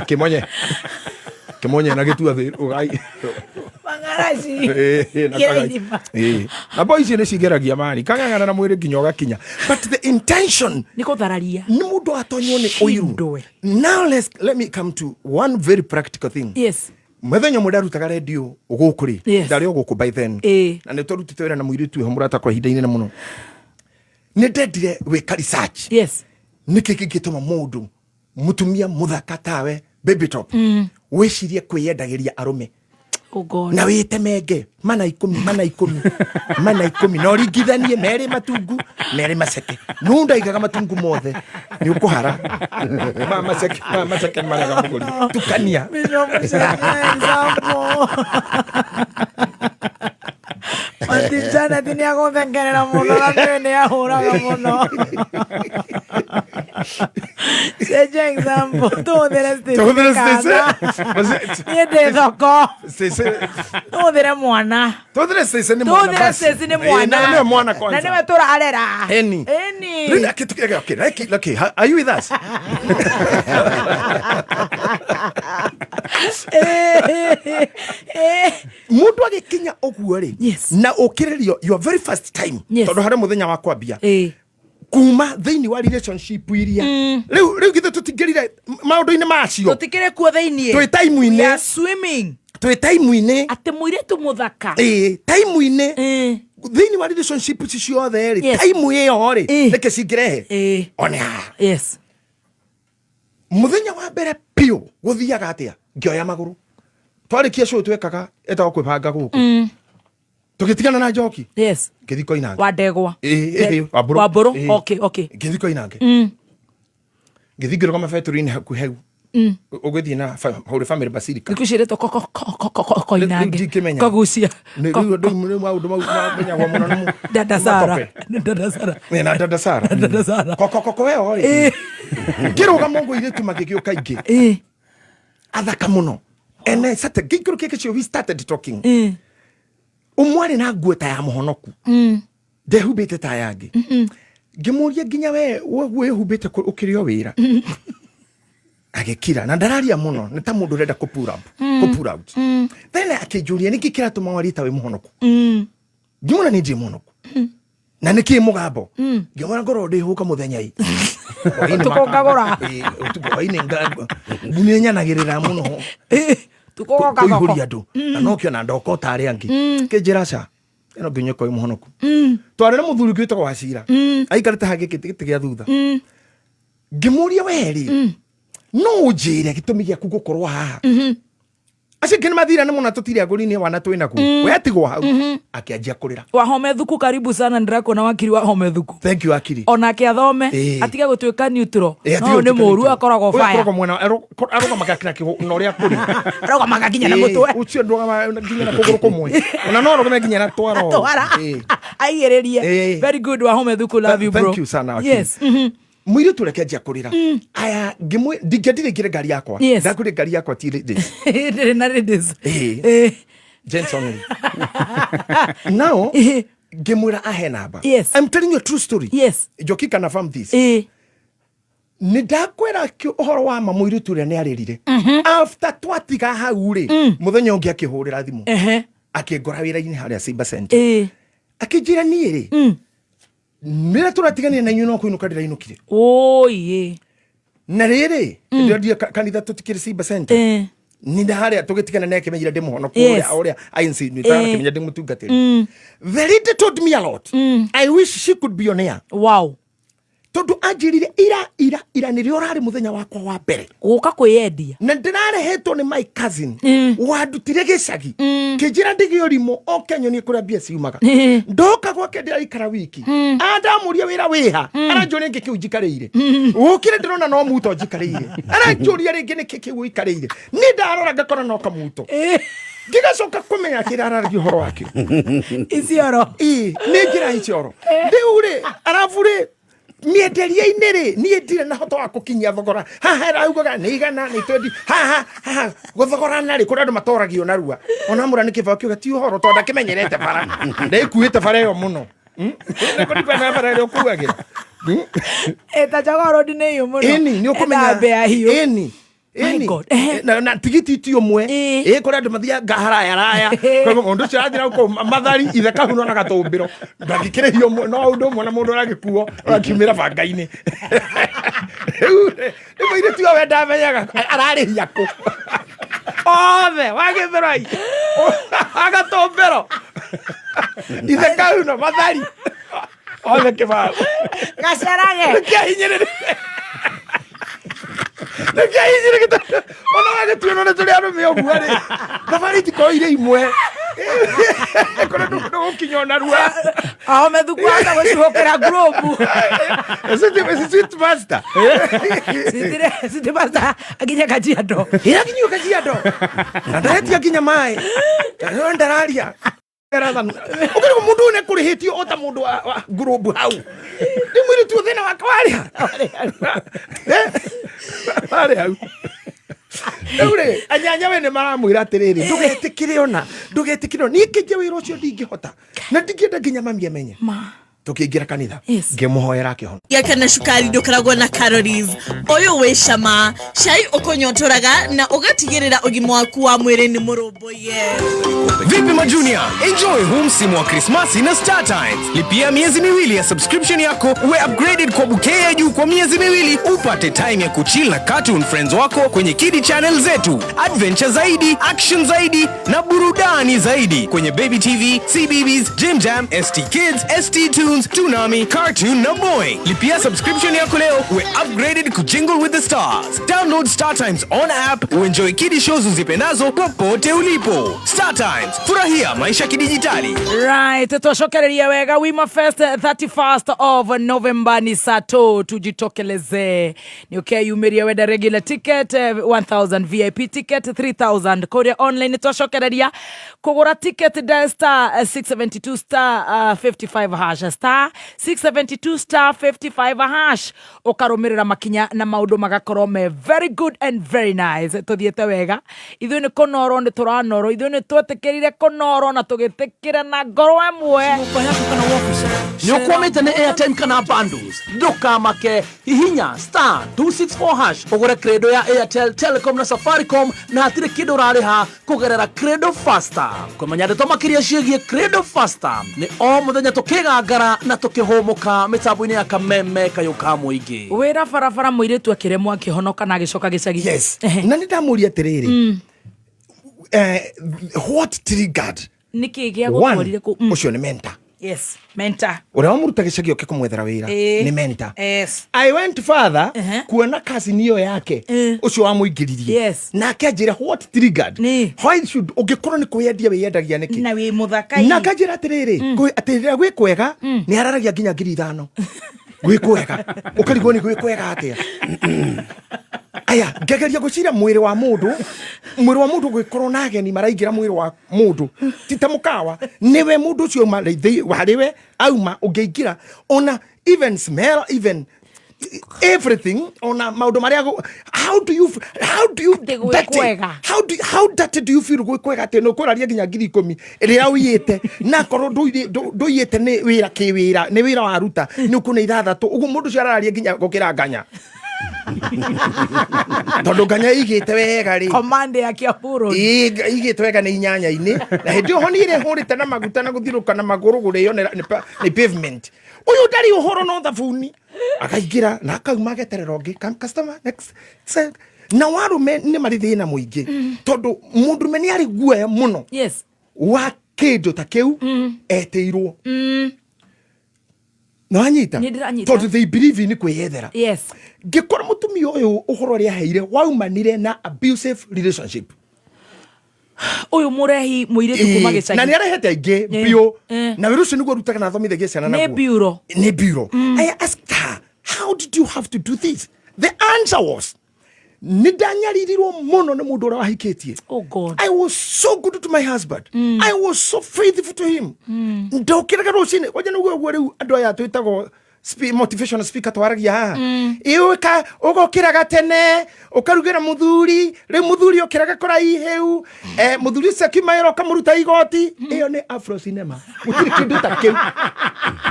Kĩmonye. Kĩmonye na gĩtua thĩ ũgai. Mang'araci. Na Kĩra kagai. irima. Na boys nĩ cigeragia mani. Kang'ang'ana na mwĩrĩ nginya ũgakinya. But the intention nĩ kũthararia. Nĩ mũndũ atonywo nĩ ũiru. Now let me come to one very practical thing. Yes. Mũthenya ũmwe ndarutaga redio gũkũ rĩ. Yes. Ndarĩ o gũkũ by then. Na nĩ twarutĩte wĩra na mũirĩtu wĩho mũrata kwa ihinda inene mũno. Nĩ ndendire gwĩka research. Yes. Nĩkĩ kĩngĩtũma mũndũ mũtumia mũthaka tawe baby top wĩcirie kwĩyendagĩria arũme. Oh God. Na wĩtemenge mana ikũmi, mana ikũmi, mana ikũmi, na ũringithanie merĩ matungu merĩ maceke. Nũ ndaigaga matungu mothe nĩ ũkũhara. Ma maceke, ma maceke marega mũgũri. Tukania. Auntie Janet nĩ agũthengerera mũno na nĩwe nĩ ahũraga mũno. Cenjia example, tũhũthĩre Stacy Tũhũthĩre Stacy. Mĩkanda. Niĩ ndĩ thoko. Stacy. Tũhũthĩre mwana. Tũhũthĩre Stacy nĩ mwana Tũhũthĩre basi. Stacy nĩ mwana. Na nĩwe mwana kwanza. Na nĩwe tũrarera. Eni. Eni. Rĩu nake tukiaga, okay, okay, okay, are you with us? Mũndũ agĩkinya ũguo rĩ, na ũkĩrĩrio your very first time, tondũ harĩ mũthenya wa kwambia kuma thĩinĩ wa relationship iria rĩu githĩ tũtingĩrire maũndũ-inĩ macio, Tũtikĩrĩ kuo thĩinĩ. Twĩ time-inĩ. We are swimming. Twĩ time-inĩ. Atĩ mũirĩtu mũthaka. Time-inĩ. Thĩinĩ wa relationship ici ciothe rĩ, time ĩyo rĩ, nĩkĩ cingĩrehe? One haha. Yes. Mũthenya wa mbere biũ gũthiaga atĩa? Ngĩoya magũrũ. Twarĩkia show twekaga etagwo kwĩbanga gũkũ. Tũgĩtigana na Njoki. Yes. Ngĩthiĩ Koinange. Wa ndegwa. Wambũrũ. Wambũrũ. Okay, okay. Ngĩthiĩ Koinange. Ngĩthiĩ ngĩrũgama betũrũ-inĩ hakuhĩ hau. Ũgĩthiĩ na Holy Family Basilica. Thikũ ici ĩrĩtwo Rĩu Koinange. ndingĩmenya. Kogucia. Rĩu rĩu maũndũ mau mamenyagwo mũno nĩ Dada Sara. matope. Dada Sara. Na Dada Sara. Dada Sara. Koko we oi. Ngĩrũgama ũguo airĩtu magĩgĩũka aingĩ. Athaka mũno. And I started, ngĩikũrũkia gĩcigo, we started talking. Ũmwe arĩ na nguo ta ya mũhonoku. Ndehumbĩte ta yangĩ. Ngĩmũria nginya we wĩhumbĩte ũkĩrĩ o wĩra. Agĩkira na ndararia mũno, nĩ ta mũndũ ũrenda kũ pull up, kũ pull out. Then akĩnjũria, nĩkĩ kĩratũma warie ta wĩ mũhonoku? Ngĩmwĩra nĩ ndirĩ mũhonoku. Na nĩkĩ mũgambo? Ngĩmwĩra ngorwo ndĩhũka mũthenya i. Hwaĩ-inĩ. Ũtukũ ngagũra. Ĩĩ, ũtukũ hwaĩ-inĩ nĩ nyanagĩrĩra mũno. Tukũ ũgoka thoko. Kũihũria andũ na nokĩo na ndoka ta arĩa angĩ. Kĩnjĩra ca ĩno nginya ũkorwo wĩ mũhonoku. Twarĩ na mũthuri ũngĩ wĩtagwo Wacira, aikarĩte hangĩ gĩtĩ gĩa thutha. Ngĩmũria, we rĩ, no ũnjĩre gĩtũmi gĩaku gũkorwo haha? Acio angĩ nĩ mathira nĩ mona tũtirĩ agũri nĩ wana twĩ naguo, we atigwo hau. Akĩanjia kũrĩra. Wahome Thuku, karibu sana. Ndĩrakuona wakiri Wahome Thuku. Thank you, akiri. Onake athome. Atige gũtuĩka neutral. Ĩĩ, atige No nĩ gũtuĩka mũru. neutral. Akoragwo Ũyũ fire. akoragwo mwena arũgamaga na na ũrĩa kũrĩ. Arũgamaga nginya na Ĩĩ, mũtwe. Ũcio ndũgamaga nginya na kũgũrũ kũmwe, ona no arũgame nginya na twara ũũ. Twara. Aigĩrĩrie. Very good, Wahome Thuku, love you, bro. Thank you sana, wakiri. Yes. Mũirĩtu ũrĩa akĩanjia kũrĩra. Aya, ngĩmwĩ ndingĩendire ingĩre ngari yakwa. Ndakũrĩ ngari yakwa ti ladies. Ndĩrĩ na ladies. Ĩĩ. Gents only. Now ngĩmwĩra ahe namba. I'm telling you a true story. Njoki can affirm this. Nĩ ndakwĩra ũhoro wa ma, mũirĩtu ũrĩa nĩ arĩrire after twatiga hau rĩ. Mũthenya ũngĩ akĩhũrĩra thimũ, akĩngora wĩra-inĩ harĩa Cyber Center, akĩnjĩra, niĩ rĩ, rĩrĩa tũratiganire na inyuĩ no kũinũka ndĩrainũkire. Oye. Na rĩrĩ ndĩrondire kanitha tũtikĩrĩ Cyber Center nĩ harĩa tũgĩtigana na akĩmenyire ndĩ mũhonoku. Ũrĩa ũrĩa ainsinuĩtaga, akĩmenya ndĩ mũtungatĩri. The lady told me a lot. I wish she could be on air. Tondũ anjĩrire, ira ira ira nĩrĩo ũrarĩ mũthenya wakwa wa mbere gũka kwĩyendia, na ndĩrarehetwo nĩ my cousin wandutire gĩcagi, kĩnjĩra ndĩgĩ ũrimũ oke nyonie kũrĩa mbia ciumaga. Ndoka gwake ndĩraikara wiki, andamũria wĩra wĩha, aranjũria nĩkĩ kĩu njikarĩire. Ũkire ndĩrona no muto njikarĩire, aranjũria rĩngĩ nĩkĩ kĩu ũikarĩire. Niĩ ndarora ngakora no kamuto, ngĩgacoka kũmenya kĩrĩa araragia ũhoro wakĩo. Isioro. Ĩĩ, nĩ njĩra Isioro rĩu rĩ, arabu rĩ, mĩenderie-inĩ rĩ, niĩ ndirĩ na hota wa gũkinyia thogora. Haha ĩraugaga nĩ 100 nĩ 20, haha haha gũthogorana rĩ, kũrĩ andũ matoragio narua. Ona mũra nĩ kĩbao kiuga ti ũhoro tondũ ndakĩmenyerete bara, ndĩkuĩte bara ĩyo mũno. Nĩkũribana bara ĩrĩa ũkuagĩra. Ĩta Jogoo Road nĩ hiũ mũno. Ĩni, nĩ ũkũmenya. Ĩna mbĩa hiũ. Ĩni. My Ĩni. God. Na tigiti ti ũmwe. Ĩ kũrĩ andũ mathiaga haraya raya. Koguo mũndũ ũcio arathiĩ kũu Mathari, ithe kahuno na gatũmbĩro ndangĩkĩrĩhio ũmwe, no ũndũ ũmwe na mũndũ ũragĩkuo ũrakiumĩra banga-inĩ. Rĩu rĩ, nĩ mũirĩtu ũyũ we ndamenyaga ararĩhia kũ othe wagĩthũrai agatũmbĩro, ithe kahuno, Mathari, othe kĩbao. Gacerage. Nĩkĩahinyĩrĩrĩte, nĩkĩahinyĩrĩrĩte ona wagĩtuĩrwo nĩ tũrĩ arũme ũguo rĩ, thabarĩ itikorwo irĩ imwe kũrĩa ndũgũkinya ona rua. Ahome Thuku ahota gũcuhũkĩra ngurubu. Sweet master. City Master akinye Kajiado. Ĩrakinyio Kajiado na ndaretia nginya maĩ na ndararia ũkĩrĩ mũndũ ũyũ nĩkũrĩhĩtio o ta mũndũ wa ngurubu hau. Rĩu mũirĩtu ũyũ thĩna wake warĩ ha? Warĩ hau. Rĩu rĩ, anyanya we nĩ maramwĩra atĩrĩrĩ, ndũgetĩkĩre ona ndũgetĩkĩre ona niĩ kĩnjia wĩra ũcio ndingĩhota na ndingĩenda nginya mami amenye. Tũkĩingĩra kanitha, ngĩmũhoera, akĩhona. Gaka na cukari ndũkoragwo na calories. Ũyũ wĩ cama cai ũkũnyotoraga na ũgatigĩrĩra ũgima waku wa mwĩrĩ nĩ mũrũmbũiye. Vipi majunia? Enjoy huu msimu wa Krismasi na Star Times. Lipia miezi 2 ya subscription yako uwe upgraded kwa bouquet ya juu kwa miezi 2, upate time ya kuchill na cartoon friends wako kwenye Kidi channel zetu. Adventure zaidi, action zaidi na burudani zaidi kwenye Baby TV, CBeebies, Jim Jam, ST Kids, ST Tunes, Toonami, Cartoon na Boy. Lipia subscription yako leo uwe upgraded kujingle with the stars. Download Star Times on app uenjoy Kidi shows uzipendazo popote ulipo. Star Times, furahia maisha kidijitali. Right, twacokereria wega. Wima Fest, 31st of November ni sato, tujitokeleze. Nĩ ũkeyumĩria wenda regular ticket 1000, VIP ticket 3000 kũrĩa online. Twacokereria kũgũra ticket, dial star 672 star 55 hash. Star 672 star 55 hash ũkarũmĩrĩra makinya na maũndũ magakorwo me very good and very nice. Tũthiĩte wega ithuĩ nĩ kũnorwo nĩ tũranorwo, ithuĩ nĩ twetĩkĩrire kũnorwo na tũgĩtĩkĩra na ngoro ĩmwe. Nĩ ũkwamĩte nĩ airtime kana bundles, ndũkamake, hihinya star 264 hash ũgũre credo ya Airtel, Telecom na Safaricom na hatirĩ kĩndũ ũrarĩha kũgerera Credo Faster. Kũmenya ndeto makĩria ciĩgiĩ Credo Faster nĩ o mũthenya tũkĩgangara na tũkĩhũmũka mĩtambo-inĩ ya Kameme Kayũ ka Mũingĩ. Wĩra barabara mũirĩtu akĩremwo akĩhonoka na agĩcoka gĩcagi. Yes, na nĩ ndamũria atĩrĩrĩ, what triggered? Nĩkĩ gĩa One, gũtwarire kũ ũcio nĩ mentor. Yes, mentor. Ũrĩa wamũruta gĩcagi oke kũmwethera wĩra nĩ mentor. I went further kuona cousin ĩyo yake ũcio wamũingĩririe. Nake anjĩra what triggered, why should ũngĩkorwo nĩ kwĩyendia wĩyendagia nĩkĩ na wĩ mũthaka. Nake anjĩra atĩrĩrĩ, atĩ rĩrĩa gwĩ kwega nĩ araragia nginya 5,000 gwĩ kwega, ũkarigwo nĩ gwĩ kwega atĩa. Aya, ngegeria gwĩciria mwĩrĩ wa mũndũ, mwĩrĩ wa mũndũ gwĩkorwo na ageni maraingĩra mwĩrĩ wa mũndũ ti ta mũkawa nĩwe mũndũ ũcio auma harĩwe auma ũngĩingĩra ona even smell, even everything, ona maũndũ marĩa how do you gwĩ dirty- kwega. How dirty do you feel gwĩ kwega atĩ nĩ ũkũraria nginya 10,000 rĩrĩa ũiyĩte, na akorwo ndũiyĩte nĩ wĩra kĩwĩra, nĩ wĩra waruta nĩ ũkũne ithathatũ ũguo mũndũ ũcio arararia nginya gũkĩra nganya, tondũ nganya igĩte wega rĩ. Command ya Kiambu Road. Ĩĩ, igĩte wega nĩ inyanya-inĩ, na hĩndĩ ĩyo honi ĩrĩa ĩhũrĩte na maguta na gũthiũrũrũka na magũrũ gũrĩo nĩ pavement, ũyũ ndarĩ ũhoro no thabuni akaingĩra na akauma ageterera ũngĩ. Customer next. Na warume nĩ marĩ thĩna mũingĩ tondũ mũndũrũme nĩ arĩ guoya mũno wa kĩndũ ta kĩu etĩirwo. Nĩwanyita? Nĩ ndĩranyita. Tondũ they believe in kwĩyethera. Ngĩkora mũtumia ũyũ ũhoro ũrĩa aheire waumanire na abusive relationship. Ũyũ mũrehi mũirĩtu kuma gĩcagi. Na nĩ arehete aingĩ biũ, na wĩra ũcio nĩguo arutaga na athomithagia ciana. Nĩ Naguo bureau. Nĩ bureau. I asked her, how did you have to do this? The answer was, nĩ ndanyaririrwo mũno nĩ mũndũ ũrĩa wahikĩtie. Oh God. I was so good to my husband. I was so faithful to him. Ndokĩraga rũcinĩ kwanja nĩguo ũguo rĩu andũ aya twĩtagwo motivational speaker twaragia haha. Ĩũka ũgokĩraga tene ũkarugĩra mũthuri, rĩu mũthuri ũkĩraga kũraihĩu, mũthuri ũcio akiuma wĩra ũkamũruta igoti. Ĩyo nĩ afro cinema, gũtirĩ kĩndũ ta kĩu,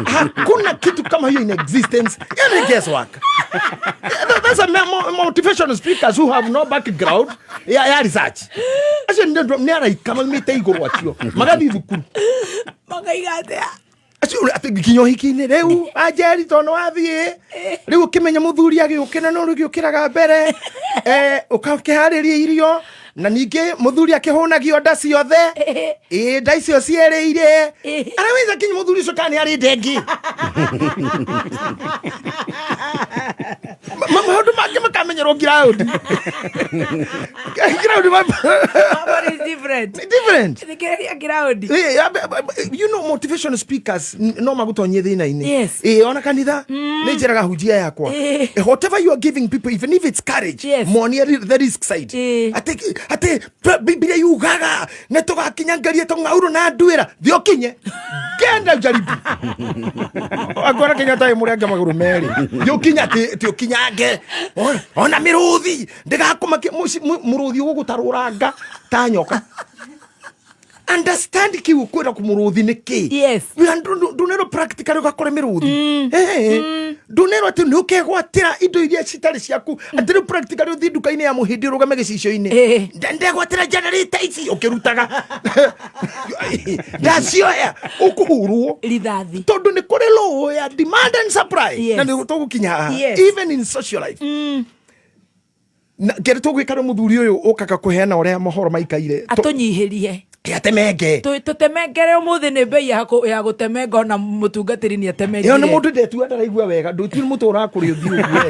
hakuna kitu kama hiyo in existence. Hiyo ni guesswork. That's a motivational speakers who have no background ya research. Acio nĩ araika maumĩte igũrũ, acio magathiĩ thukuru. Makaiga atĩa? Acio atĩ nginya ũhiki-inĩ rĩu anjeri tondũ wathiĩ rĩu ũkĩmenya mũthuri agĩũkĩra no rĩgĩũkĩraga mbere, ũkakĩharĩria irio, na ningĩ mũthuri akĩhũnagio nda ciothe, ĩ nda icio cierĩire arawĩza kinya mũthuri ũcio kana nĩ arĩ ndengi. Maũndũ mangĩ makamenyerwo ground ground. What is different? Different. Thikĩrĩria ground. You know motivation speakers no magũtonyie thĩna-inĩ. Ona kanitha nĩ njĩraga hunjia yakwa, whatever you are giving people, even if it's courage, monie the risk side, atĩ Biblia yugaga nĩ tũgakinyangaria tũng'aurũ na nduĩra. Thiĩ ũkinye ngenda jaribu akora Kenyatta ĩ mũrenge magũrũ merĩ. Thiĩ ũkinye atĩ ũkinyange ona mĩrũthi ndĩgakũmakie, mũrũthi ũgũgũtarũranga ta nyoka. Understand kiu kwĩra kũmũrũthi nĩ kĩ. Ndũnerwo practically ũgakore mĩrũthi. Ndũnerwo atĩ nĩ ũkegwatĩra indo iria citarĩ ciaku, atĩ rĩu practically ũthiĩ nduka-inĩ ya mũhĩndĩ ũrũgame gĩcicio-inĩ. Ndegwatĩra generator ici ũkĩrutaga ndacioya ũkũhurwo rithathi tondũ nĩ kũrĩ law ya demand and supply. Na nĩ tũgũkinya haha. Even in social life na ngere tũgwĩka nĩ mũthuri ũyũ ũkaga kũheana ũrĩa mohoro maikaire. Atũnyihĩrie. Atemenge. Tũtemengere ũmũthĩ nĩ mbei ya gũtemenga ona mũtungatĩri nĩ atemengire. Ĩyo nĩ mũndũ ndetua ndaraigua wega, ndũtu nĩ mũtũ ũrakũrĩa ũthiũ ũguo.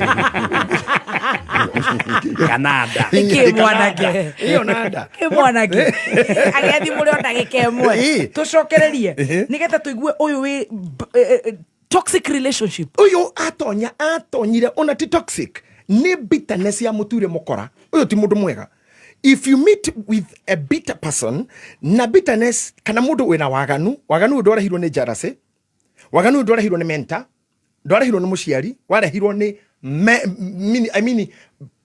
Kananda. Nĩkĩ mwanake? Ĩyo nanda. Ĩ mwanake agethi mũrĩ o ndagĩka ĩmwe. Tũcokererie nĩgetha tũigue ũyũ wĩ toxic relationship. Ũyũ atonya atonyire ona ti toxic, nĩ bitterness ya mũture mũkora. Ũyũ ti mũndũ mwega. If you meet with a bitter person na bitterness kana mũndũ wĩna waganu, waganu ũyũ ndwarehirwo nĩ jealousy. Waganu ũyũ ndwarehirwo nĩ mentor, ndwarehirwo nĩ mũciari, warehirwo nĩ I mean,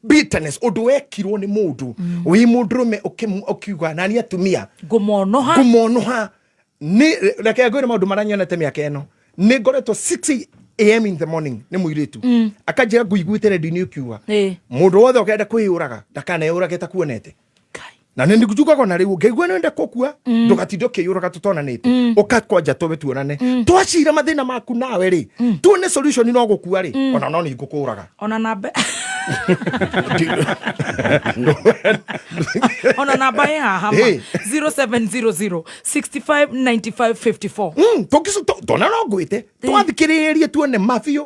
bitterness, ũndũ wekirwo nĩ mũndũ wĩ mũndũrũme ũkiuga nani atumia ngũmonoha. Ngũmonoha. Nĩ reke ngwĩre maũndũ marĩa nyonete mĩaka ĩno. Nĩ ngoretwo 6 a.m. in the morning nĩ mũirĩtu akanjĩra, "Ngũiguĩte redio-inĩ ũkiuga mũndũ wothe ũkenda kwĩyũraga ndakaneyũrage takuonete." Na nĩ njugaga ona rĩu, ngĩigua nĩ wenda kũkua, ndũgatinde ũkĩyũraga tũtonanĩte, ũka kwanja tũbe tuonane, twacira mathĩna maku nawe rĩ, tuone solution. No gũkua rĩ, ona no nĩ ngũkũraga. Ona namba, ona namba ĩ haha ma 0700 65 95 54. Tona no ngwĩte twathikĩrĩrie tuone mabiũ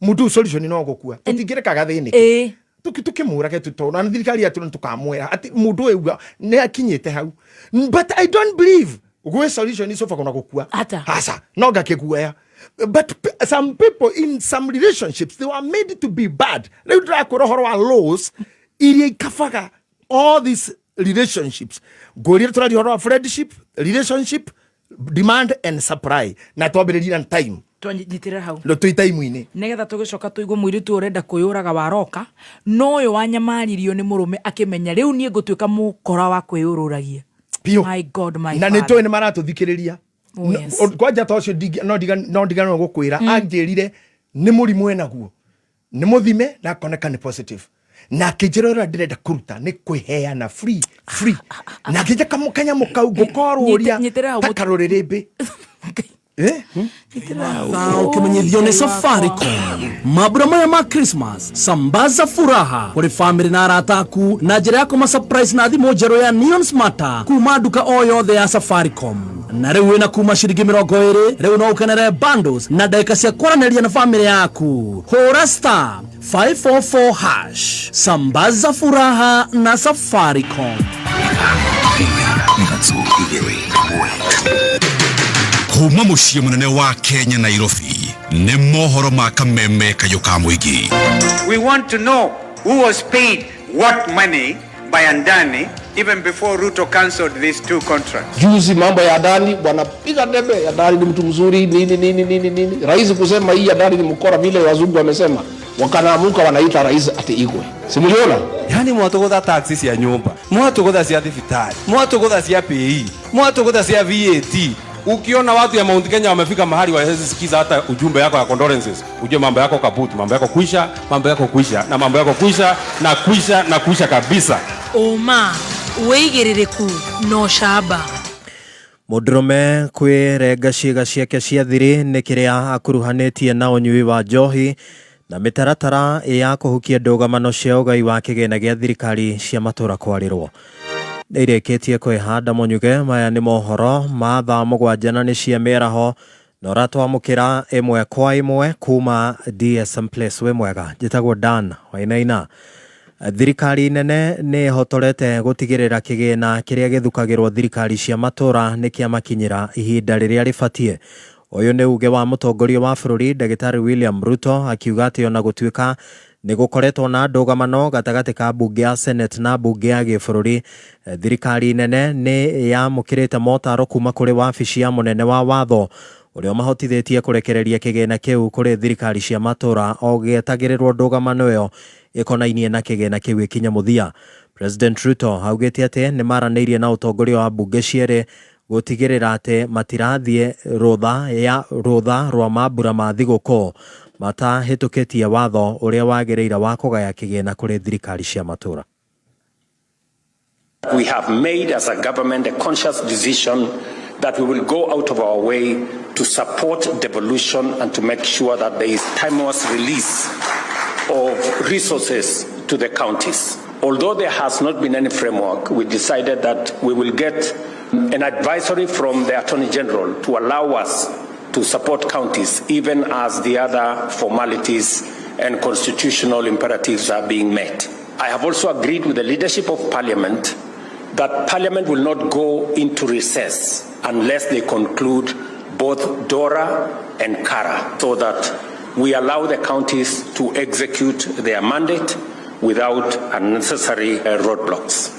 mũndũ ũyũ solution no gũkua, tũtingĩreka gathĩnĩke. Tukĩmũrage tũtona na thirikari yatũ nĩ tũkamwĩra atĩ mũndũ ũyũ uga nĩ akinyĩte hau, but I don't believe gwĩ solution icoba kona gũkua. Ata. Aca, no ngakĩguoya, but some people in some relationships, they were made to be bad. Rĩu ndĩrakwĩra ũhoro wa laws iria ikabaga all these relationships. Ngũrire tũraria ũhoro wa friendship, relationship, demand and supply, na twambĩrĩria na time. Twanyitĩrĩra hau. No twĩ time-inĩ. Nĩgetha tũgĩcoka tũigue mũirĩtu ũrenda kwĩyũraga waroka no ũyũ wanyamaririo nĩ mũrũme akĩmenya rĩu niĩ ngũtuĩka mũkora wa kwĩyũrũragia. Biũ. My God, my Na nĩ Father. tũĩ nĩ maratũthikĩrĩria. Oh, yes. Kwanja ta ũcio no ndiganĩrwo gũkwĩra, anjĩrire nĩ mũrimũ enaguo, nĩ mũthime na akoneka nĩ positive, na akĩnjĩra ũrĩa ndĩrenda kũruta nĩ kwĩheana free free, na akĩnja kanyamũ kau ngũkorũria Nyitĩrĩra hau ta karũrĩrĩmbĩ. Eh? Ũkĩmenyithio nĩ Safaricom, mambura maya ma Christmas, sambaza furaha kũrĩ famĩlĩ na arata aku na njĩra ya kũma surprise na thimũ njerũ ya Neon Smarter kuma nduka o yothe ya Safaricom. Na rĩu wĩna kuma ciringi 20, rĩu no ũkenere bundles na ndagĩka cia kwaranĩria na famĩlĩ yaku. Hũra *544#. Sambaza furaha na Safaricom. Kuma mũciĩ mũnene wa Kenya, Nairobi, nĩ mohoro ma kameme kayũ ka mũingĩ. We want to know who was paid what money by Adani even before Ruto cancelled these two contracts. Juzi mambo ya Adani, wanapiga debe, Adani ni mtu mzuri, nini nini nini nini. Rais kusema hii Adani ni mkora vile wazungu wamesema, wakanaamuka wanaita rais ati Igwe. Si mliona? Yani mwatũgũtha taxi cia nyũmba, mwatũgũtha cia thibitarĩ, mwatũgũtha cia PE, mwatũgũtha cia VAT. Ukiona watu ya Mount Kenya wamefika mahali wawezi sikiza hata ujumbe yako ya condolences, ujue mambo yako kaputi, mambo yako kuisha, mambo yako kuisha, na mambo yako kuisha na kuisha na kuisha kabisa. Ũma, wĩigĩrĩrĩku na ũcamba. Mũndũrũme kwĩrenga ciĩga ciake cia thiri nĩ kĩrĩa akuruhanĩtie na ũnyui wa njohi na mĩtaratara ya kũhukia ndũgamano cia ũgai wa kĩgĩna gĩa thirikari cia matũra kwarĩrwo nĩ irĩkĩtie kwĩhanda. Mũnyuge, maya nĩ mohoro ma thaa 7 na nĩ cia mĩaraho, na ũratwamũkĩra ĩmwe kwa ĩmwe kuma DSM Place. Wĩ mwega, njĩtagwo Dan Wainaina. Thirikari nene nĩ ĩhotorete gũtigĩrĩra kĩgĩna kĩrĩa gĩthukagĩrwo thirikari cia matũra nĩ kĩamakinyĩra ihinda rĩrĩa rĩbatiĩ. Ũyũ nĩ uge wa mũtongoria wa bũrũri Ndagĩtarĩ William Ruto, akiuga atĩ ona gũtuĩka nĩ gũkoretwo na ndũgamano gatagatĩ ka mbunge ya Senate na mbunge ya gĩbũrũri, thirikari nene nĩ yamũkĩrĩte motaro kuma kũrĩ wabici ya mũnene wa watho ũrĩa ũmahotithĩtie kũrekereria kĩgĩna kĩu kũrĩ thirikari cia matũra o gĩetagĩrĩrwo ndũgamano ĩyo ĩkonainie na kĩgĩna kĩu ĩkinye mũthia. President Ruto augĩte atĩ nĩ maranĩirie na ũtongoria wa mbunge cierĩ gũtigĩrĩra atĩ matirathiĩ rũtha ya rũtha rwa mambura ma thigũkũ matahĩtũkĩtie watho ũrĩa wagĩrĩire wa kũgaya kĩgĩna kũrĩ thirikari cia matũra. We have made as a government a conscious decision that we will go out of our way to support devolution and to make sure that there is timeous release of resources to the counties. Although there has not been any framework, we decided that we will get an advisory from the Attorney General to allow us to support counties even as the other formalities and constitutional imperatives are being met. I have also agreed with the leadership of Parliament that Parliament will not go into recess unless they conclude both DORA and CARA, so that we allow the counties to execute their mandate without unnecessary roadblocks.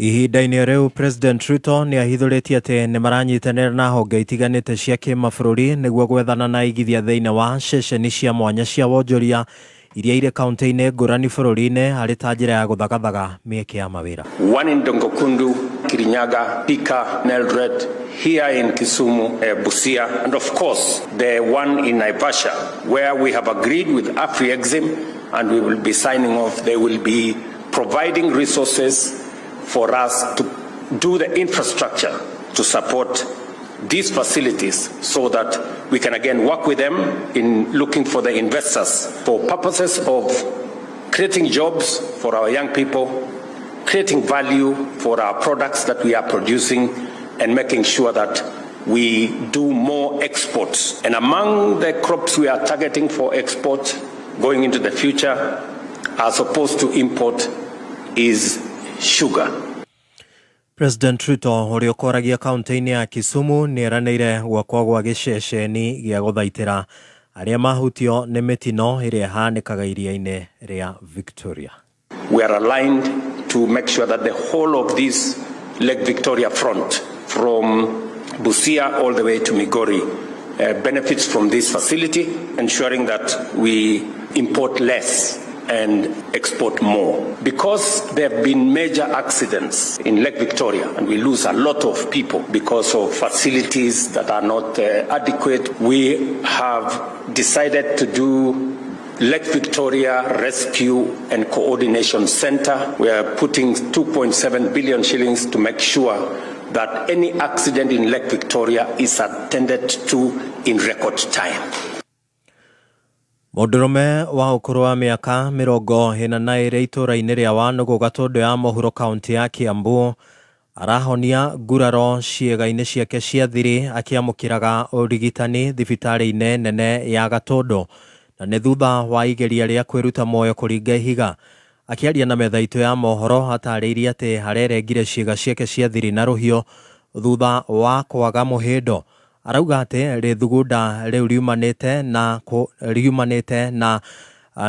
Ihinda-inĩ rĩu President Ruto nĩ ahithũrĩtie atĩ nĩ maranyitanĩra na honge itiganĩte cia kĩmabũrũri nĩguo gwethana na aigithia thĩinĩ wa ceceni cia mwanya cia wonjoria iria irĩ kaunti-inĩ ngũrani bũrũri-inĩ arĩ ta njĩra ya gũthagathaga mĩeke ya mawĩra. One in Dongokundu, Kirinyaga, Thika, Eldoret, here in Kisumu, Busia, and of course the one in Naivasha, where we have agreed with AfriExim and we will be signing off. They will be providing resources for us to do the infrastructure to support these facilities so that we can again work with them in looking for the investors for purposes of creating jobs for our young people, creating value for our products that we are producing, and making sure that we do more exports. And among the crops we are targeting for export going into the future, as opposed to import, is sugar. President Ruto ũrĩa ũkoragia kaunti-inĩ ya Kisumu nĩ eranĩire gwakwo gwa gĩceceni gĩa gũthaitĩra arĩa mahutio nĩ mĩtino ĩrĩa ĩhanĩkaga iria-inĩ rĩa Victoria. We are aligned to make sure that the whole of this Lake Victoria front, from Busia all the way to Migori, benefits from this facility, ensuring that we import less and export more. Because there have been major accidents in Lake Victoria and we lose a lot of people because of facilities that are not adequate, we have decided to do Lake Victoria Rescue and Coordination Center. We are putting 2.7 billion shillings to make sure that any accident in Lake Victoria is attended to in record time. Mũndũrũme wa ũkũrũ wa mĩaka 42 itũũra-inĩ rĩa Wanũgũ Gatũndũ ya mũhuro kaunti ya Kiambu arahonia nguraro ciĩga-inĩ ciake cia thiri akĩamũkĩraga ũrigitani thibitarĩ-inĩ nene ya Gatũndũ na nĩ thutha wa igeria rĩa kwĩruta muoyo kũringa ihiga. Akĩaria na metha itũ ya mohoro atarĩirie atĩ arerengire ciĩga ciake cia thiri na rũhiũ thutha wa kwaga mũhĩndo. Arauga atĩ rĩthugunda rĩu riumanĩte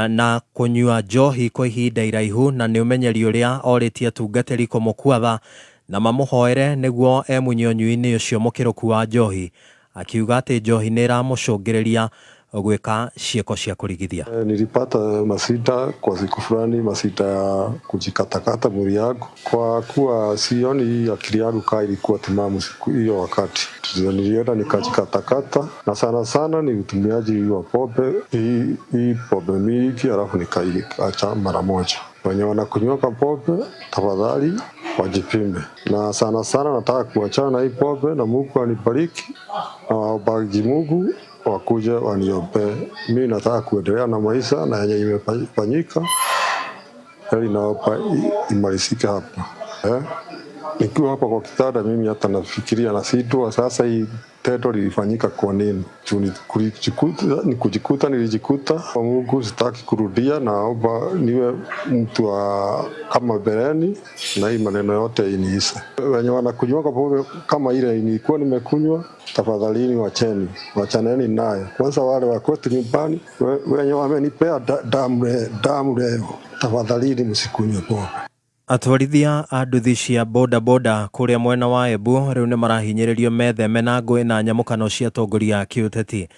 na kũnyua njohi kwa ihinda iraihu na nĩ ũmenyeri ũrĩa orĩtie atungatĩri kũmũkua tha na mamũhoere nĩguo emunye ũnyui-inĩ ũcio mũkĩrũku wa njohi, akiuga atĩ njohi nĩ ĩramũcũngĩrĩria gwĩka ciĩko cia kũrigithia. Nilipata masita kwa siku fulani, masita ya kujikatakata mwili yangu kwa kuwa sioni akili yangu kaa ilikuwa timamu siku hiyo wakati nilienda nikajikatakata, na sana sana ni utumiaji wa pombe, hii pombe mingi, alafu nikaiacha mara moja. Wenye wanakunywa pombe tafadhali wajipime, na sana sana nataka kuachana na hii pombe, na Mungu anibariki na waombaji Mungu wakuje waniombee. Mimi nataka kuendelea na maisha na yenye imefanyika, heri naomba imalizike hapa. Nikiwa hapa kwa kitanda mimi hata nafikiria na sitwa sasa hii tendo lilifanyika kwa nini? Ni kujikuta nilijikuta kwa Mungu, sitaki kurudia, naomba niwe mtu wa kama mbeleni na hii maneno yote iniishe. Wenye wanakunywa pombe kama ile nilikuwa nimekunywa, tafadhalini wacheni, wachaneni nayo. Kwanza wale wa kwetu nyumbani wenye wamenipea damu leo, tafadhalini msikunywe pombe. Atwarithia a nduthi cia bodaboda kũrĩa mwena wa Embu rĩu nĩ marahinyĩrĩrio metheme na ngũĩ na nyamũkano cia atongoria a kĩũteti.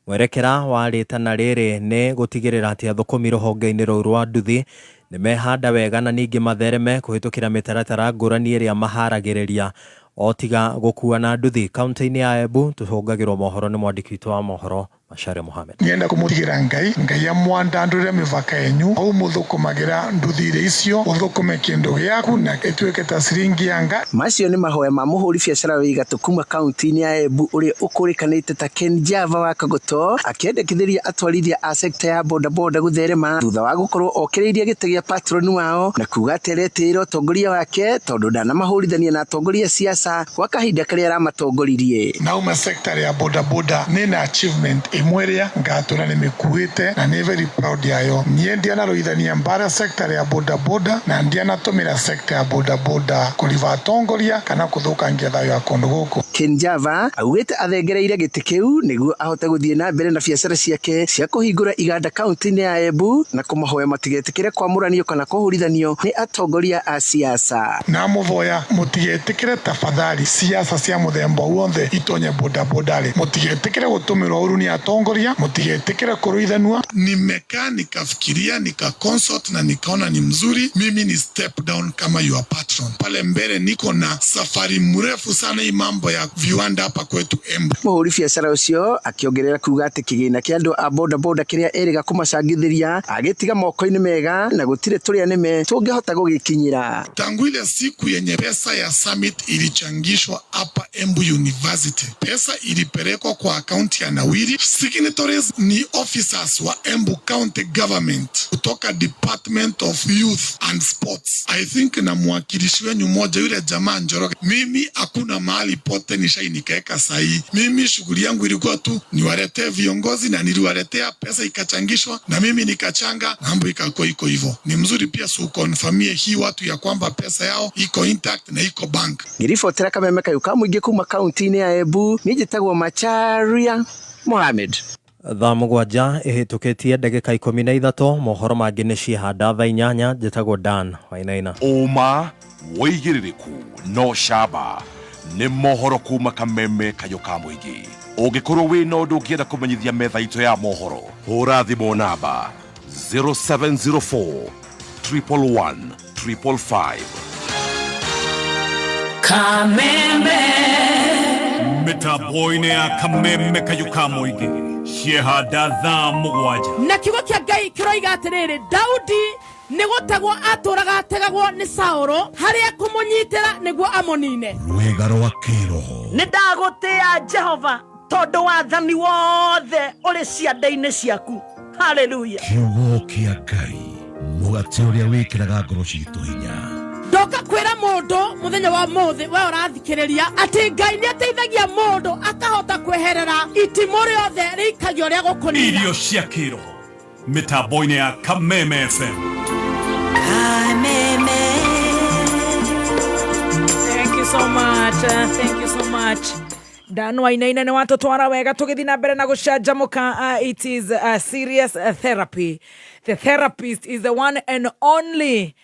Mwerekera wa rĩtana rĩrĩ nĩ gũtigĩrĩra atĩ athũkũmi rũhonge-inĩ rũu rwa nduthi nĩ mehanda wega na ningĩ mathereme kũhĩtũkĩra mĩtaratara ngũrani ĩrĩa maharagĩrĩria o tiga gũkua na nduthi. Kaunti-inĩ ya Embu tũhũngagĩrwo mohoro nĩ mwandĩki witũ wa mohoro Macharia Mohamed. Ngenda kumutigĩra Ngai, Ngai amwandandũrĩre mĩbaka yenyu au mũthũkũmagĩra nduthi-inĩ icio, ũthũkũme kĩndũ gĩaku na ĩtuĩke ta ciringi ya nga. Macio nĩ mahoya ma mũhũri biacara wĩ gatũ kuma kaunti-inĩ ya Embu ũrĩa ũkũrĩkanĩte ta Ken Java wa Kagoto, akĩendekithĩria atwarithia a sekta ya bodaboda gũtherema thutha wa gũkorwo okĩrĩirie gĩtĩ gĩa patroni wao na kuga atĩ aretĩĩra ũtongoria wake tondũ ndanamahũrithania na atongoria a siasa kwa kahinda karĩa aramatongoririe. Nauma sekta ya bodaboda nina achievement Imwe ĩrĩa ngatũra nĩmĩkuĩte na nĩ very proud yayo. Niĩ ndianaroithania mbara sector ya bodaboda na ndianatũmĩra sector ya bodaboda kũriba atongoria kana kũthũkangia thayũ wa kũndũ gũkũ. Ken Java augĩte athengereire gĩtĩ kĩu nĩguo ahote gũthiĩ na mbere na biacara ciake cia kũhingũra iganda kaunti-inĩ ya Embu na kũmahoya matigetĩkĩre kwamũranio kana kũhũrithanio nĩ atongoria a siasa. Namũvoya mũtigetĩkĩre tafadhali siasa cia mũthemba wothe itonye bodaboda rĩ, mũtigetĩkĩre gũtũmĩrwo ũru nĩ atongoria, mũtigetĩkĩre kũrũithanua. Nimekaa nikafikiria nika consult na nikaona ni mzuri, mimi ni step down kama your patron. Pale mbele niko na safari mrefu sana hii mambo ya viwanda hapa kwetu Embu. Mũhũri biacara ũcio akĩongerera kuga atĩ kĩgĩna kĩa andũ a bodaboda kĩrĩa erĩga kũmacangithĩria agĩtiga moko-inĩ mega na gũtirĩ tũrĩa nĩme tũngĩhota gũgĩkinyĩra. Tangu ile siku yenye pesa ya summit ilichangishwa hapa Embu University, pesa ilipelekwa kwa akaunti ya Nawiri. Signatories ni officers wa Embu County Government kutoka Department of Youth and Sports. I think na mwakilishi wenyu mmoja yule jamaa Njoroge. Mimi hakuna mahali pote nishai nikaeka sahihi. Mimi shughuli yangu ilikuwa tu niwaletee viongozi na niliwaletea pesa ikachangishwa na mimi nikachanga, mambo ikakuwa iko hivyo. Ni mzuri pia sukonfamie hii watu ya kwamba pesa yao iko intact na iko bank. Ngĩribotera kameme kayũ ka mũingĩ kuma kaunti-inĩ ya Embu, niĩ njĩtagwo Macharia Mohamed. Thaa 7 ĩhĩtũkĩtie ndagĩka 13 mohoro mangĩ nĩ ciehanda thaa 8 njĩtagwo Dan Wainaina. Ũma wĩigĩrĩrĩku no camba nĩ mohoro kuma kameme kayũ ka mũingĩ. Ũngĩkorwo wĩna ũndũ ũngĩenda kũmenyithia metha itũ ya mohoro, hũra thimũ namba 0704 111 555. Kameme mĩtambo-inĩ ya kameme kayũ ka mũingĩ ciehanda thaa 7. Na kiugo kĩa Ngai kĩroiga atĩrĩrĩ, Daudi nĩ gũtegwo atũraga ategagwo nĩ Saũlũ harĩa kũmũnyitĩra nĩguo amũnine. Rwĩga rwa kĩroho. Nĩ ndagũtĩa Jehova tondũ wathani wothe ũrĩ ciande-inĩ ciaku. Haleluya. Kiugo kĩa Ngai, mũgate ũrĩa wĩkĩraga ngoro citũ hinya. Ndoka kwĩra mũndũ mũthenya wa mũthĩ we ũrathikĩrĩria atĩ Ngai nĩ ateithagia mũndũ akahota kweherera itimũ rĩothe rĩikagio rĩa gũkũnina. Irio cia kĩroho mĩtambo-inĩ ya Kameme FM. Kameme. Thank you so much. Thank you so much. Dan Wainaina nĩ watũtwara wega tũgĩthiĩ na mbere na gũcanjamũka. It is a serious therapy. The therapist is the one and only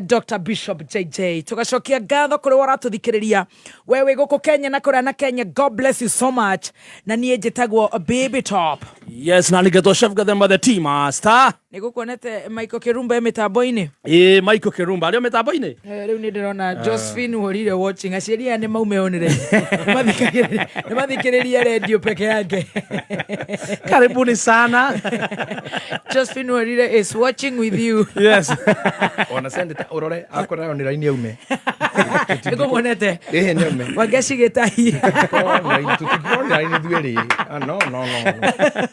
Dr. Bishop JJ. Tugacokia ngatho kũrĩ ũratũthikĩrĩria we wĩ gũkũ Kenya na kũrĩa na Kenya. God bless you so much. Na niĩ njĩtagwo Baby Top. Yes, na nĩgetwo Chef Gathemba the tea master. Nĩgũkuonete Michael Kirumba e mĩtambo-inĩ. Ĩĩ, Michael Kirumba arĩ o mĩtambo-inĩ. Rĩu nĩ ndĩrona Josephine Worire watching. Aciari aya nĩ maumeonire. Nĩ mathikĩrĩria radio peke yake. Karibuni sana. Josephine Worire is watching with you. Yes. Ona send ta urore akora on line yaume. Nĩngũmuonete. Ĩĩ nĩ aume. Wangeci Gĩtahi. Tũtingĩona line ithuerĩ. Ah, no no no.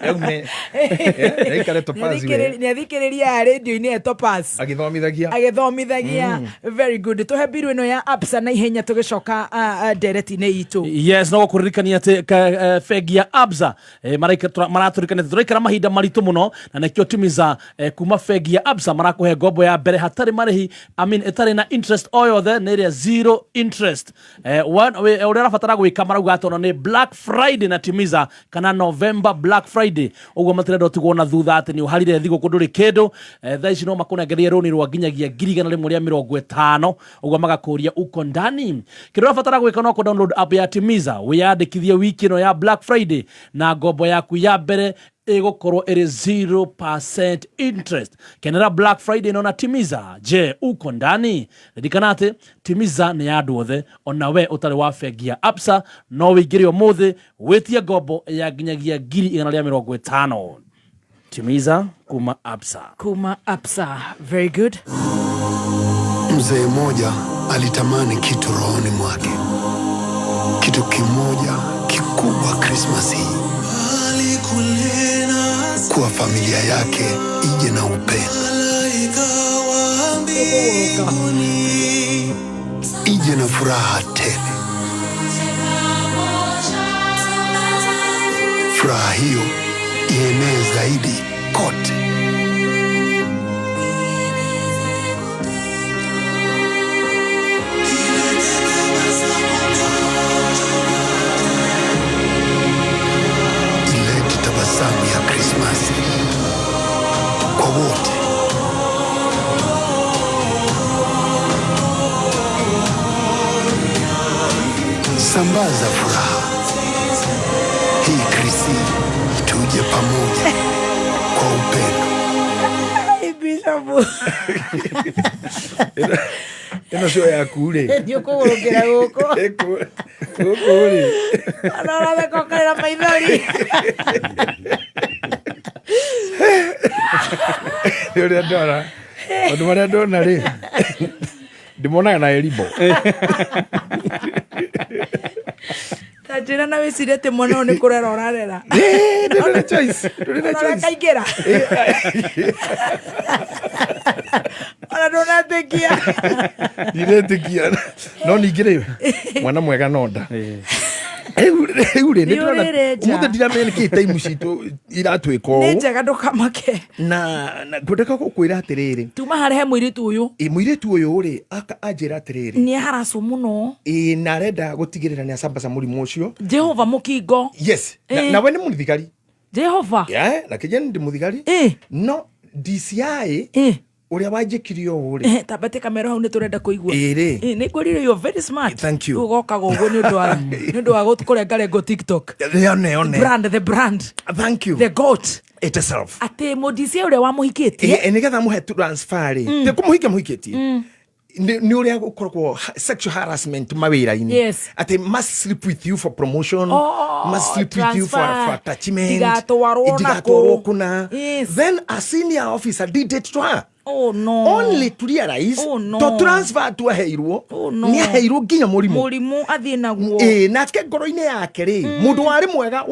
Yaume. Nĩaikare Topaz we. Nĩathikĩrĩria radio-inĩ ya Topaz. Agĩthomithagia. Agĩthomithagia. Very good. Tũhe mbiru ĩno ya Absa na ihenya tũgĩcoka ndereti-inĩ itũ. Yes, no gũkũririkania atĩ bengi ya Absa maratũririkania atĩ tũraikara mahinda maritũ mũno na nĩkĩo Timiza kuma bengi ya Absa marakũhe ngombo ya mbere hatarĩ marĩhi, I mean ĩtarĩ na interest o yothe, nĩ ĩrĩa zero interest. Ũrĩa ũrabatara gwĩka marauga atĩ ona nĩ Black Friday na Timiza kana November Black Friday, ũguo matirenda ũtigwo na thutha atĩ nĩ ũharire thigũkũ ndũrĩ kĩndũ. Thaa ici no makũnengerie rũni rwa nginyagia 150,000, ũguo magakũria uko ndani. Kĩrĩa ũrabatara gwĩka no kũ-download app ya Timiza wĩyandĩkithie wiki ĩno ya Black Friday na ngombo yaku ya mbere ĩgũkorwo ĩrĩ 0% interest. Kenera Black Friday ĩno na Timiza. Je, uko ndani? Ririkana atĩ Timiza nĩ ya andũ othe, ona we ũtarĩ wa bengi ya Absa no wĩingĩre ũmũthĩ wĩtie ngombo ya nginyagia 150,000. Timiza kuma Absa. Kuma Absa. Very good. Mzee mmoja alitamani kitu rohoni mwake, kitu kimoja kikubwa Christmas hii, kuwa familia yake ije na upendo, ije na furaha tele. Furaha hiyo ienee zaidi kote. Ilete tabasamu ya Krismasi kwa wote. Sambaza furaha hii Krisi, tuje pamoja kwa upendo. Ai, Bishop. Ĩno cio yaku rĩ. Nĩ ũkũgũrũkĩra gũkũ. Gũkũ rĩ. Ona ũratheka ũkarĩra maithori. Nĩ ũrĩa ndona. Maũndũ marĩa ndona rĩ. Ndĩmonaga na Elibo. Ta njĩra na wĩcirie atĩ mwana ũyũ nĩ kũrera ũrarera. Ndũrĩ na choice. Ndũrĩ na Ona choice. kaingĩra. Ona ndũnetĩkia. Ndiretĩkia. No ningĩ rĩ, mwana mwega no nda. Rĩu rĩ, Nĩ ũrĩrĩ nja. ũmũthĩ ndiramenya nĩkĩ time citũ iratwĩka Nĩ ũũ. njega ndũkamake. Na ngwendeka gũkwĩra atĩrĩrĩ. Tuma harĩ he mũirĩtu ũyũ. Ĩ mũirĩtu ũyũ rĩ, anjĩra atĩrĩrĩ. Nĩ aharacwo mũno. Ĩ na arenda gũtigĩrĩra nĩ acambaca mũrimũ ũcio. Jehova mũkingo. Yes. Na, Ĩ. nawe nĩ mũthigari. Jehova. Yeah, na kĩnye ndĩ mũthigari. No DCI ũrĩa wanjĩkire ũũ rĩ. Tambate kamera hau nĩ tũrenda kũigua. Ĩ rĩ. Nĩ ngwĩrire you are very smart. Thank you. Ũgokaga ũguo nĩ ũndũ wa nĩ ũndũ wa kũrengarengo TikTok. One, one. Brand, the brand. Thank you. The goat. Itself. Atĩ mũDCI ũrĩa wamũhikĩtie. Ĩ nĩgetha mũhe transfer rĩ. Ti kũmũhikia mũhikĩtie. Nĩ ũrĩa gũkoragwo sexual harassment mawĩra-inĩ. Yes. Atĩ must sleep with you for promotion. Oh, Must sleep with you transfer. for attachment. Ndigatwarwo na Ndigatwarwo kũ. kũna. Yes. Then a senior officer did it to her. Oh no. Only to realize Oh, no. to transfer twaheirwo Oh, no. nĩ aheirwo nginya mũrimũ. Mũrimũ athiĩ naguo. Ĩ nake ngoro-inĩ yake rĩ mũndũ warĩ mwega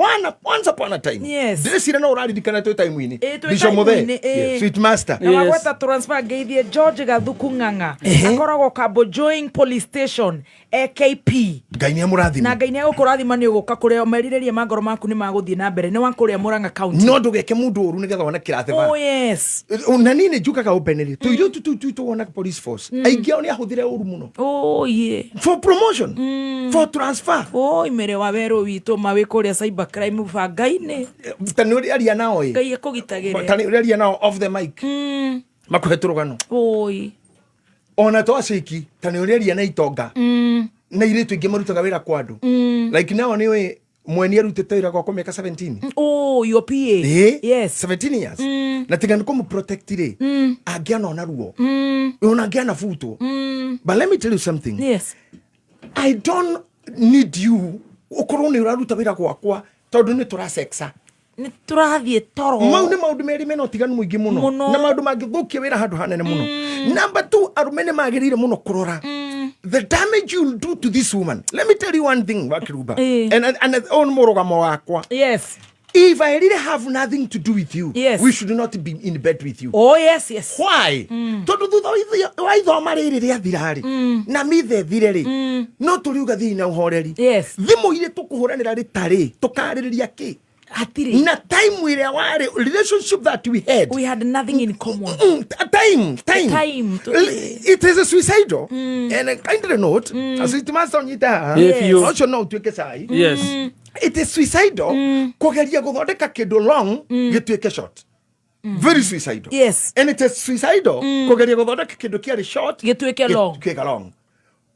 once upon a time. Yes. Ndĩreciria no ũraririkana twĩ time-inĩ. Ĩ, twĩ Bishop Muthee. time-inĩ, ĩ. Sweet master. Na wagweta transfer ngeithie George Gathuku Ng'ang'a. Akoragwo Kabũjoing Police Station AKP. Ngai nĩ amũrathime. Na Ngai nĩ egũkũrathima nĩ ũgũka kũrĩa merirĩria ma ngoro maku nĩ magũthiĩ na mbere nĩ wa kũrĩa Murang'a County. No ndũgeke mũndũ ũru nĩgetha wone kĩrathima. Oh yes. Na niĩ nĩ njugaga openly tũirĩtu tũu twitũ wonaga police force aingĩ ao nĩ ahũthire ũru mũno. Oh yeah. For promotion. For transfer. Oh imere wa werũ witũ mawĩ kũrĩa cyber crime banga-inĩ. Ta nĩ ũrĩa aria nao ĩ. Ngai akũgitagĩre. Ta nĩ ũrĩa aria nao off the mic. Makũhe tũrũgano. Oi. Ona to aciki ta nĩ ũrĩa aria na itonga. Na irĩtu ingĩ marutaga wĩra kwa andũ. Like now nĩ ũĩ mweni arutĩte wĩra gwakwa mĩaka 17. Oh, your PA. Ĩ? Yes. 17 years. Na tiga nĩ kũmũprotect rĩ, angĩanona ruo. Ona angĩanabutwo. But let me tell you something. Yes. I don't need you ũkorwo nĩ ũraruta wĩra gwakwa tondũ nĩ tũrasexa. Nĩ tũrathiĩ toro. Mau nĩ maũndũ merĩ mena ũtiganu mũingĩ mũno. Mũno. Na maũndũ mangĩthũkia wĩra handũ hanene mũno. Number two, arũme nĩ magĩrĩire mũno kũrora the damage you'll do to this woman. Let me tell you one thing, Wakiruba. And on mũrũgamo wakwa. Yes. If I really have nothing to do with you, Yes. we should not be in bed with you. Oh yes, yes. Why? Tondũ thutha wa ithoma rĩrĩ rĩathira rĩ, na mithe ĩthire rĩ, no tũriuga thiĩ na ũhoreri. Yes. Thimũ iria tũkũhũranĩra rĩtarĩ, tũkarĩrĩria kĩ? Hatirĩ. Na time ĩrĩa warĩ, relationship that we had. We had nothing in common. Time, time. Time. It is a suicidal. And a kindly note, as it must on haha. If you- Ũcio no ũtuĩke cai. Yes. It is suicidal kũgeria gũthondeka kĩndũ long gĩtuĩke short. Very suicidal. Yes. And it is suicidal kũgeria gũthondeka kĩndũ kĩarĩ short Gĩtuĩke long. gĩtuĩke long.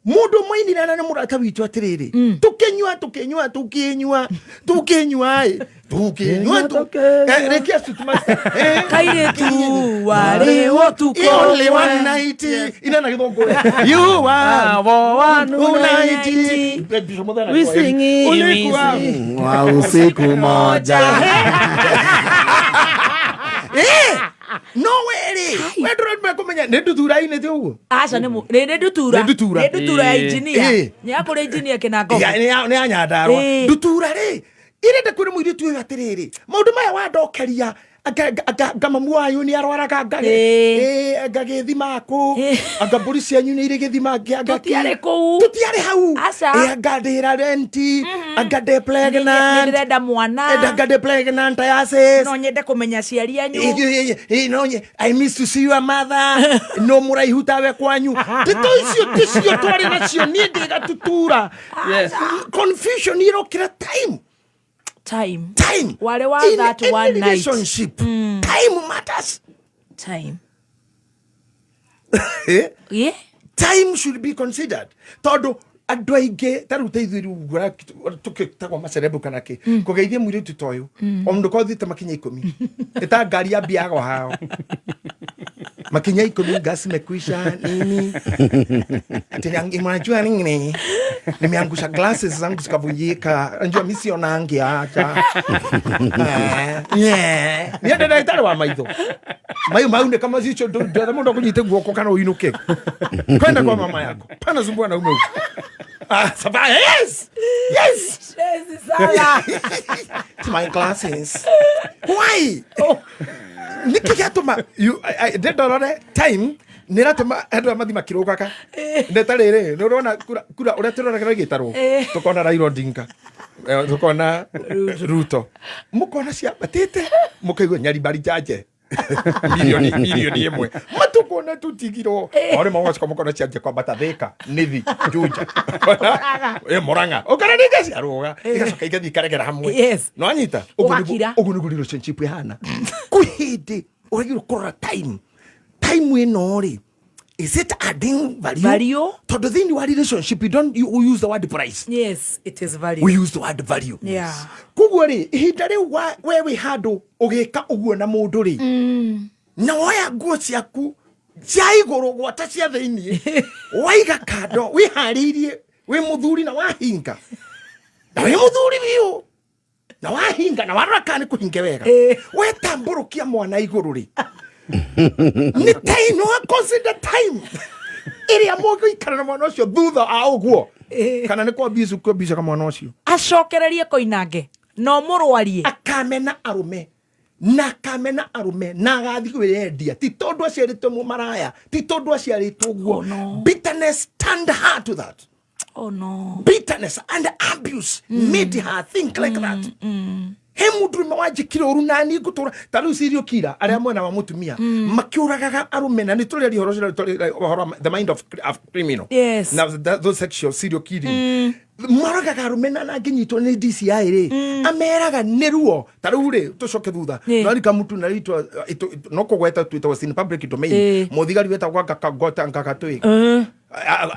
Mũndũ mwainirana nĩ mũrata witũ atĩrĩrĩ, tũkĩnyua tũkĩnyua tũkĩnyua tũkĩnyua ĩ, tũkĩnyua rĩkia Sweet Master. Kairĩtu warĩ ũtukũ Only one night. Ina na gĩthũngũ we. You are one night. We sing it, we Ulikuwa. sing. Wa usiku moja. No weri. We ndũrenda kũmenya nĩ ndutura-inĩ ti ũguo? Aca nĩ nĩ ndutura. Nĩ ndutura. Nĩ ndutura ya engineer. Ĩ. Nĩ ya kũrĩ engineer Kĩnangogo. Ya, nĩ ya Nyandarua. Ĩ. Ndutura rĩ, irenda kwĩra mũirĩtu ũyũ atĩrĩrĩ, maũndũ maya wandokeria Anga mamu wanyu nĩ arwaraga anga Ĩĩ. anga gĩthima kũ anga mbũri cianyu nĩ irĩ gĩthima anga Tũtiarĩ kũu. Tũtiarĩ hau. Aca. Ĩ, anga ndĩra renti, anga ndĩ pregnant. Nĩ ndĩrenda mwana. Anga ndĩ pregnant ya sis. No nyende kũmenya aciari anyu. No I miss to see your mother. No mũraihu tawe kwanyu. Ndeto icio ticio twarĩ nacio, niĩ ndĩ gatutura. Yes. Confusion ĩrokĩra time. Time. Time. Warĩ wa In that any one night. relationship, time matters. Time. Eh? Yeah. Time should be considered. Tondũ andũ aingĩ ta rĩu ta ithuĩ rĩu tũkĩtagwo macerebu kana kĩ kũgeithia mũirĩtu ta ũyũ, o mũndũ korwo thiĩte makinya 10 ĩta ngari yambiaga hao makinya 10, gasi imekwisha nini, ati unajua nini, nimeangusha glasses zangu zikavunjika, unajua mimi sionangi, acha. Yeah, niĩ ndĩ ndagĩtarĩ wa maitho mayo maunĩka macicio, ndetha mũndũ akũnyite guoko kana ũinũke kwenda kwa mama yako, pana sumbua naume huko. Ah, yes yes. Yes, Sala. My glasses, why? Nĩkĩ gĩatũma ndĩndorore time nĩ ĩratũma andũ aya mathi makĩrũgaga nĩ ta rĩrĩ nĩ ũrona kura ũrĩa tũroragĩra gĩtarwo, tũkona Raila Odinga, tũkona Ruto, mũkona ciambatĩte, mũkaigua Nyaribari Chache milioni 1 matukona tutigirwo o rĩmwe, mũgacoka mũkona cianjia kwambata Thĩka, Nithi, Juja, Murang'a, ũkona ningĩ ciarũga, igacoka igathiĩ ikaregera hamwe. Yes. No anyita. Ũguo nĩguo- Ũgakira. Ũguo nĩguo relationship ĩhana. Kwĩ hĩndĩ ũragĩrwo kũrora time. Time ĩno rĩ, is it adding value? Value. Tondũ thĩinĩ wa relationship you don't, you use the word price. Yes, it is value. We use the word value. Koguo rĩ, ihinda rĩu we wĩ handũ ũgĩka ũguo na mũndũ rĩ, na woya nguo ciaku cia igũrũ gwata cia thĩiniĩ waiga kando, wĩharĩirie wĩ mũthuri na wahinga, na wĩ mũthuri biũ na wahinga na warora kana nĩ kũhinge wega, wetambũrũkia mwana igũrũ rĩ, nĩ time, no consider time ĩrĩa mũgũikara na mwana ũcio thutha wa ũguo, kana nĩ kwambicu kwambicaga mwana ũcio. Acokererie koinange no mũrwarie. Akamena arũme na akamena arũme na agathiĩ kwĩyendia, ti tondũ aciarĩtwo mũmaraya, ti tondũ aciarĩtwo ũguo. Bitterness turned her to that. Oh no. Bitterness and abuse made her think like that. He mũndũrũme wanjĩkire ũru nani ngũtũra ta rĩu serial killer arĩa mwena wa mũtumia makĩũragaga arũme, na nĩ tũrĩaria ũhoro ũcio, tũrĩ- ũhoro wa the mind of criminal Yes. na those sexual serial killing, maragaga arũme na nangĩnyitwo nĩ DCI rĩ, ameraga nĩ ruo. Ta rĩu rĩ, tũcoke thutha, no rika mutu na ritwa no kũgweta twĩtagwo in public domain, mũthigari wetagwo Ngakangota Ngakatwĩ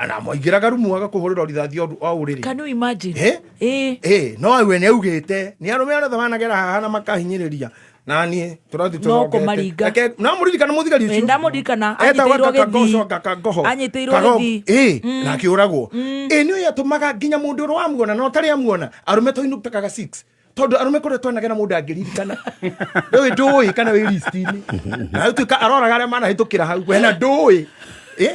na moingĩraga rumu agakũhũrĩra rithathi o ũrĩrĩ. Can you imagine? Eh? Eh. Eh, no we nĩ augĩte nĩ arũme othe managera haha na makahinyĩrĩria na niĩ tũrathiĩ. No kũmaringa. Reke- no mũririkana mũthigari ũcio. Ndamũririkana. Etagwo Anyitĩirwo Ngakagoco. gĩthii. Ngakagoho. Anyitĩirwo Kago- gĩthii. Ĩ, na akĩũragwo. Ĩ, nĩ ũyũ atũmaga nginya mũndũ ũrĩa wamuona na ũtarĩ amuona, arũme tũinũkaga 6, tondũ arũme kũrĩa twanagera mũndũ angĩririkana rĩu ndũĩ kana wĩ listi-inĩ, na tuĩka aroraga arĩa manahĩtũkĩra hau wena ndũĩ. Ĩ,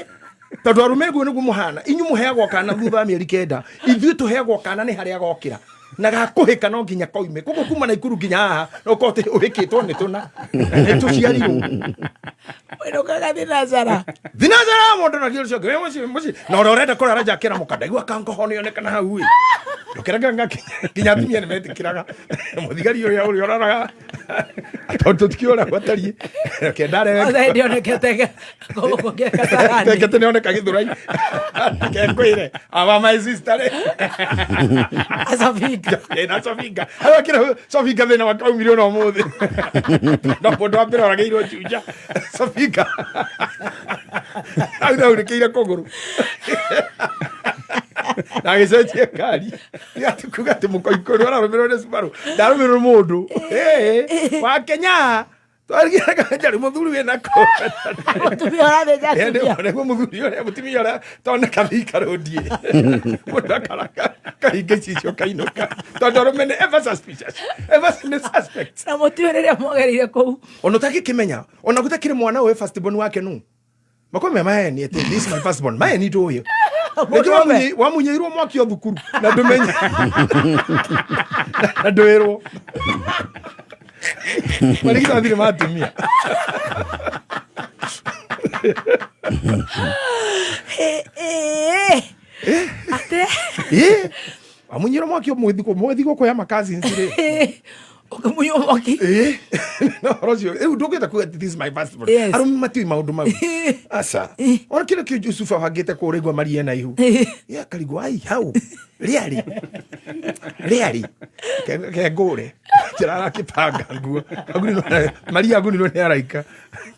tondũ arũme guo nĩguo mũhana, inyu mũheagwo kana thutha wa mĩeri 9, ithuĩ tũheagwo kana nĩ harĩa gokĩra na gakũhĩka no nginya koime. Koguo kuma Naikuru nginya haha no ũkorwo atĩ ũhĩkĩtwo nĩ tũna nĩ tũciarirwo. Wĩnũkaga thinacara. Thinacara mũndũ na kĩũria ũcio mũciĩ mũciĩ na ũrĩa ũrenda kũrara nja akĩra mũka ndaigua kangoho nĩonekana hau ĩ ndũkĩrega nginya atumia nĩ metĩkĩraga mũthigari ũrĩa ũrĩa ũroraga tondũ tũtikĩũragwo atariĩ kenda. Othe ndionekete gũkũ Kasarani. Tekete nĩoneka Gĩthũrai kenkwĩre aba my sister rĩ. Acofinga. Na Sofinga hau akĩra Sofinga thĩna wakaumire ona ũmũthĩ no mũndũ wa mbere oragĩirwo Juja, Sofinga hau naunĩkĩire kũgũrũ na agĩcenjia ngari atukuga atĩ mũkoikũrũ ararũmĩrĩrwo nĩ Subaru, ndarũmĩrĩrwo mũndũ wa Kenya twarigĩraga mũthuri wĩnako. Mũtumia ũrathĩnja atumia. Nĩguo mũthuri ũrĩa mũtumia ũrĩa toneka thika rũndiĩ mũndũ akaraka kahinga icicio kainũka, tondũ arũme nĩ ever suspicious, ever nĩ suspect. Na mũtiũĩ rĩrĩa mwagereire kũu. Ona ũtangĩkĩmenya ona gũtakĩrĩ mwana ũyũ first born wake nũ makome maheni atĩ this is my first born, maheni ndũĩ rĩngĩ wamunyĩirwo mwaki o thukuru na ndũmenye na ndwĩrwo. Marigithathi nĩ ma atumia. Ate Ĩ, amunyĩrwo mwaki mwĩthi gũkũ ya makazi rĩ. Ũkĩmunywo mwaki. Ĩ, no ũhoro ũcio rĩu ndũngĩhota kuga this is my passport. Yes. Arũme matiũĩ maũndũ mau. Aca. Ona kĩrĩa kĩu Jusufu abangĩte kũrĩgua maria na ihu. Ya karigwo ai hau. Rĩarĩ. Rĩarĩ. Kengũre. Njĩra arakĩbanga nguo. Agunirwo Maria agunirwo nĩ araika.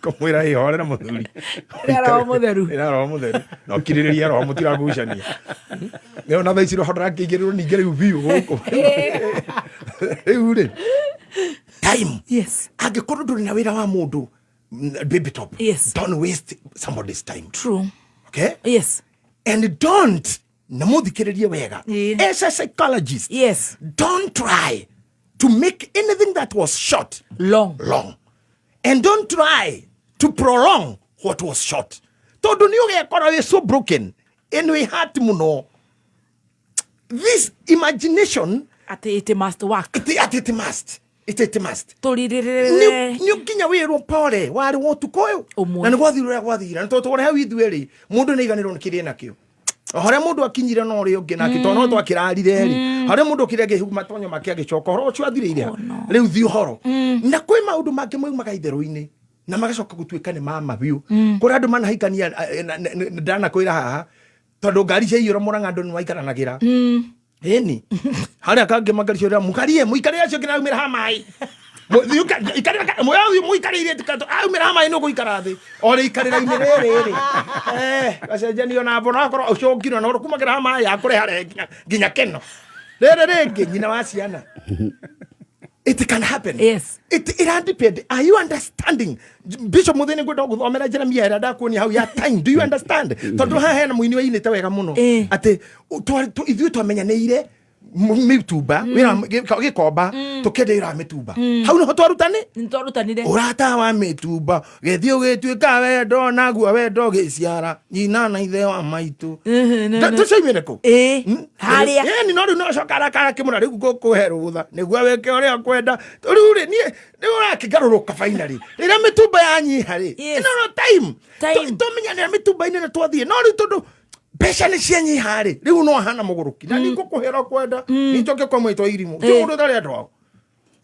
Kũmwĩra ĩ horera mũthuri. Ĩra roho mũtheru. Ĩra roho mũtheru. Na ũkirĩrĩria roho mũtiragucania. Nĩ ona thaa ici roho ndũrakĩingĩrĩrwo ningĩ rĩu biũ gũkũ. Rĩu rĩ. Time. Yes. Angĩkorwo ndũrĩ na wĩra wa mũndũ baby top. Yes. Don't waste somebody's time. True. Okay? Yes. And don't na muthikĩrĩrie wega. As a psychologist. Yes. Don't try to make anything that was short long. Long. And don't try to prolong what was short. Tondũ nĩ ũgekora wĩ so broken and wĩ hurt mũno. This imagination atĩ it must work. Atĩ it must. It must. Tũrirĩrĩrĩrĩ. Nĩ nginya wĩrwo pole warĩ wa ũtukũ ũyũ na nĩ gwathira ũrĩa gwathira nĩ tondũ tũrĩ hau ithuĩ rĩ mũndũ nĩ aiganĩrwo nĩ kĩrĩa enakĩo. O harĩa mũndũ akinyire no ũrĩa ũngĩ nake tondũ no twakĩrarire rĩ harĩa mũndũ okire akĩhuma matonyo make agĩcoka ũhoro ũcio athirĩire ha rĩu thiĩ ũhoro na kwĩ maũndũ mangĩ maumaga itherũ-inĩ na magacoka gũtuĩka nĩ mama biũ kũrĩ andũ manahikania ndanakwĩra haha tondũ ngari ciaiyũra Mũrang'a andũ nĩ maikaranagĩra ĩni harĩa kangĩ makari ciũra mũkarie mũikarĩre acio kĩraumĩra ha maĩ mũikarĩire aumĩra ha maĩ nĩ ũgũikara thĩ o rĩikarĩra-inĩ rĩrĩ rĩ gacenjanio na mbona akorwo ũcũngirwo na ũrũkumagĩra ha maĩ akũreha rehe nginya keno rĩrĩ rĩngĩ nyina wa ciana. It can happen. Yes. It depend. Are you understanding? Bishop Muthini ngwenda guthomera Jeremiah ĩrĩa ndakuonia hau ya time. Do you understand? Tondũ haha hena mũini wainĩte wega mũno atĩ ithuĩ twamenyanĩire mĩtumba wĩra gĩkomba tũkĩendia wĩra wa mĩtumba hau nĩho twarutani Nĩtwarutanire. Ũrata wa mĩtumba gĩthiĩ ũgĩtuĩka wendo naguo wendo ũgĩciara nyina na ithe wa maitũ. Tũcoimire kũ? Harĩa. Ĩni no rĩu no coka arakara kĩmũra rĩu ngũkũhe rũtha nĩguo wĩke ũrĩa ũkwenda. Rĩu rĩ niĩ rĩu ũrakĩgarũrũka finally rĩrĩa mĩtumba yanyiha rĩ no no time tũmenyanĩra mĩtumba-inĩ na twathiĩ no rĩu tondũ mbeca nĩ cianyiha rĩ rĩu no ahana mũgũrũki na ningũkũhera kwenda ninjoke kwa mwĩtwa irimũ ti mũndũ ũtarĩ andũ ao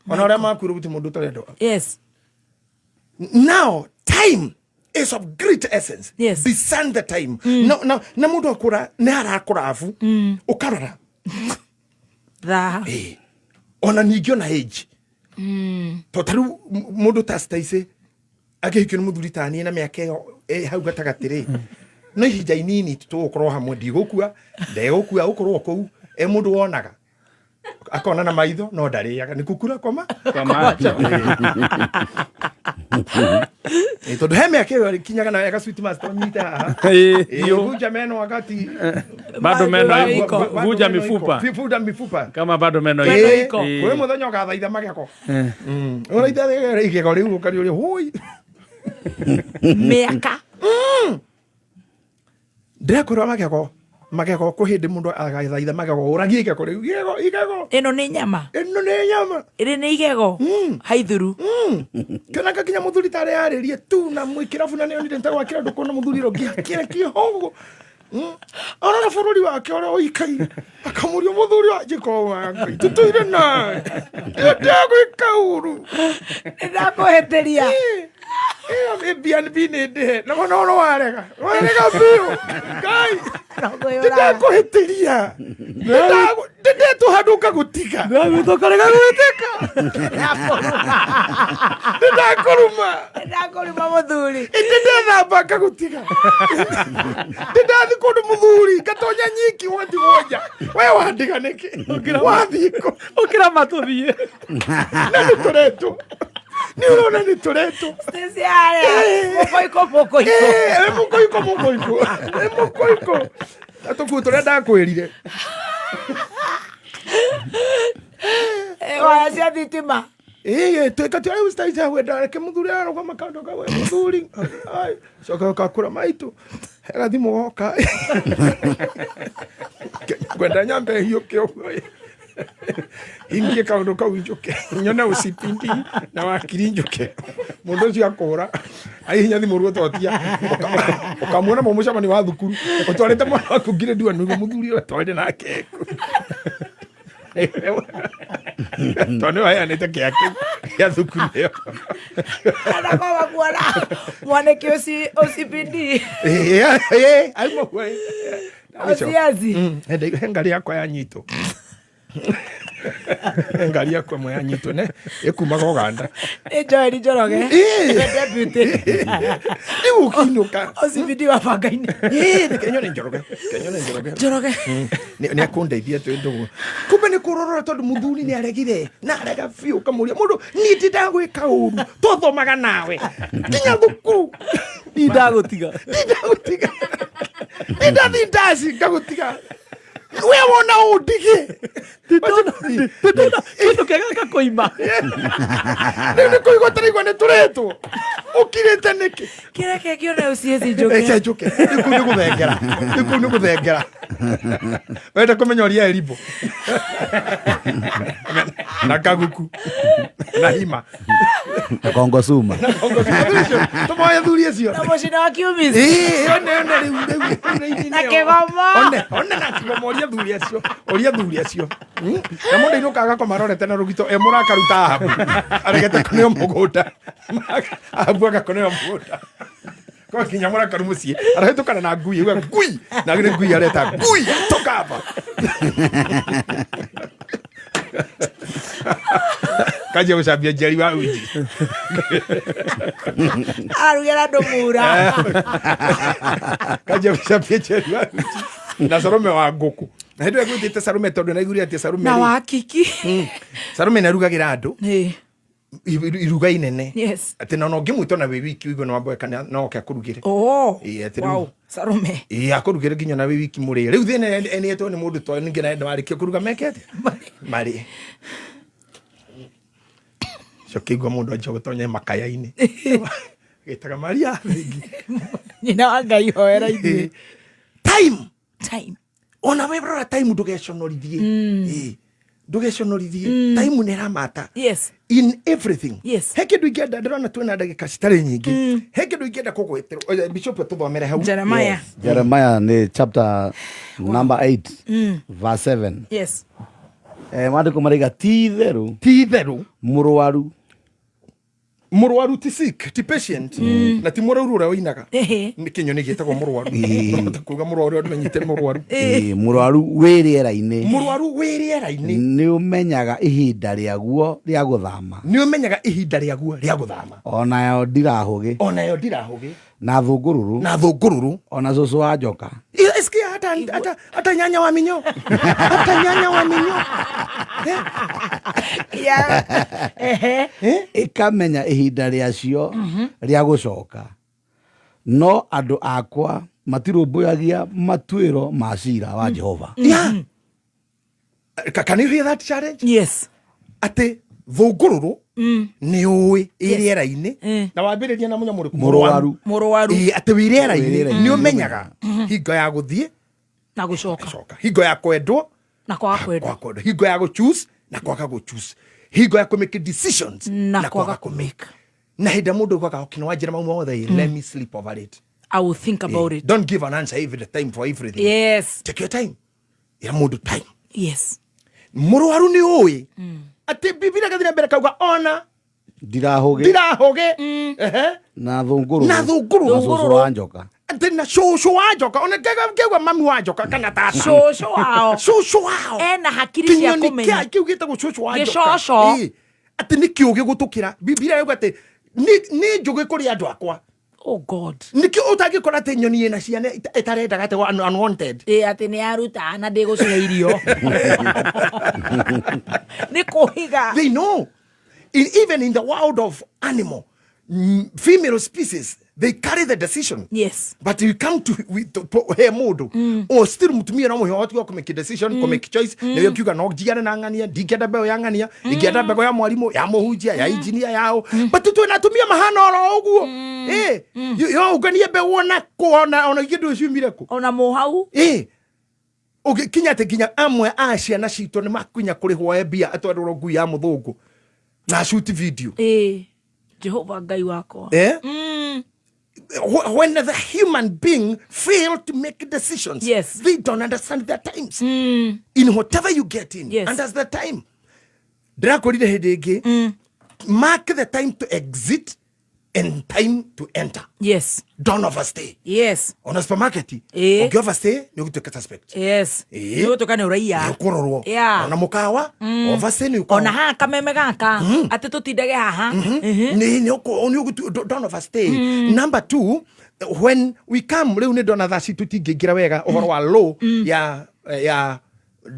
ona arĩa makuire gũtirĩ mũndũ ũtarĩ andũ ao. Yes. Now time is of great essence. Yes. Discern the time. Na na mũndũ akũra nĩ arakũra abu ũkarora Thaa. Ona ningĩ ona age to ta rĩu mũndũ ta Stacy akĩhikio nĩ mũthuri ta niĩ na mĩaka ĩyo ĩ hau gatagatĩ rĩ no ihinda inini tũgũkorwo hamwe ndigũkua ndegũkua gũkorwo kũu e mũndũ wonaga akona na maitho no ndarĩaga nĩ kukura kwa Kwa macho. Ĩ, tondũ he mĩaka ĩyo kinyaga na wega sweet master ũnyite haha. Ĩ, Ĩ, biũ. vunja meno wakati Bado meno Bado iko. Vunja meno iko. mifupa. Vunja mifupa. Kama bado meno Ĩ, iko. kwĩ mũthenya ũgathaitha magego. Ũraitha igego rĩu ũkariũria hũi. Mĩaka. Ndĩrakwĩra magego magego kwĩ hĩndĩ mũndũ agathaitha magego ũragie igego rĩu igego igego. Ĩno nĩ nyama. Ĩno nĩ nyama. Ĩrĩ nĩ igego. Haithuru. Kĩonaka nginya mũthuri tarĩ arĩrie tu na mwĩkĩrabu na nĩonire nĩtagwakĩra ndũkũ na mũthuri ũngĩakĩra kĩhongo. Arora bũrũri wake ũrĩa ũikaire akamũria mũthuri wa njĩko wa Ngai tũtũire nawe ndĩndagwĩka ũru nĩndakũhĩtĩria ĩyo B&B nĩ ndĩhe na wona ũrĩa warega warega biũ Ngai ndĩndakũhĩtĩria ndĩndetwo handũ ngagũtiga ndagũkarega gwĩtĩka ndĩndakũruma ndĩndakũruma mũthuri ndĩndethamba ngagũtiga ndĩndathiĩ kũndũ mũthuri ngatonya nyiki watigwo nja we wandiga nĩkĩ wathiĩ kũ ũkĩra matũthiĩ na nĩtũretwo nĩ ũrona nĩ tũretwo mũkoiko mũkoiko mũkoiko mũkoiko mũkoiko tũkuo tũrĩa ndakwĩrire waya cia thitima ĩĩ twĩka ti rĩu Stacy wenda reke mũthuri arũgama kando kawe mũthuri ai coka ũkakũra maitũ hera thimũ woka ngwenda nyambe hiũke ũguo Ingie kaundu kau njuke nyone ucipindi na wakiri njuke mundu ucio akura aihinya thimu ruo totia ukamuona mu mucemanio wa thukuru utwarite mwana waku grade 1 niguo muthuri uyu atwarire nake tondu waheanĩte kĩa gĩa thukuru ĩyo. Anakorwo kuona mwanake OCPD. Ĩĩ, auma kuo. Ociazi. He ngari yakwa yanyitwo, he ngari yakwa ĩmwe yanyitwo ne ĩkumaga Ũganda. Nĩ Joel Njoroge. Deputy. Rĩu ũkĩinũka OCPD wa bangainĩ. Ĩĩ, kenyone Njoroge, kenyone Njoroge. Njoroge. Nĩ akũndeithia twĩ ndũgũ, kumbe nĩ kũrorora tondũ mũthuri nĩ aregire na arega biũ. Ũkamũria mũndũ, niĩ ti ndagwĩka ũru, twathomaga nawe nginya thukuru. Ndindagũtiga. Ndindagũtiga, ndindathi ndaci ngagũtiga, we wona ũndige. Kĩndũ kĩega gakũima. Rĩu nĩ kũigua tũraigua nĩ tũretwo, ũkirĩte nĩkĩ? Kĩreke kĩone OCS Njuke. Eke njuke. Rĩu kũu nĩ gũthengera, rĩu kũu nĩ gũthengera. Wenda kũmenya ũria Erimbo na Kaguku na Hima. Na Kongo Suma. Tũmoe athuri acio. Na mũcina wa Kiumis. Ĩĩ, one one rĩu rĩu Na Kĩgomo. One one na Kĩgomo, ũria athuri acio, ũria athuri acio. Na mũndũ ainũkaga agakoma arorete na rũgito e mũrakaru ta Ahabu aregete kũneo mũgũnda. Ahabu agakũneo mũgũnda kwa kinya mũrakaru mũciĩ arahĩtũkana na ngui auga ngui na nĩ ngui areta ngui toka hapa kanjia gũcambia njeri wa uji. Arugĩra andũ mura. Kanjia gũcambia njeri wa uji na Salome wa ngũkũ, na hĩndĩ ĩrĩa gwĩtĩte Salome tondũ naiguire atĩ Salome Na rĩ- wa Kiki. Salome nĩ arugagĩra andũ iruga inene. Atĩ na ũngĩmwĩta na wĩ wiki ũigue no wambe kana no oke akũrugĩre. Oh. Ĩĩ, atĩ rĩu- Wow. Salome. Ĩĩ, akũrugĩre nginya na wĩ wiki mũrĩe. Rĩu thĩna enetwo nĩ mũndũ tondũ ningĩ nawe ndwarĩkia kũruga meke atĩa marĩe. Coka igua mũndũ anjia gũtonya makaya-inĩ gĩtaga Maria thengi. Nyina wa Ngai hoera ithuĩ. Time. Time. Ona we rora time, ndũgeconorithie. Ĩĩ, ndũgeconorithie, time nĩ ĩramata. In everything. He kĩndũ ingĩenda, ndĩrona twĩna ndagĩka citarĩ nyingĩ, he kĩndũ ingĩenda kũgwetera. Bishop tũthomere hau. Jeremiah. Yes. Jeremiah nĩ chapter number 8 verse 7. Maandĩko maraiga ti itherũ. Ti itherũ. Mũrwaru. Mũrwaru ti sick, ti patient, na ti mũrwaru ũrĩa ũinaga. Nĩ kĩnyoni gĩtagwo mũrwaru. Ndahota kuga mũrwaru andũ manyite mũrwaru. Ĩĩ, mũrwaru wĩ rĩera-inĩ. Mũrwaru wĩ rĩera-inĩ. Nĩ ũmenyaga ihinda rĩaguo rĩa gũthama. Nĩ ũmenyaga ihinda rĩaguo rĩa gũthama. Onayo ndirahũgĩ. Onayo ndirahũgĩ. Na thũngũrũrũ. Na thũngũrũrũ. Ona cũcũ wa njoka. Isikia hata, hata, hata nyanya wa minyo, hata nyanya wa minyo. Ĩkamenya ihinda rĩacio rĩa gũcoka, no andũ akwa matirũmbũyagia matuĩro ma cira wa Jehova. Yeah. Can you hear that challenge? Yes. Atĩ thũngũrũrũ nĩ ũĩ ĩ rĩera-inĩ na wambĩrĩria na mũnyamũ ũrĩkũ? Mũrwaru. Mũrwaru. Ĩ, atĩ wĩ rĩera-inĩ Wĩ rĩera-inĩ. nĩ ũmenyaga hingo ya gũthiĩ na gũcoka, hingo ya kwendwo na kwaga kwendwo, kwaga kwendwo, hingo ya gũchoose na kwaga gũchoose, hingo ya kũmake decisions na kwaga kũmake, na hĩndĩ ĩrĩa mũndũ augaga okay, nĩ wanjĩra mau mothe, let me sleep over it. I will think about it. Don't give an answer every time for everything. Take your time, ĩra mũndũ time. Mũrwaru nĩ ũĩ atĩ Biblia gathira mbere kauga ona Ndirahũgĩ. Ndirahũgĩ. Ehe. Na thũngũrũrũ. Na thũngũrũrũ. Na cũcũ wa njoka. Atĩ na cũcũ wa njoka, ona ngegua mami wa njoka kana tata. Cũcũ wao. Cũcũ wao. Ena hakiri cia Kĩnyoni kũmenya. Kĩu gĩtagwo cũcũ wa njoka. Gĩcoco. Ĩĩ. Atĩ nĩ kĩũgĩ gũtũkĩra. Biblia yauga atĩ nĩ njũgĩ kũrĩ andũ akwa. Oh God. Nĩkĩo ũtangĩkora atĩ nyoni ĩna ciana ĩtarendaga atĩ unwanted. Ĩ, atĩ nĩ yaruta na ndĩgũcihe irio. Nĩ kũhiga. They know. Even in the world of animal, female species, they carry the decision. But you come to, we, to he mũndũ o still mũtumia no mũhe ũhoti wa kũmake decision, kũmake choice. Nĩwe ũkiuga no njiane na ng'ania, ndingĩenda mbeũ ya ng'ania, ingĩenda mbegũ ya mwarimũ, ya mũhunjia, ya engineer, yao. But twĩna atumia mahana oro ũguo. Ĩ, yo ũnganie mbeũ ona kũ, ona ingĩ ndũĩ ciumire kũ. Ona mũhau. Ĩ. Ũgĩkinya atĩ nginya amwe a ciana citũ nĩ makinya kũrĩhwo e mbia atwarĩrwo ngui ya mũthũngũ na shoot video. Ĩĩ, Jehova Ngai wakwa. Eh? When the human being fail to make decisions, Yes. they don't understand their times. In whatever you get in, Yes. understand the time. Ndĩrakwĩrire hĩndĩ ĩngĩ, mark the time to exit and time to enter. Yes. Don't overstay. Yes. Ona supermarket, Ĩĩ. ũngĩ overstay nĩ ũgũtuĩka suspect. Yes. Ĩĩ. Nĩ ũgũtuĩka nĩ ũraiya. Nĩ ũkũrorwo. Yeah. Ona mũkawa, overstay nĩ ũkorwo. Ona haha kameme gaka atĩ tũtindage haha. Nĩ nĩ ũkũ- nĩ ũgũtu- don't overstay. Number two, when we come rĩu nĩ ndona thaa citũ itingĩingĩra wega ũhoro wa law ya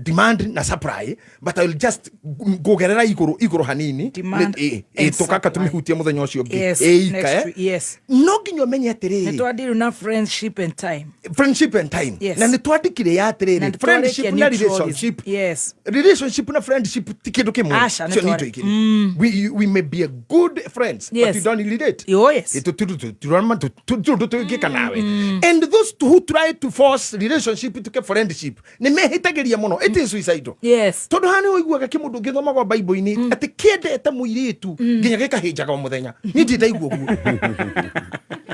demand na supply, but I will just ngũgerera igũrũ igũrũ hanini. Demand and Tũkaka supply. tũmĩhutie mũthenya ũcio ũngĩ. Yes, Ĩ, ika, next eh. week, yes. No nginya ũmenye atĩrĩrĩ, Nĩ twadiru na friendship and time. Friendship and time. Yes. Na nĩ twandĩkire ya Na atĩrĩrĩ, nĩ twarĩkia friendship na neutralism. relationship. Yes. Relationship na friendship ti kĩndũ kĩmwe. Aca, nĩ Cio nĩ indo twarĩ- igĩrĩ. We may be a good friends, Yes. but we don't relate. Oh, yes. Tũndũ tũngĩka nawe, and those who try to force relationship tuke friendship nĩ mehĩtagĩria mũno. It is suicidal. Yes. Tondũ haha nĩ ũiguaga kĩmũndũ ũngĩthomagwo Bible-inĩ atĩ kĩendete mũirĩtu nginya gĩkahĩnjaga o mũthenya. Niĩ ndirĩ ndaigua ũguo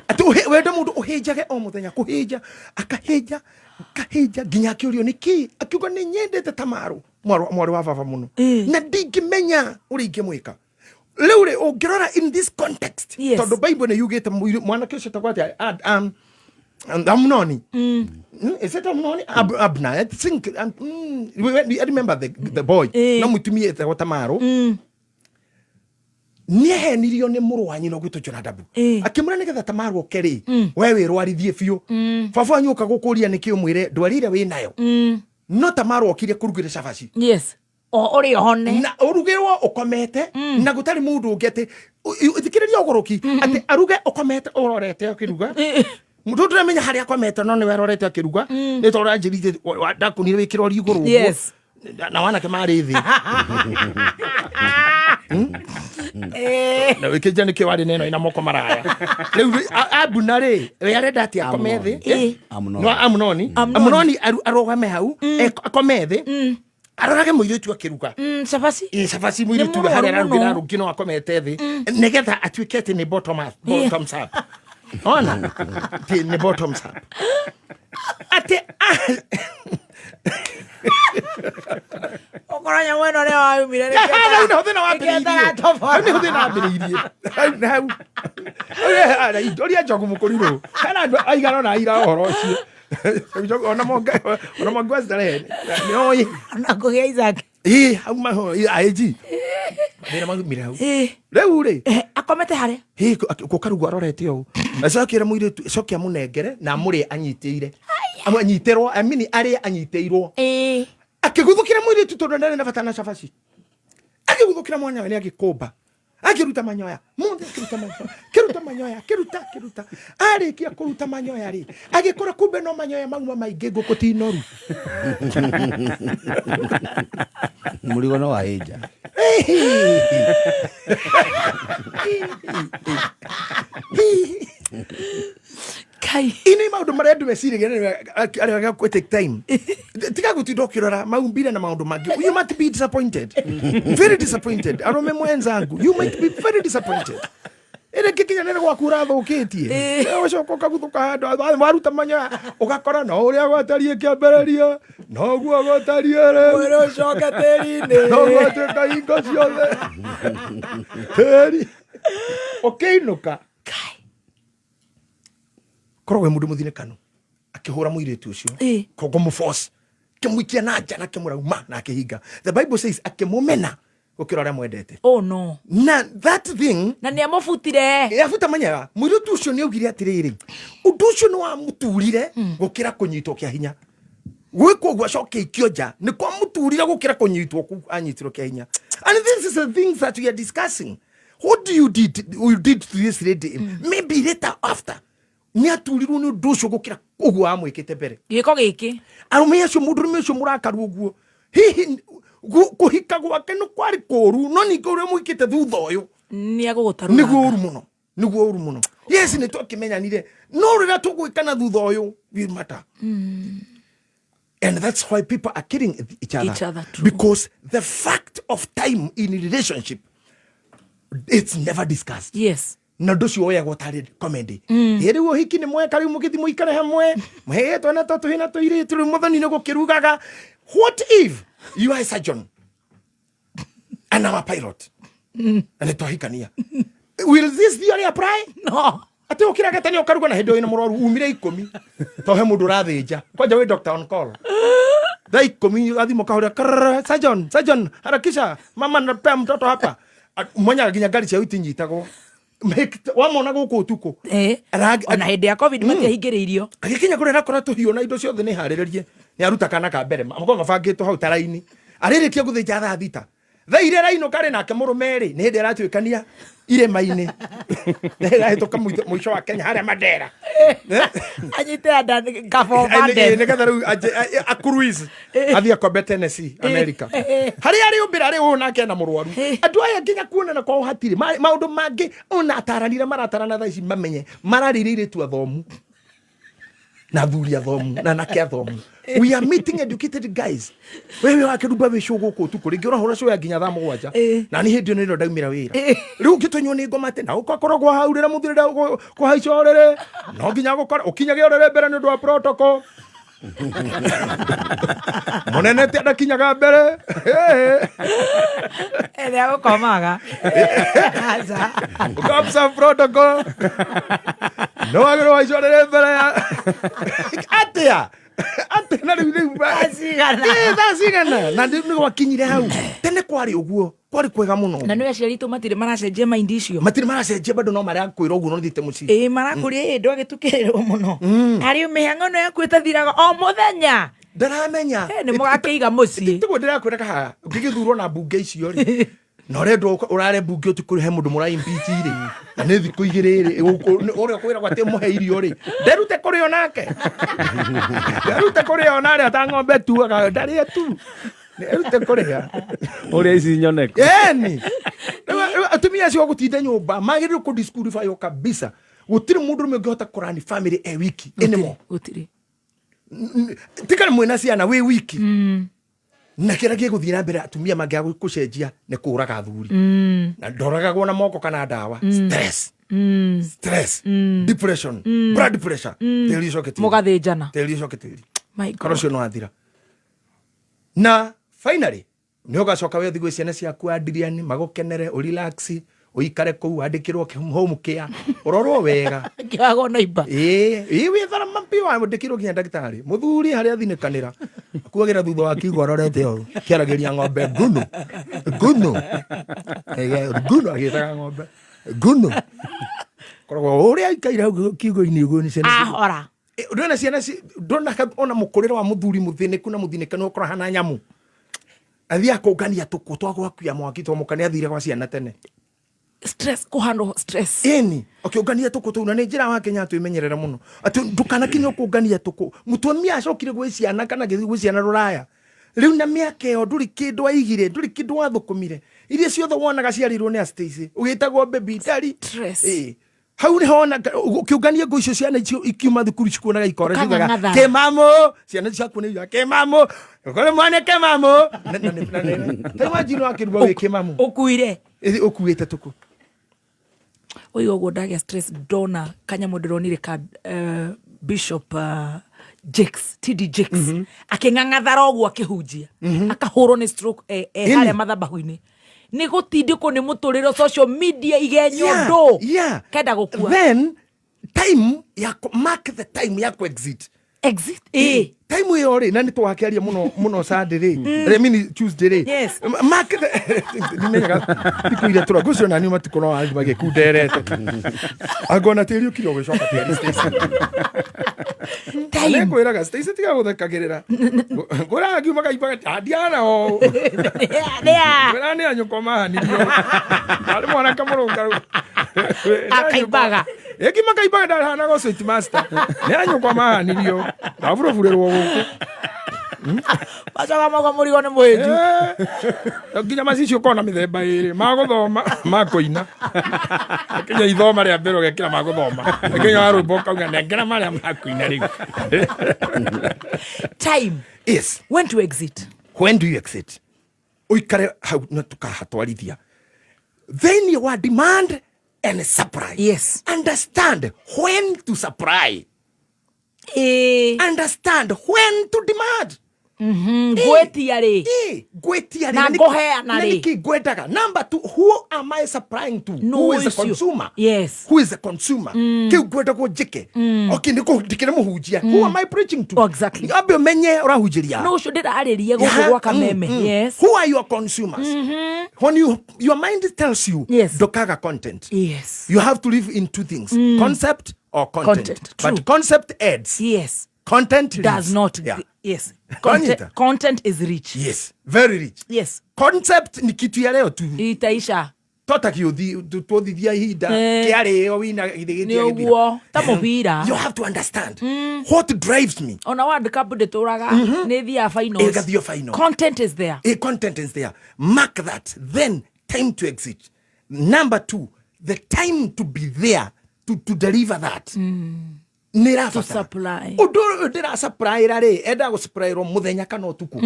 atĩ wende mũndũ ũhĩnjage o mũthenya, kũhĩnja akahĩnja akahĩnja nginya akĩũrio nĩ kĩ, akiuga nĩ nyendete Tamaru mwarĩ wa baba mũno na ndingĩmenya ũrĩa ingĩmwĩka. Rĩu rĩ, ũngĩrora in this context, Yes. tondũ Bible nĩ yugĩte mwanake ũcio etagwo atĩa? Amnoni. Is it Amnoni? Abner. I think I remember the boy. No mũtumia etagwo Tamaru. Nĩehenirio nĩ mũrũ wa nyina ũgwĩtwo Jonadabu, akĩmwĩra nĩgetha Tamaru oke rĩ, we wĩrwarithie biũ, baba wanyu ũka gũkũria nĩkĩ, ũmwĩre ndwari ĩrĩa wĩ nayo. No Tamaru okire kũrugĩra cabaci. Yes. O ũrĩ ohone. Na ũrugĩrwo ũkomete na gũtarĩ mũndũ ũngĩ, atĩ thikĩrĩria ũgũrũki, atĩ aruge ũkomete ũrorete akĩruga. Mũndũ ndũramenya harĩa akomete, no nĩwe arorete akĩruga, nĩ tondũ anjĩrire ndakunire wĩkĩra ũri igũrũ ũguo. Yes. Na wanake marĩ thĩ na wĩkĩnja nĩkĩo warĩ na ĩno ĩna moko maraya. Rĩu Abuna rĩ, we arenda atĩ akome thĩ. Ĩ. Amunoni. No Amunoni. Amunoni arũgame hau, akome thĩ, arorage mũirĩtu akĩruga. Cabaci. Ĩ, cabaci mũirĩtu Nĩ mũrwaru harĩa ararugĩra mũno. rũngĩ no akomete thĩ nĩgetha atuĩke atĩ nĩ bottom up, bottoms up. Ona atĩ nĩ bottoms up, atĩ Ũkorwo nyamũ ĩno nĩyo waumire. Hau nĩho thĩna wambĩrĩirie. Hau nĩho thĩna wambĩrĩirie. Hau hau. Ũria Njogu mũkũrirũ, hena andũ aigana ũna aira ũhoro ũcio. Njogu, ona monge ona monge wa starehe nĩ oĩ. Ona kũgĩa Isaac. Ĩ, hau maho AG mathĩna maumire hau. Ĩ. Rĩu rĩ, Akomete harĩa? Ĩ, gũkarugwo arorete ũũ, acokera mũirĩtu acoke amũnengere na amũrĩe anyitĩire, anyitĩrwo, I mean arĩe anyitĩirwo. Ĩ. Akĩguthũkĩra mũirĩtu tondũ ndarĩ na bata na cabaci, akĩguthũkĩra mwanya we nĩ agĩkũmba, akĩruta manyoya mothe, akĩruta manyoya, akĩruta manyoya, akĩruta akĩruta. Arĩkia kũruta manyoya rĩ, agĩkora kumbe no manyoya mauma maingĩ, ngũkũ ti noru. Mũrigo no wahĩnja. Kai. Ini maũndũ marĩa andũ meciragia arĩa gũ take time, tiga gũtinda ũkĩrora maumbire na maũndũ mangĩ. You might be disappointed, very disappointed. Arũme mwenzangu, you might be very disappointed. Ĩrĩ ngĩkinya nĩ gwaku ũrathũkĩtie, ũcoka ũkaguthũka handũ waruta manyoya, ũgakora no ũrĩa gwatariĩ kĩambĩrĩria noguo gũtariĩ rĩu. Mwĩrĩ ũcoke tĩri-inĩ. Noguo atuĩka hingo ciothe tĩri ũkĩinũka. Korwo wĩ mũndũ mũthinĩkanu, akĩhũra mũirĩtu ũcio kogo mũforce, akĩmũikia na nja na akĩmũrauma na akĩhinga. The Bible says akĩmũmena gũkĩra ũrĩa mwendete. Oh no. Na that thing, Na nĩ amũbutire. Abuta manyaga mũirĩtu ũcio nĩ augire atĩrĩrĩ, ũndũ ũcio nĩ wamũturire gũkĩra kũnyitwo kĩa hinya. Gwĩkwo ũguo acoke aikio nja nĩ kwamũturire gũkĩra kũnyitwo kũu anyitirwo kĩa hinya. And this is the things that we are discussing. What do you did, you did to this lady, maybe later after nĩ aturirwo nĩ ũndũ ũcio gũkĩra ũguo amwĩkĩte mbere. Gĩko gĩkĩ. Arũme acio, mũndũrũme ũcio mũrakaru ũguo, hihi kũhika gwake nĩ kwarĩ kũũru, no ningĩ ũrĩa mwĩkĩte thutha ũyũ Nĩ agũgũtarũranga. Nĩguo ũru mũno, nĩguo ũru mũno. Yes, nĩ twakĩmenyanire, no rĩrĩa tũgwĩkana thutha ũyũ will matter. And that's why people are killing each other. Each other, true. Because the fact of time in relationship, it's never discussed. Yes. Na ũndũ ũcio woyagwo tarĩ comedy. Ĩ rĩu ũhiki nĩ mweka, rĩu mũgĩthiĩ mũikare hamwe, mũhee twana tũtũ na tũirĩtu, rĩu mũthoni nĩ gũkĩrugaga. What if you are a surgeon and I'm a pilot na nĩ twahikania? Will this theory apply? No. Atĩ ũkĩraga tene ũkaruga na hĩndĩ ĩyo wĩna mũrwaru umire 10 to he mũndũ ũrathĩnja kwanja wĩ doctor on call thaa 10 athimũ kahũrĩa karrrr, surgeon, surgeon, harakisha, mama napea mtoto hapa. Mwenyaga nginya ngari ciao itinyitagwo. Wamona gũkũ ũtukũ. Ona hĩndĩ ya COVID matiahingĩrĩirio. Agĩkinya kũrĩa arakora tũhiũ na indo ciothe nĩ harĩrĩrie, nĩ aruta kana ka mbere makorwo mabangĩtwo hau taraini, arĩrĩkia gũthĩnja thaa 6 thaa iria arainũka rĩ nake mũrũme rĩ nĩ hĩndĩ aratuĩkania irĩma-inĩ, nĩ hĩndĩ arahĩtũka mũico wa Kenya harĩa Mandera. Anyite anda ngabo Mandera. Nĩgetha rĩu a cruise athiĩ akombe Tennessee, America, harĩa arĩũmbĩra rĩ ũyũ nake ena mũrwaru. Andũ aya nginya kuonana kwao hatirĩ maũndũ mangĩ ona ataranire maratarana thaa ici mamenye mararĩrĩire airĩtu athomu na athuri athomu na anake athomu. We are meeting educated guys. Wewe wakĩrumba wĩ cũ gũkũ ũtukũ rĩngĩ ũrahũra cũ ya nginya thaa 7 na nĩ hĩndĩ ĩyo nĩrĩo ndaumĩra wĩra. Rĩu ũngĩtũnywo nĩ ngoma atĩ na ũgakoragwo hau rĩrĩa mũthuri kũhaica ũrĩrĩ no nginya gũkora ũkinyage ũrĩrĩ mbere nĩ ũndũ wa protocol. Mũnene ti ndakinyaga mbere. Ĩrĩa gũkomaga. Aca. Ũka protocol. No wagĩrĩirwo wahaica ũrĩrĩ mbere ya atĩa? Atĩa na rĩu rĩu Thaa cigana? Thaa cigana? Na rĩu nĩ gwakinyire hau. Tene kwarĩ ũguo, kwarĩ kwega mũno. Na nĩ aciari aitũ matirĩ maracenjia mind icio. Matirĩ maracenjia bado no marakwĩra ũguo no thiĩte mũciĩ. Ĩĩ marakũria ĩ ndwagĩtukĩrĩrwo mũno. Arĩ mĩhang'o ĩno yaku ĩtathiraga o mũthenya. Ndaramenya. Nĩ mũgakĩiga mũciĩ. Tiguo ndĩrakwĩra kahaga ũngĩgĩthurwo na mbunge icio rĩ na ũrendwo ũrare mbunge ũtukũ he mũndũ mũra impeach rĩ na nĩ thikũ 2 rĩ ũrĩa ũkwĩragwo atĩ mũhe irio rĩ nderute kũrĩo nake, nderute kũrĩo na arĩa ta ng'ombe tuaga ndarĩe tu, nderute kũrĩa ũrĩa ici nyoneko. Ĩni rĩu atumia acio gũtinda nyũmba magĩrĩirwo kũ disqualify kabisa. Gũtirĩ mũndũ ũmwe ũngĩhota kũrani family e wiki anymore. Gũtirĩ. Tikana mwĩna ciana wĩ wiki. Na kĩrĩa gĩgũthiĩ na mbere atumia mangĩaga gũcenjia nĩ kũraga athuri. Na ndoragagwo na moko kana ndawa. Stress. Stress. Depression. Blood pressure. Tĩri ũcoke tĩri. Mũgathĩnjana. Tĩri ũcoke tĩri. My God. Koro ũcio nĩ wathira. Na finally nĩ ũgacoka wethiĩ gwĩ ciana ciaku Adrian magũkenere ũrelax ũikare kũu wandĩkĩrwo home care ũrorwo wega. Kĩagwo na imba. Ĩĩ, ĩĩ wĩthara mapi wandĩkĩrwo nginya ndagĩtarĩ. Mũthuri harĩa athinĩkanĩra akuagĩra thutha wa kiugo arorete ũũ kĩaragĩria ng'ombe ngunu ngunu. Ngunu agĩtaga ng'ombe ngunu. Koragwo ũrĩa aikaire hau kiugo-inĩ ũguo nĩ ciana Ahora. Ndona ciana ndona ona mũkũrĩre wa mũthuri mũthĩnĩku na mũthinĩkanu ũkorwo hana nyamũ. Athiĩ akũngania tũkũ twa gwakuia mwaki twa mũka nĩ athire gwa ciana tene. Stress kũhandwo stress. Ĩni, ũkĩũngania tũkũ tũu na nĩ njĩra wa Kenya twĩmenyerere mũno. Atĩ ndũkanakinye ũkũngania tũkũ. Mũtumia acokire gwĩ ciana kana agĩthiĩ gwĩ ciana rũraya. Rĩu na mĩaka ĩyo ndũrĩ kĩndũ aigire, ndũrĩ kĩndũ wathũkũmire. Iria ciothe wonaga ciarĩirwo nĩ Stacy, ũgĩtagwo baby daddy. Stress. Ĩĩ. Hau nĩho wona ũkĩũngania ngũ icio ciana icio ikiuma thukuru cikuonaga ikora ciugaga, Ũkang'ang'atha. Kĩmamũ! Ciana ciaku nĩ iugaga, Kĩmamũ! Ũkore mwana kĩmamũ! Ta imagine wakĩrugwo wĩ kĩmamũ. Ũkuire. Ĩĩ, ũkuĩte tũkũ. Oiga ũguo ndagĩa stress ndona kanyamũ ndĩronire ka Bishop Jakes, TD Jakes akĩng'ang'athara ũguo akĩhunjia akahũrwo nĩ stroke harĩa mathabahu-inĩ nĩ gũtindĩkwo nĩ mũtũrĩre social media igenyo ndũ kenda gũkua. Then time ya mark the time ya ku exit. Exit, ĩĩ. Time ĩyo rĩ, na nĩ twakĩaria mũno mũno Sunday rĩ. I mean Tuesday rĩ. Yes. Mark the nimenyaga thikũ iria tũra ngũcio na niĩ matukũ no wathiĩ magĩkunderete. Angona tĩri ũkire ũgĩcoka tĩri Stacy. Time. Nĩngwĩraga Stacy tiga gũthekagĩrĩra. Ngwĩraga ngiuma kaimbaga ndiana o. Ngwĩraga nĩ anyũkwa mahanirio. Arĩ mwanake mũrũngaru. Akaimbaga. Ĩngima kaimbaga ndarahanaga sweet master. Nĩ anyũkwa mahanirio. Ndaburuburĩrwo gũkũ. Macoka mauga mũrigo nĩ mũhĩnju. Nginya macicio ũkorwo na mĩthemba ĩrĩ, ma gũthoma, ma kũina. Nginya ithoma rĩa mbere ũgekĩra ma gũthoma. Nginya wa rwĩmbo ũkauga nengera marĩa ma kũina rĩu. Time. Yes. When to exit? When do you exit? Ũikare hau na tũkahatwarithia thĩinĩ wa demand and supply. Yes. Understand when to supply. Understand when to demand. Ngwĩtia rĩ? Ngwĩtia rĩ? Na ngũheana Na rĩ? nĩkĩ ngwendaga? Number two, who am I supplying to? No Who is the issue. consumer? Yes. Who is the consumer? Kĩu ngwendagwo njĩke. Okay, ndĩkĩrĩ mũhunjia. Who am I preaching to? Exactly. Ambe ũmenye ũrahunjĩria. No ũcio ndĩrarĩrie gũkũ gwa Kameme. Yes. Who are your consumers? When you your mind tells you, Yes. ndokaga content. Yes. You have to live in two things, concept or content. Content, true. But concept adds. Yes. Content Does leaves. not. Yeah. Yes. Wanyita? Content is rich. Yes. Very rich. Yes. Concept ni kitu ya leo tu. Itaisha. Tota tuothithia ihinda kĩarĩo wina githĩ Nĩ gĩtiagĩthira. ũguo ta mũbira. You have to understand what drives me. Ona World Cup ndĩtũraga nĩ ĩthiaga finals. Ĩgathiĩ final. Content is there. A content is there. Mark that. Then time to exit. Number two, the time to be there to deliver that. Nĩ To ĩrabatara. supply. Ũndũ ũyũ ndĩrasupplyra rĩ, endaga gũsupplyrwo mũthenya kana ũtukũ.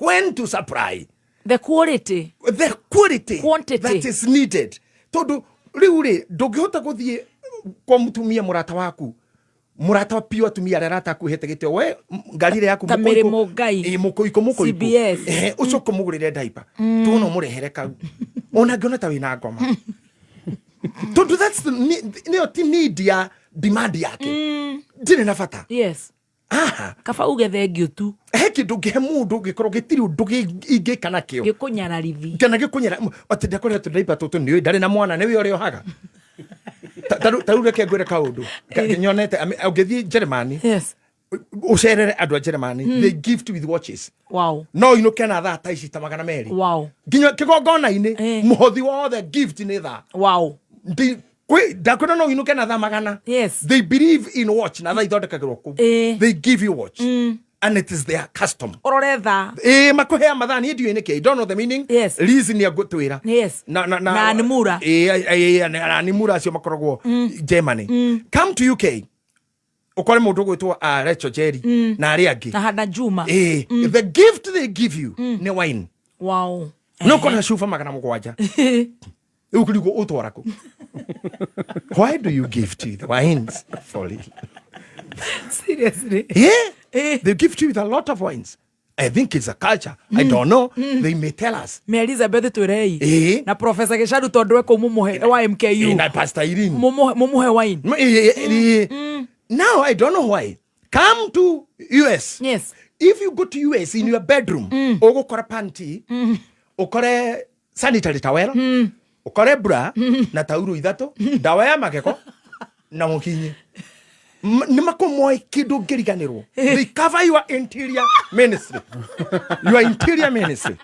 When to supply. The quality. The quality. Quantity. That is needed. Tondũ rĩu rĩ, ndũngĩhota gũthiĩ kwa mũtumia mũrata waku mũrata wa piũ atumia arĩa arata akuhete gĩtĩo we ngari ĩrĩa yaku Ta mũkũikũ- Mĩrĩmũ Ngai. Ĩ, mũkũikũ mũkũikũ. CBS. Ehe, ũcoke ũmũgũrĩre diaper tuona ũmũrehere kau ona ngĩona ta wĩna ngoma tondũ that's the nĩyo ti need ya demand yake ndirĩ na bata. Yes. Aha. Kaba uge thengiũ tu. He kĩndũ ũngĩhe mũndũ gĩkorwo gĩtirĩ ũndũ ingĩka nakĩo Gĩkũnyararithi. Kana gĩkũnyara atĩ ndakũrehe tũndaipa tũtũ nĩũĩ ndarĩ na mwana nĩwe ũrĩa ohaga. Ta rĩu reke ngwĩre kaũndũ nyonete ũngĩthiĩ Germany. Yes. Ũcerere andũ a Germany, they gift with watches. Wow. No inũke na thaa ta ici ta 200. Wow. Nginya kĩgongona-inĩ mũhothi wothe gift nĩ thaa. Wow. Ndakwĩra no inũke na thaa magana. Yes. They believe in watch na thaa ithondekagĩrwo kũu. They give you watch. And it is their custom. Ũrore thaa. Ĩĩ makũhea mathaa niĩ ndiũĩ nĩkĩ. I don't know the meaning. Yes. Liz nĩ egũtwĩra. Yes. Na Na Animura. Ĩĩ ĩĩ na Animura acio makoragwo Germany. Come to UK. Ũkore mũndũ ũgwĩtwo Rachel Jerry na arĩa angĩ. Na Hannah Juma. Ĩĩ the gift they give you nĩ wine. Wow. No kona cuba 700. Rĩu kũrigwo ũtwara kũ? Why do you give to the wines for real? Seriously. Yeah. They give you with a lot of wines. I think it's a culture. I don't know. They may tell us. Me Elizabeth twĩrei. Ĩĩ. Na Professor Gĩcaru tondũ ekũu mũmũhe wa MKU. Na Pastor Irene. Mũmũhe wine. Now I don't know why. Come to US. Yes. If you go to US in your bedroom, ũgũkora panty, ũkore sanitary towel, ũkore bra na tauro ithatũ, ndawa ya magego na mũkinyi. Nĩ makũmoe kĩndũ ũngĩriganĩrwo. They cover your interior ministry. Your interior ministry.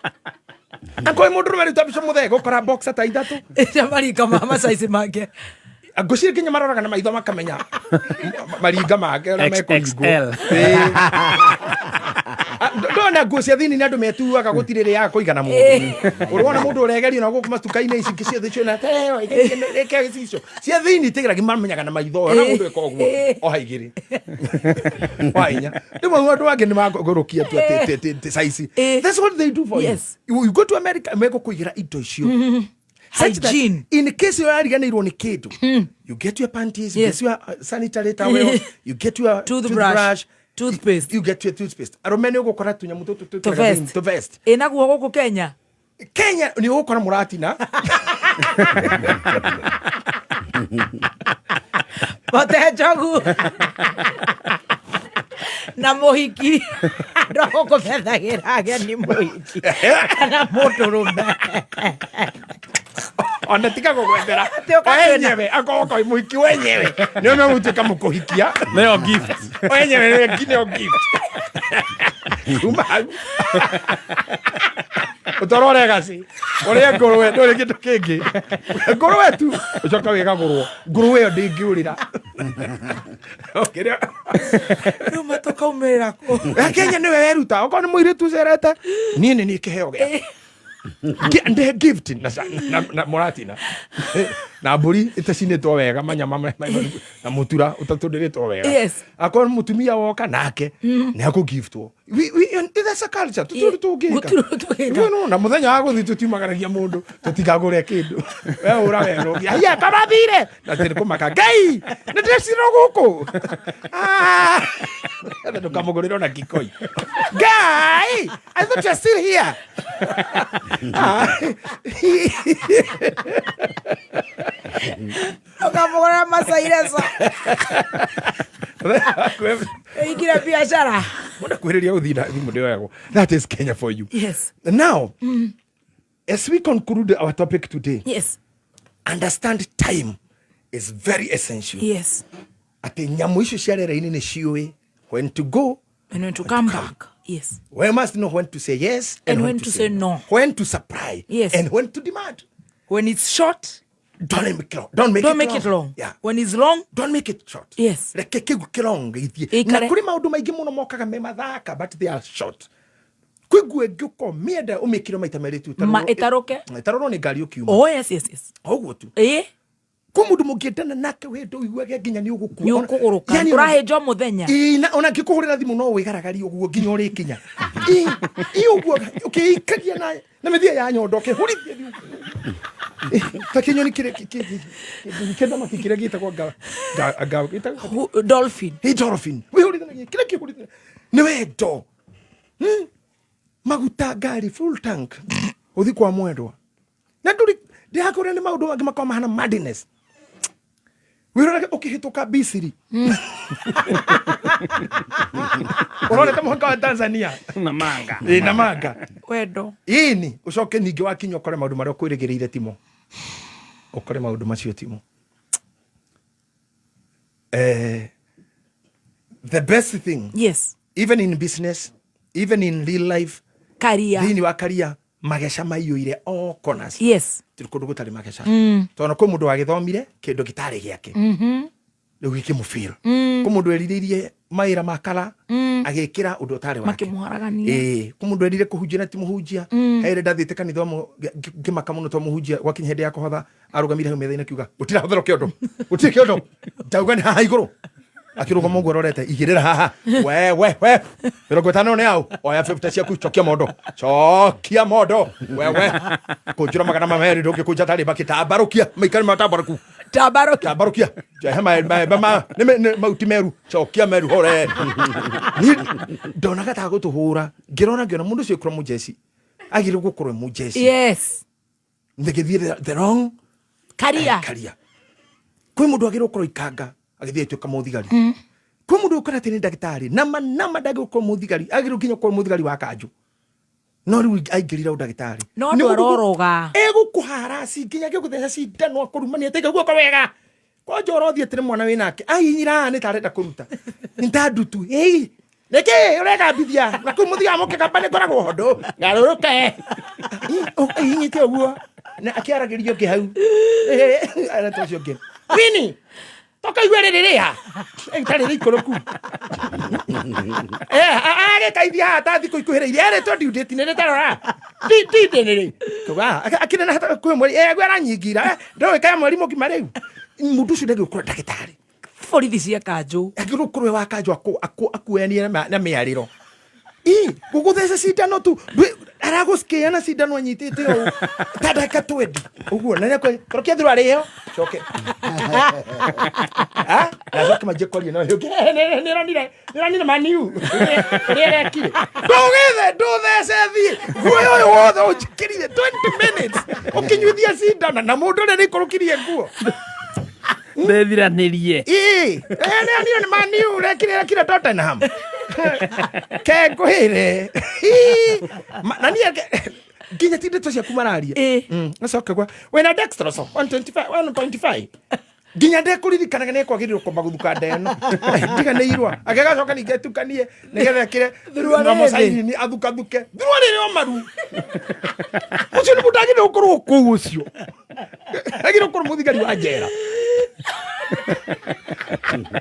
Akorwo mũndũ rũme rĩu ta mbica mũthee gũkora boxer ta ithatũ. Maringa ma macaici make. Ngũciri nginya maroraga na maitho makamenya maringa make ũrĩa mekũringwo. XXL. Ndona nguo cia thĩinĩ nĩ andũ metuaga gũtirĩ rĩaga kũigana mũndũ. Ũrona mũndũ ũregerio na gũkũ matuka-inĩ ici ingĩ ciothe ciona reke gĩcicio. Cia thĩinĩ itigĩra mamenya na maitho ona mũndũ eka ũguo oha igĩrĩ. Oha inya. Rĩmwe andũ angĩ nĩ magũrũkia tu atĩ size. That's what they do for you. Yes. You go to America megũkũigĩra indo icio. Such that Hygiene. in case ũrariganĩirwo nĩ kĩndũ, you get your panties, you Yes. get your sanitary towel, you get your Toothbrush. Toothpaste. You get your toothpaste. Arũme nĩ ũgũkora tũnyamũ tũtũ To twĩkĩraga vest. thĩinĩ, tũ vest. Ĩnaguo gũkũ Kenya. Kenya nĩ ũgũkora mũratina. Mote njogu. Na mũhiki. Andũ a gũkũ methagĩra ageni mũhiki. Kana mũndũrũme. Ona tiga gũgwethera. Atĩ ũka twĩna- Wenyewe akorwo kwa mũhiki wenyewe. Nĩo megũtuĩka mũkũhikia. Nĩyo gift. Wenyewe nĩyo gift. Kuma hau. Ũtoro legacy. Ũrĩe ngũrwe ndũrĩ kĩndũ kĩngĩ. Ngũrwe tu. Ũcoka wĩgagũrwo. Ngũrwe ĩyo ndĩngĩũrĩra. Rĩu matũkaumĩrĩra kũ? Kenya nĩwe weruta. Okorwo nĩ mũirĩtu ũcerete. Niĩ nĩ niĩ kĩheo gĩakwa. Ndehe gift na mũratina. Na mbũri ĩtacinĩtwo wega manyama na mũtura ũtatũndĩrĩtwo wega. Akorwo mũtumia woka nake nĩ akũgiftwo. That's a culture. Tũtirĩ tũngĩka. Gũtirĩ ũndũ tũngĩka. Rĩu no, na mũthenya wa gũthiĩ tũtiumagaragia mũndũ tũtikagũre kĩndũ. We ũra wega ũngĩ. Haiya kamathire. Na tĩrĩ kũmaka. Ngai nĩ ndĩrecirwo gũkũ. Ah. Ndũkamũgũrĩre ona kikoi. Ngai, I thought you're still here. Ah. Ũkamũgũrĩra macairesa ĩingĩre biacara. Mũndũ kwĩrĩria gũthiĩ na thimũ ndĩoyagwo. That is Kenya for you. Now, as we conclude our topic today, understand time is very essential. Atĩ nyamũ icio cia rĩera-inĩ nĩ ciũĩ when to go and when to come back. Yes. We must know when to say yes and when to say no. When to supply and when to demand. When it's short, don't make it long. Don't make don't it make long. it long. Yeah. When it's long, don't make it short. Reke kĩgu kĩrong gĩthiĩ. Ĩikare. Na kũrĩ maũndũ maingĩ mũno mokaga me mathaka but they are short. Kwĩ nguo ĩngĩ ũkorwo mĩenda ũmĩkĩre maita merĩ tu Ma ĩtarũke. Ĩtarũrwo nĩ ngari ũkiuma. Oh yes. Ũguo tu. Ĩ. Kwĩ mũndũ mũngĩendana nake wendo ũiguage nginya nĩ ũgũkua. Nĩ ũkũgũrũka. Yani ona- Ũrahĩnjwo mũthenya. Ĩ, na ona ngĩkũhũrĩra thimũ no wĩgaragarie ũguo nginya ũrĩkinya. Ĩ, ĩ ũguo ũkĩikagia na mĩthia ya nyondo ũkĩhurithia thiĩ ũguo. Ĩ, ta kĩnyoni kĩrĩa kĩndamaki kĩrĩa gĩtagwo dolphin. Ĩ, dolphin. Wĩhũrithanagia kĩrĩa kĩhũrithanagia. Nĩ wendo. Maguta ngari full tank. Ũthi kwa mwendwa. Na ndũrĩ ndĩrakũrĩa nĩ maũndũ mangĩ makoragwo mahana madness. Wĩrorage ũkĩhĩtũka Misiri. Ũrorete mũhaka wa Tanzania. Na manga. Ĩ, na manga. Wendo. Ĩni, ũcoke ningĩ wakinya ũkore maũndũ marĩa ũkwĩrĩgĩrĩire timo. Ũkore maũndũ macio timo. The best thing. Even in business, even in real life. Career. Thĩinĩ wa career, mageca maiyũire all corners. Tiri kũndũ gũtarĩ mageca. Tondũ kwĩ mũndũ wagĩthomire kĩndũ gĩtarĩ gĩake. Rĩu gĩkĩmũfail. Kwĩ mũndũ erirĩirie mawĩra ma kara agĩkĩra ũndũ ũtarĩ wake. Makĩmũharagania. Ĩĩ, kwĩ mũndũ erire kũhunjia na ti mũhunjia. He rĩ ndathiĩte kanitha ũmwe ngĩmaka mũno to mũhunjia gwakinya hĩndĩ ya kũhotha arũgamire hau metha-inĩ akiuga gũtirahotherwo kĩondo. Gũtirĩ kĩondo. Ndauga nĩ haha igũrũ. Akĩrũgama ũguo arorete igĩrĩra haha. We we we. 50 nĩ yaũ. Oya 50 ciaku cokia mondo. Cokia mondo. We we. Kũnjũra 200 ndũngĩkũnja tarĩ mbakĩ tambarũkia. Maikari matambarũku. Tambarũkia. Tambarũkia. Njehe maembe ma nĩ mau ti meru. Cokia meru hore. Niĩ ndonaga ta gũtũhũra. Ngĩrora ngĩona mũndũ ũcio ĩkorwo mũjeci. Agĩrĩirwo gũkorwo e mũjeci. Ngĩthiĩ the wrong Career. Career. Kwĩ mũndũ agĩrĩirwo gũkorwo ikanga agĩthiĩ atuĩka mũthigari. Kwĩ mũndũ ũkora atĩ nĩ ndagĩtarĩ nama nama ndagĩrĩirwo gũkorwo mũthigari, agĩrĩirwo nginya gũkorwo mũthigari wa kanjũ. No rĩu aingĩrire ũndagĩtarĩ. No andũ aroroga. Egũkũharaci nginya agĩgũtheca cindano akũrumania atĩ guoko wega. Kwanja ũrothiĩ atĩ nĩ mwana wĩnake. Ahihinyira haha nĩ ta arenda kũruta. Nĩ ta ndutu. Ĩĩ. Nĩkĩ ũregambithia? Na kũu mũthiaga mũkĩgamba nĩ ngoragwo ho ndũ. Garũrũke. Ahihinyĩte ũguo. Na akĩaragĩria ũngĩ hau. Aretwo ũcio ũngĩ. Wini. Toka igue rĩrĩ rĩha. Ĩtarĩ rĩikũrũku. Agĩkaithia haha ta thikũ ikuhĩrĩirie. Erĩtwo due date nĩ rĩtarora. Ndinde nĩ rĩ. Tuga, akĩneneha ta kwĩ mweri. Guo aranyingira. Ndũĩ kana mweri mũgima rĩu. Mũndũ ũcio ndagĩrĩirwo gũkorwo ndagĩtarĩ. Borithi cia kanjũ. Agĩrĩirwo gũkorwo e wa kanjũ akuanie na mĩarĩro. Ĩ, gũgũtheca cindano tu. Aragũcikĩa na cindano anyitĩte ũũ. Ta ndagĩka 20. Ũguo, na nĩakwe, torokia thurwa rĩo. Coke. Ha? Na coke manjie kwaria na ũyũ ũngĩ. Nĩronire, nĩronire maniu. Ũrĩa arekire. Ndũgĩthe, ndũthece thiĩ. Guoya ũyũ wothe ũnjĩkĩrire 20 minutes. Ũkĩnyuithia cindano na mũndũ ũrĩa nĩikũrũkirie nguo. Ndethiranĩrie. Ĩ, nĩonire nĩ maniu rekire rekire Tottenham. Kengũhĩre. Na niĩ nginya ti ndeto ciaku mararia. Gacoka gwa wĩna dextrose 125 1.5. Nginya ndekũririkanaga nĩ ekwagĩrĩirwo kwamba gũthuka nda ĩno. Ndiganĩirwo. Agĩgacoka ningĩ atukanie nĩgetha ekĩre Thurua na rĩrĩ. mũcaini athukathuke. Thurua rĩrĩ o maru. Ũcio nĩ mũndũ agĩrĩirwo gũkorwo kũu ũcio. Agĩrĩirwo gũkorwo mũthigari wa njera.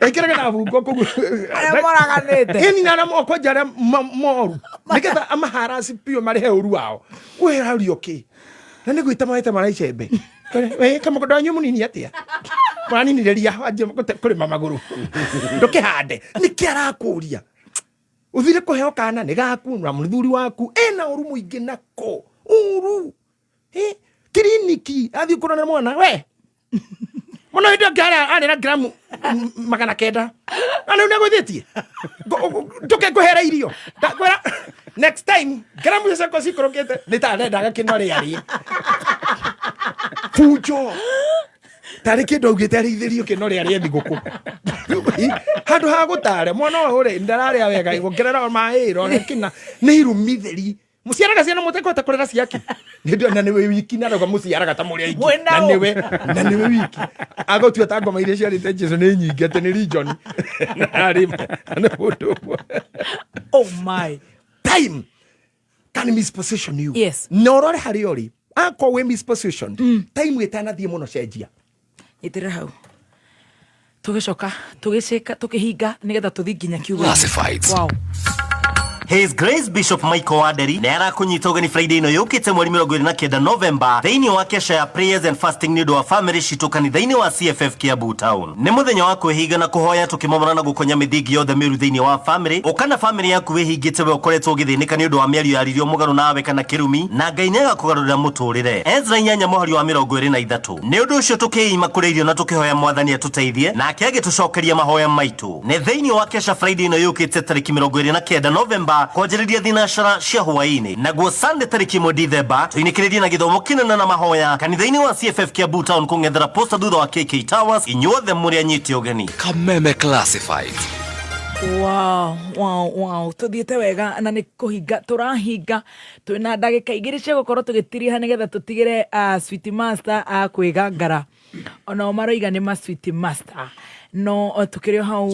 Ekĩraga na bungo kũu. Arĩa moraganĩte. Ĩni na arĩa kwanja arĩa moru. Nĩgetha amaharasi biũ marĩhe ũru wao. Wĩrario kĩ? Na nĩ gwĩta maĩta maraicembe kamũgũnda wanyu mũnini atĩa mũraninĩrĩria wanjia kũrĩma magũrũ ndũkĩhande nĩkĩ arakũria ũthire kũheo kana nĩ gaku na mũthuri waku ena ũru mũingĩ nako ũru. Eh, kiriniki athiĩ kũrora mwana we mũno hĩndĩ ĩyo arĩ arĩ na gramu 900 na rĩu nĩagũithĩtie ndũke ngũhere irio. Ndakwĩra next time gramu icio ciakwa cikũrũkĩte nĩ ta arendaga kĩno rĩarĩe bunjo tarĩ kĩndũ augĩte arĩithĩrio kĩno rĩarĩe thigũkũ handũ ha gũtare mwana ũyũ rĩ ndararĩa wega ongerera maĩ rora kĩna nĩ irumi theri muciaraga ciana mutekũhota kũrera ciake nĩ na nĩwe wiki na rauga mũciaraga ta mũrĩ aingĩ Mwĩna na ũ. nĩwe wiki agũtua ta ngoma iria ciarĩte Jesu nĩ nyingĩ atĩ nĩ region na arĩ nĩ mũndũ ũmwe. Oh my. Time can misposition you. Yes. Na ũrore harĩa ũrĩ akorwo wĩ mispositioned time ĩtanathiĩ mũno cenjia. Nyitĩrĩra hau tũgĩcoka tũgĩcĩka tũkĩhinga nĩgetha tũthiĩ nginya kiugo. Classifieds. Wow. His Grace Bishop Michael Wanderi nĩ arakũnyita ũgeni Friday ĩno yũkĩte mweri 29 November thĩinĩ wa kesha ya prayers and fasting nĩ ũndũ wa family citũ kanitha-inĩ wa CFF Kiambu Town. Nĩ mũthenya wa kwĩhinga na kũhoya tũkĩmomora na gũkonya mĩthingi yothe mĩũru thĩinĩ wa family. Ũka na family yaku wĩhingĩte we ũkoretwo ũgĩthĩnĩka nĩ ũndũ wa mĩario yaririo mũgarũ nawe kana kĩrumi na Ngai nĩ agakũgarũrĩra mũtũrĩre. Ezra 8 mũhari wa 23. Nĩ ũndũ ũcio tũkĩima kũrĩa irio na tũkĩhoya mwathani atũteithie nake agĩtũcokeria mahoya maitũ. Nĩ thĩinĩ wa kesha Friday ĩno yũkĩte tarĩki 29 November kwanjĩrĩria thinacara cia hwaĩ-inĩ naguo Sunday tarĩki 1 Dithemba tũinĩkĩrĩrie na gĩthomo kĩnene na mahoya kanitha-inĩ wa CFF Kiambu Town kũng'ethera posta thutha wa KK Towers. Inyuothe mũrĩ anyite ũgeni. Kameme Classifieds. Wow, wow, wow. Tũthiĩte wega na nĩ kũhinga tũrahinga twĩna ndagĩka 2 cia gũkorwo tũgĩtiriha nĩgetha tũtigĩre sweet master a kwĩgangara onao maroiga nĩ ma sweet master no tũkĩrĩ o hau.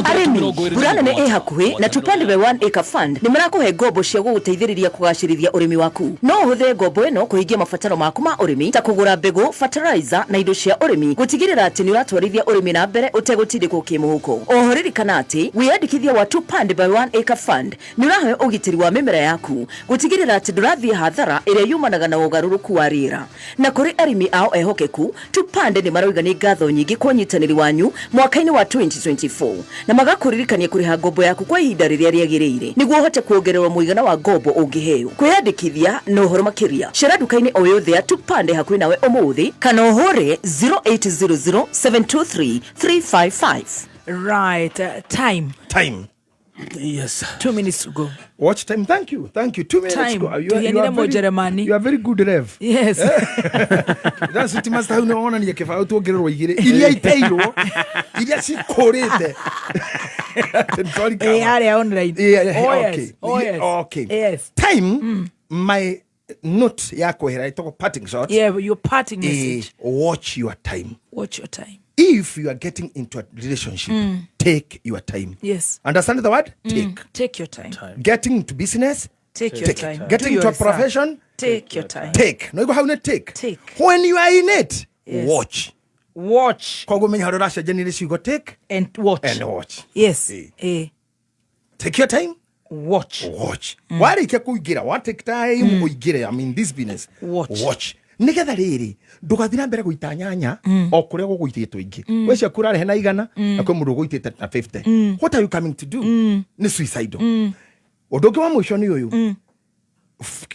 Arĩmi, mbura nene ĩ hakuhĩ na Tupande by One Acre Fund nĩ marakũhe ngombo cia gũgũteithĩrĩria kũgacĩrithia ũrĩmi waku. No ũhũthĩre ngombo ĩno kũhingia mabataro maku ma ũrĩmi ta kũgũra mbegũ, fertilizer na indo cia ũrĩmi, gũtigĩrĩra atĩ nĩ ũratwarithia ũrĩmi na mbere ũtegũtindĩkwo kĩmũhuko. Oho ririkana atĩ wĩyandĩkithia wa Tupande by One Acre Fund nĩ ũrahe ũgitĩri wa mĩmera yaku gũtigĩrĩra atĩ ndũrathiĩ hathara ĩrĩa yumanaga na ũgarũrũku wa rĩera. Na kũrĩ arĩmi ao ehokeku, Tupande nĩ maroiga nĩ ngatho nyingĩ kwa ũnyitanĩri wanyu mwaka-inĩ wa 2024 na magakũririkania kũrĩha ngombo yaku kwa ihinda rĩrĩa rĩagĩrĩire nĩguo ũhote kuongererwo mũigana wa ngombo ũngĩheo. Kwĩyandĩkithia na ũhoro makĩria cera nduka-inĩ o yothe ya Tupande hakuhĩ nawe ũmũthĩ kana ũhũre 0800 723 355. Right, time. Time. Yes. 2 minutes to go. Watch time. Thank you. Thank you. 2 minutes Time. to go. You Tuhianire Mũjerumani. You are very good, Rev. Yes. That's it. Master hau nĩwonania kĩbaũ tuongererwo igĩrĩ iria iteirwo iria cikũrĩte. Sorry, Kama. Harĩa online. Yeah, Oh, okay. yes. Oh, yes. Okay. Yes. Time, my note ya kwehera ĩtagwo parting shot. Yeah, your parting message. Watch your time. Watch your time. If you are getting into a relationship, take your time. Yes. Understand the word? Take. Take your time. Getting into business, Take your time. Getting Do into your a profession, research. Take your time. Take. No, how not take. Take. When you are in it, Yes. watch. Watch. Koguo menya harĩa ũracenjania ciugo take and watch. And watch. Yes. Eh. Take your time. Watch. Watch. Warĩkia kũingĩra, wa take time ũingĩre, I mean this business. Watch. Watch. Nĩgetha rĩrĩ ndũgathiĩ na mbere gũita nyanya o kũrĩa gũgũitĩtwo ingĩ we ciaku ũrarehe na 100 na kwĩ mũndũ ũgũitĩte na 50. What are you coming to do? Nĩ suicidal. Ũndũ ũngĩ wa mũico nĩ ũyũ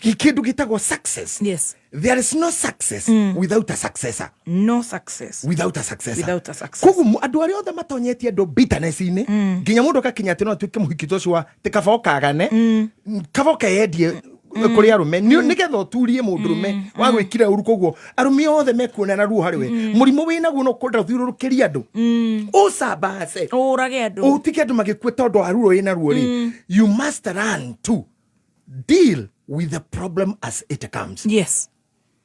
kĩndũ gĩtagwo success. Yes. There is no success without a successor. No success without a successor. Without a success. Koguo andũ arĩa othe matonyetie andũ bitterness-inĩ nginya mũndũ akakinya atĩ no atuĩke mũhiki ta ũcio wa tĩ kaba ũkagane kaba ũkeyendie kũrĩ arũme nĩgetha ũturie mũndũrũme wa gwĩkire ũru koguo arũme othe mekuona na ruo harĩ we mũrimũ wĩnaguo no kwenda ũthiũrũrũkĩrie andũ ũcambace ũrage andũ ũtike andũ magĩkue tondũ wa ruo wĩna ruo rĩ you must run to deal with the problem as it comes. Yes.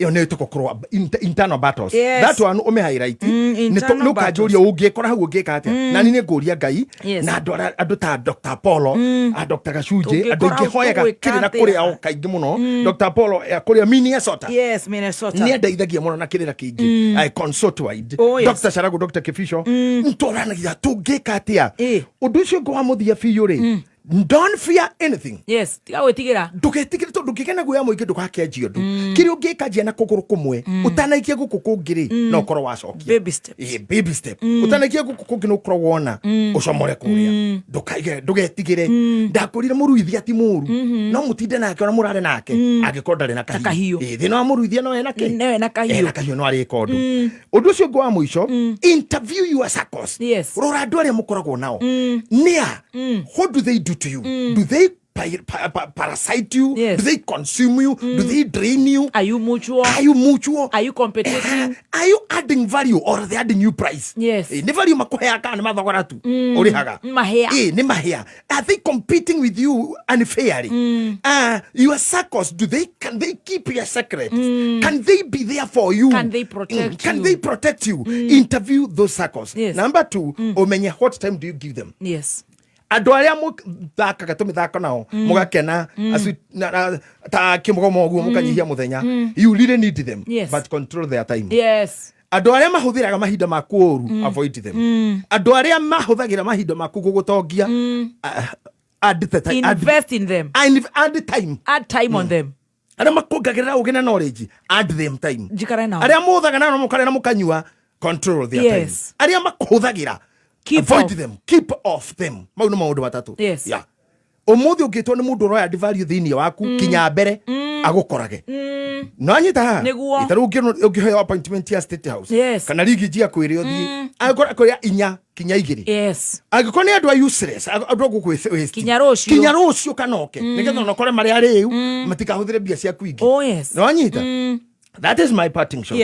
Ĩyo nĩyo ĩtũgũkorwo internal battles. Yes. That one ũmĩ highlight. Internal Nĩ ũkanjũria ũngĩkora hau ũngĩka atĩa na niĩ nĩ ngũria Ngai Yes. na andũ andũ ta Dr. Apollo a Dr. Gacunjĩ andũ Tũngĩkora aingĩ hau hoyaga tũgwĩka kĩrĩ na atĩa? kũrĩa o kaingĩ mũno Dr. Apollo kũrĩa Minnesota. Yes, Minnesota. Nĩ andeithagia mũno na kĩrĩra kĩingĩ. I consult wide. Oh, yes. Dr. Charagu, Dr. Kibisho ntwaranagia tũngĩka atĩa ũndũ ũcio ũngĩ wa mũthia biũ rĩ Don't fear anything. Yes, tiga gwĩtigĩra. Ndũgetigĩre, tondũ ndũngĩgĩa na guoya mũingĩ ndũgakĩanjia ũndũ. Kĩrĩa ũngĩka, njia na kũgũrũ kũmwe. Ũtanaikia gũkũ kũngĩ rĩ, no ũkorwo wacokia. Baby steps. Ĩĩ, baby step. Ũtanaikia gũkũ kũngĩ no ũkorwo wona ũcomore kũrĩa. Ndũkaige, ndũgetigĩre. Ndakwĩrire mũruithia ti mũru, no mũtinde nake ona mũrare nake angĩkorwo ndarĩ na kahiũ. Ĩĩ, thĩna wa mũruithia no ena kĩ? No ena kahiũ. Ena kahiũ, no arĩka ũndũ. Ũndũ ũcio ũngĩ wa mũico, interview your circles. Rora andũ arĩa mũkoragwo nao nĩa. What do they do to you? Do they parasite you? Do they consume you? Do they drain you? Are you mutual? Are you mutual? Are you competitive? Are you adding value or are they adding you price? Yes. Nĩ value makũheaga kana nĩ mathogora tu ũrĩhaga? Mahĩa. Nĩ mahĩa. Are they competing with you unfairly? Your circles, do they can they keep your secrets? Can they be there for you? Can they protect Can you? they protect you? Interview those circles. Number two, ũmenye what time do you give them. Andå arä a mũthakaga tå mä thako nao mũgakena ta kä mũgomo ũguo mũkanyihia mũthenya, you really need them, but control their time. Andå arä a mahũthĩraga mahinda maku ũru, avoid them. Andå arä a mahũthagĩra mahinda maku gũgũtongia, add the time, Invest in them. Add time. Add time on them. Arĩa makuongagĩrĩra ũgĩ na knowledge, add them time. Njikare nao. Arĩa mũthaga nao mũkarĩa na mũkanyua, control their time. Arĩa makũhũthagĩra, Keep avoid off. them, keep off them. Mau nĩ maũndũ matatũ. Yeah. Ũmũthĩ ũngĩtwo nĩ mũndũ ũroya value thĩinĩ waku, kinya mbere agũkorage. No anyita haha. Nĩguo. Ta rĩu ũngĩheo appointment ya State House kana rigi njia kwĩrĩ ũthiĩ, angĩkorwo kwĩrĩa 4 kinya 2, angĩkorwo nĩ andũ a useless, andũ a gũkũ, Kinya rũciũ. Kinya rũciũ kana oke, nĩgetha ona ũkore marĩa rĩu matikahũthĩre mbia ciaku ingĩ. Oh, yes. No anyita. That is my parting shot.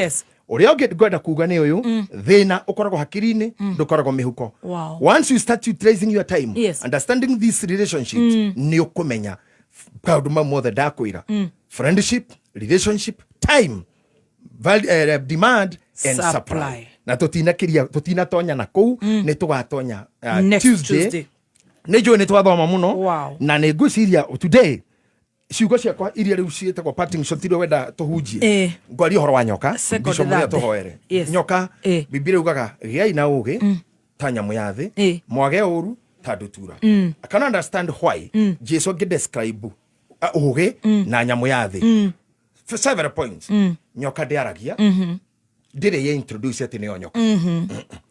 Ũrĩa ũngĩ ngwenda kuga nĩ ũyũ: thĩna ũkoragwo hakiri-inĩ, ndũkoragwo mĩhuko. Once you start utilizing your time, understanding these relationships, nĩ ũkũmenya kaũndũ mau mothe ndakwĩra: friendship, relationship, time, demand and Supply. supply. Na tũtinakĩria, tũtinatonya na kũu, nĩ tũgatonya Next Tuesday. Tuesday. Nĩ njũĩ nĩ twathoma mũno. Na nĩ ngwĩciria today ciugo ciakwa iria rĩu ciĩtagwo parting shot iria wenda tũhunjie, ngwaria ũhoro wa nyoka. Second Bishop mũrĩa Thursday. tũhoere. Nyoka, Bibilia yugaga gĩai na ũgĩ ta nyamũ ya thĩ, mwage ũru ta ndutura. I can understand why Jesu angĩ describe ũgĩ na nyamũ ya thĩ. For several points, nyoka ndĩaragia, ndĩrĩ ye introduce atĩ nĩyo nyoka.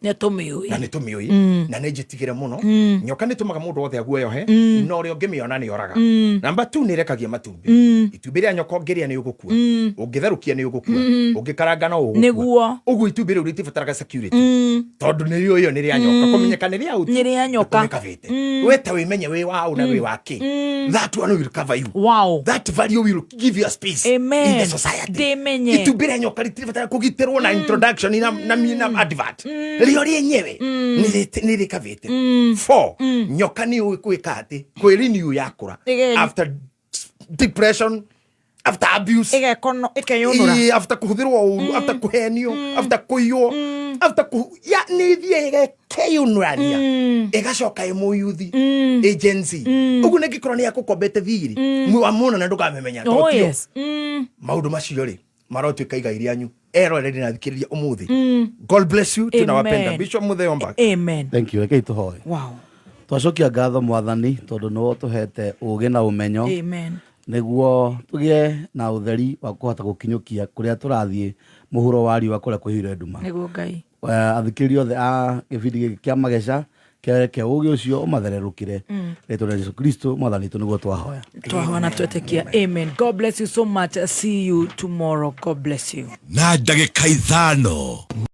Nĩ tũmĩũĩ. Na nĩ tũmĩũĩ. Na nĩ njĩtigĩre mũno. Nyoka nĩ tũmaga mũndũ wothe aguoyohe, na ũrĩa ũngĩmĩona nĩ oraga. Namba 2, nĩ ĩrekagia matumbĩ. Itumbĩ rĩa nyoka ũngĩrĩa nĩ ũgũkua, ũngĩtherũkia nĩ ũgũkua, ũngĩkaranga no ũgũkua. Ũguo itumbĩ rĩu rĩtibataraga security, tondũ nĩ rĩo nĩ rĩa nyoka. Kũmenyeka nĩ rĩa Nĩ rĩa nyoka. Kũmĩkabĩte we ta wĩmenye wĩ waũ na wĩ wa kĩ. That one will cover you. That value will give you a space Amen. in the society. Ndĩmenye. Itumbĩ rĩa nyoka rĩtibatara kũgitĩrwo na introduction na advert, rĩo rĩenyewe nĩ rĩkabĩte. Four, nyoka nĩ ũĩ gwĩka atĩ kwĩ renew yakũra after depression, after abuse, Ĩkeyũnũra. Ĩĩ, after kũhũthĩrwo ũru, after kũhenio, after kũiywo, after kũ ya nĩ ĩthiĩ ĩgekeyũnũrania, ĩgacoka ĩ mũyuthi agency ũguo nĩngĩkorwo nĩ yakũkombete thirĩ wamwona na ndũkamĩmenya. Oh, Tondũ yes. Maũndũ macio rĩ marotuĩka igai rĩanyu eroreri na thikĩrĩria ũmũthĩ. God bless you, tunawapenda. Amen. Bishop Mutheomba. Amen. Thank you. Rekei tũhoe. Twacokia ngatho Mwathani tondũ nĩwe ũtũhete ũgĩ na ũmenyo Amen. Nĩguo tũgĩe na ũtheri wa kũhota gũkinyũkia kũrĩa tũrathiĩ mũhuro wa riũa kũrĩa kũihũire nduma. Nĩguo Ngai. Athikĩrĩria othe a gĩbindi gĩkĩ kĩa Mageca kĩreke ũgĩ ũcio ũmathererũkĩre. Rĩtwa rĩa Jesu Kristo Mwathani witũ nĩguo twahoya. Twahoya na twetĩkia, amen. God bless you so much. See you tomorrow. God bless you. Na ndagĩka 5.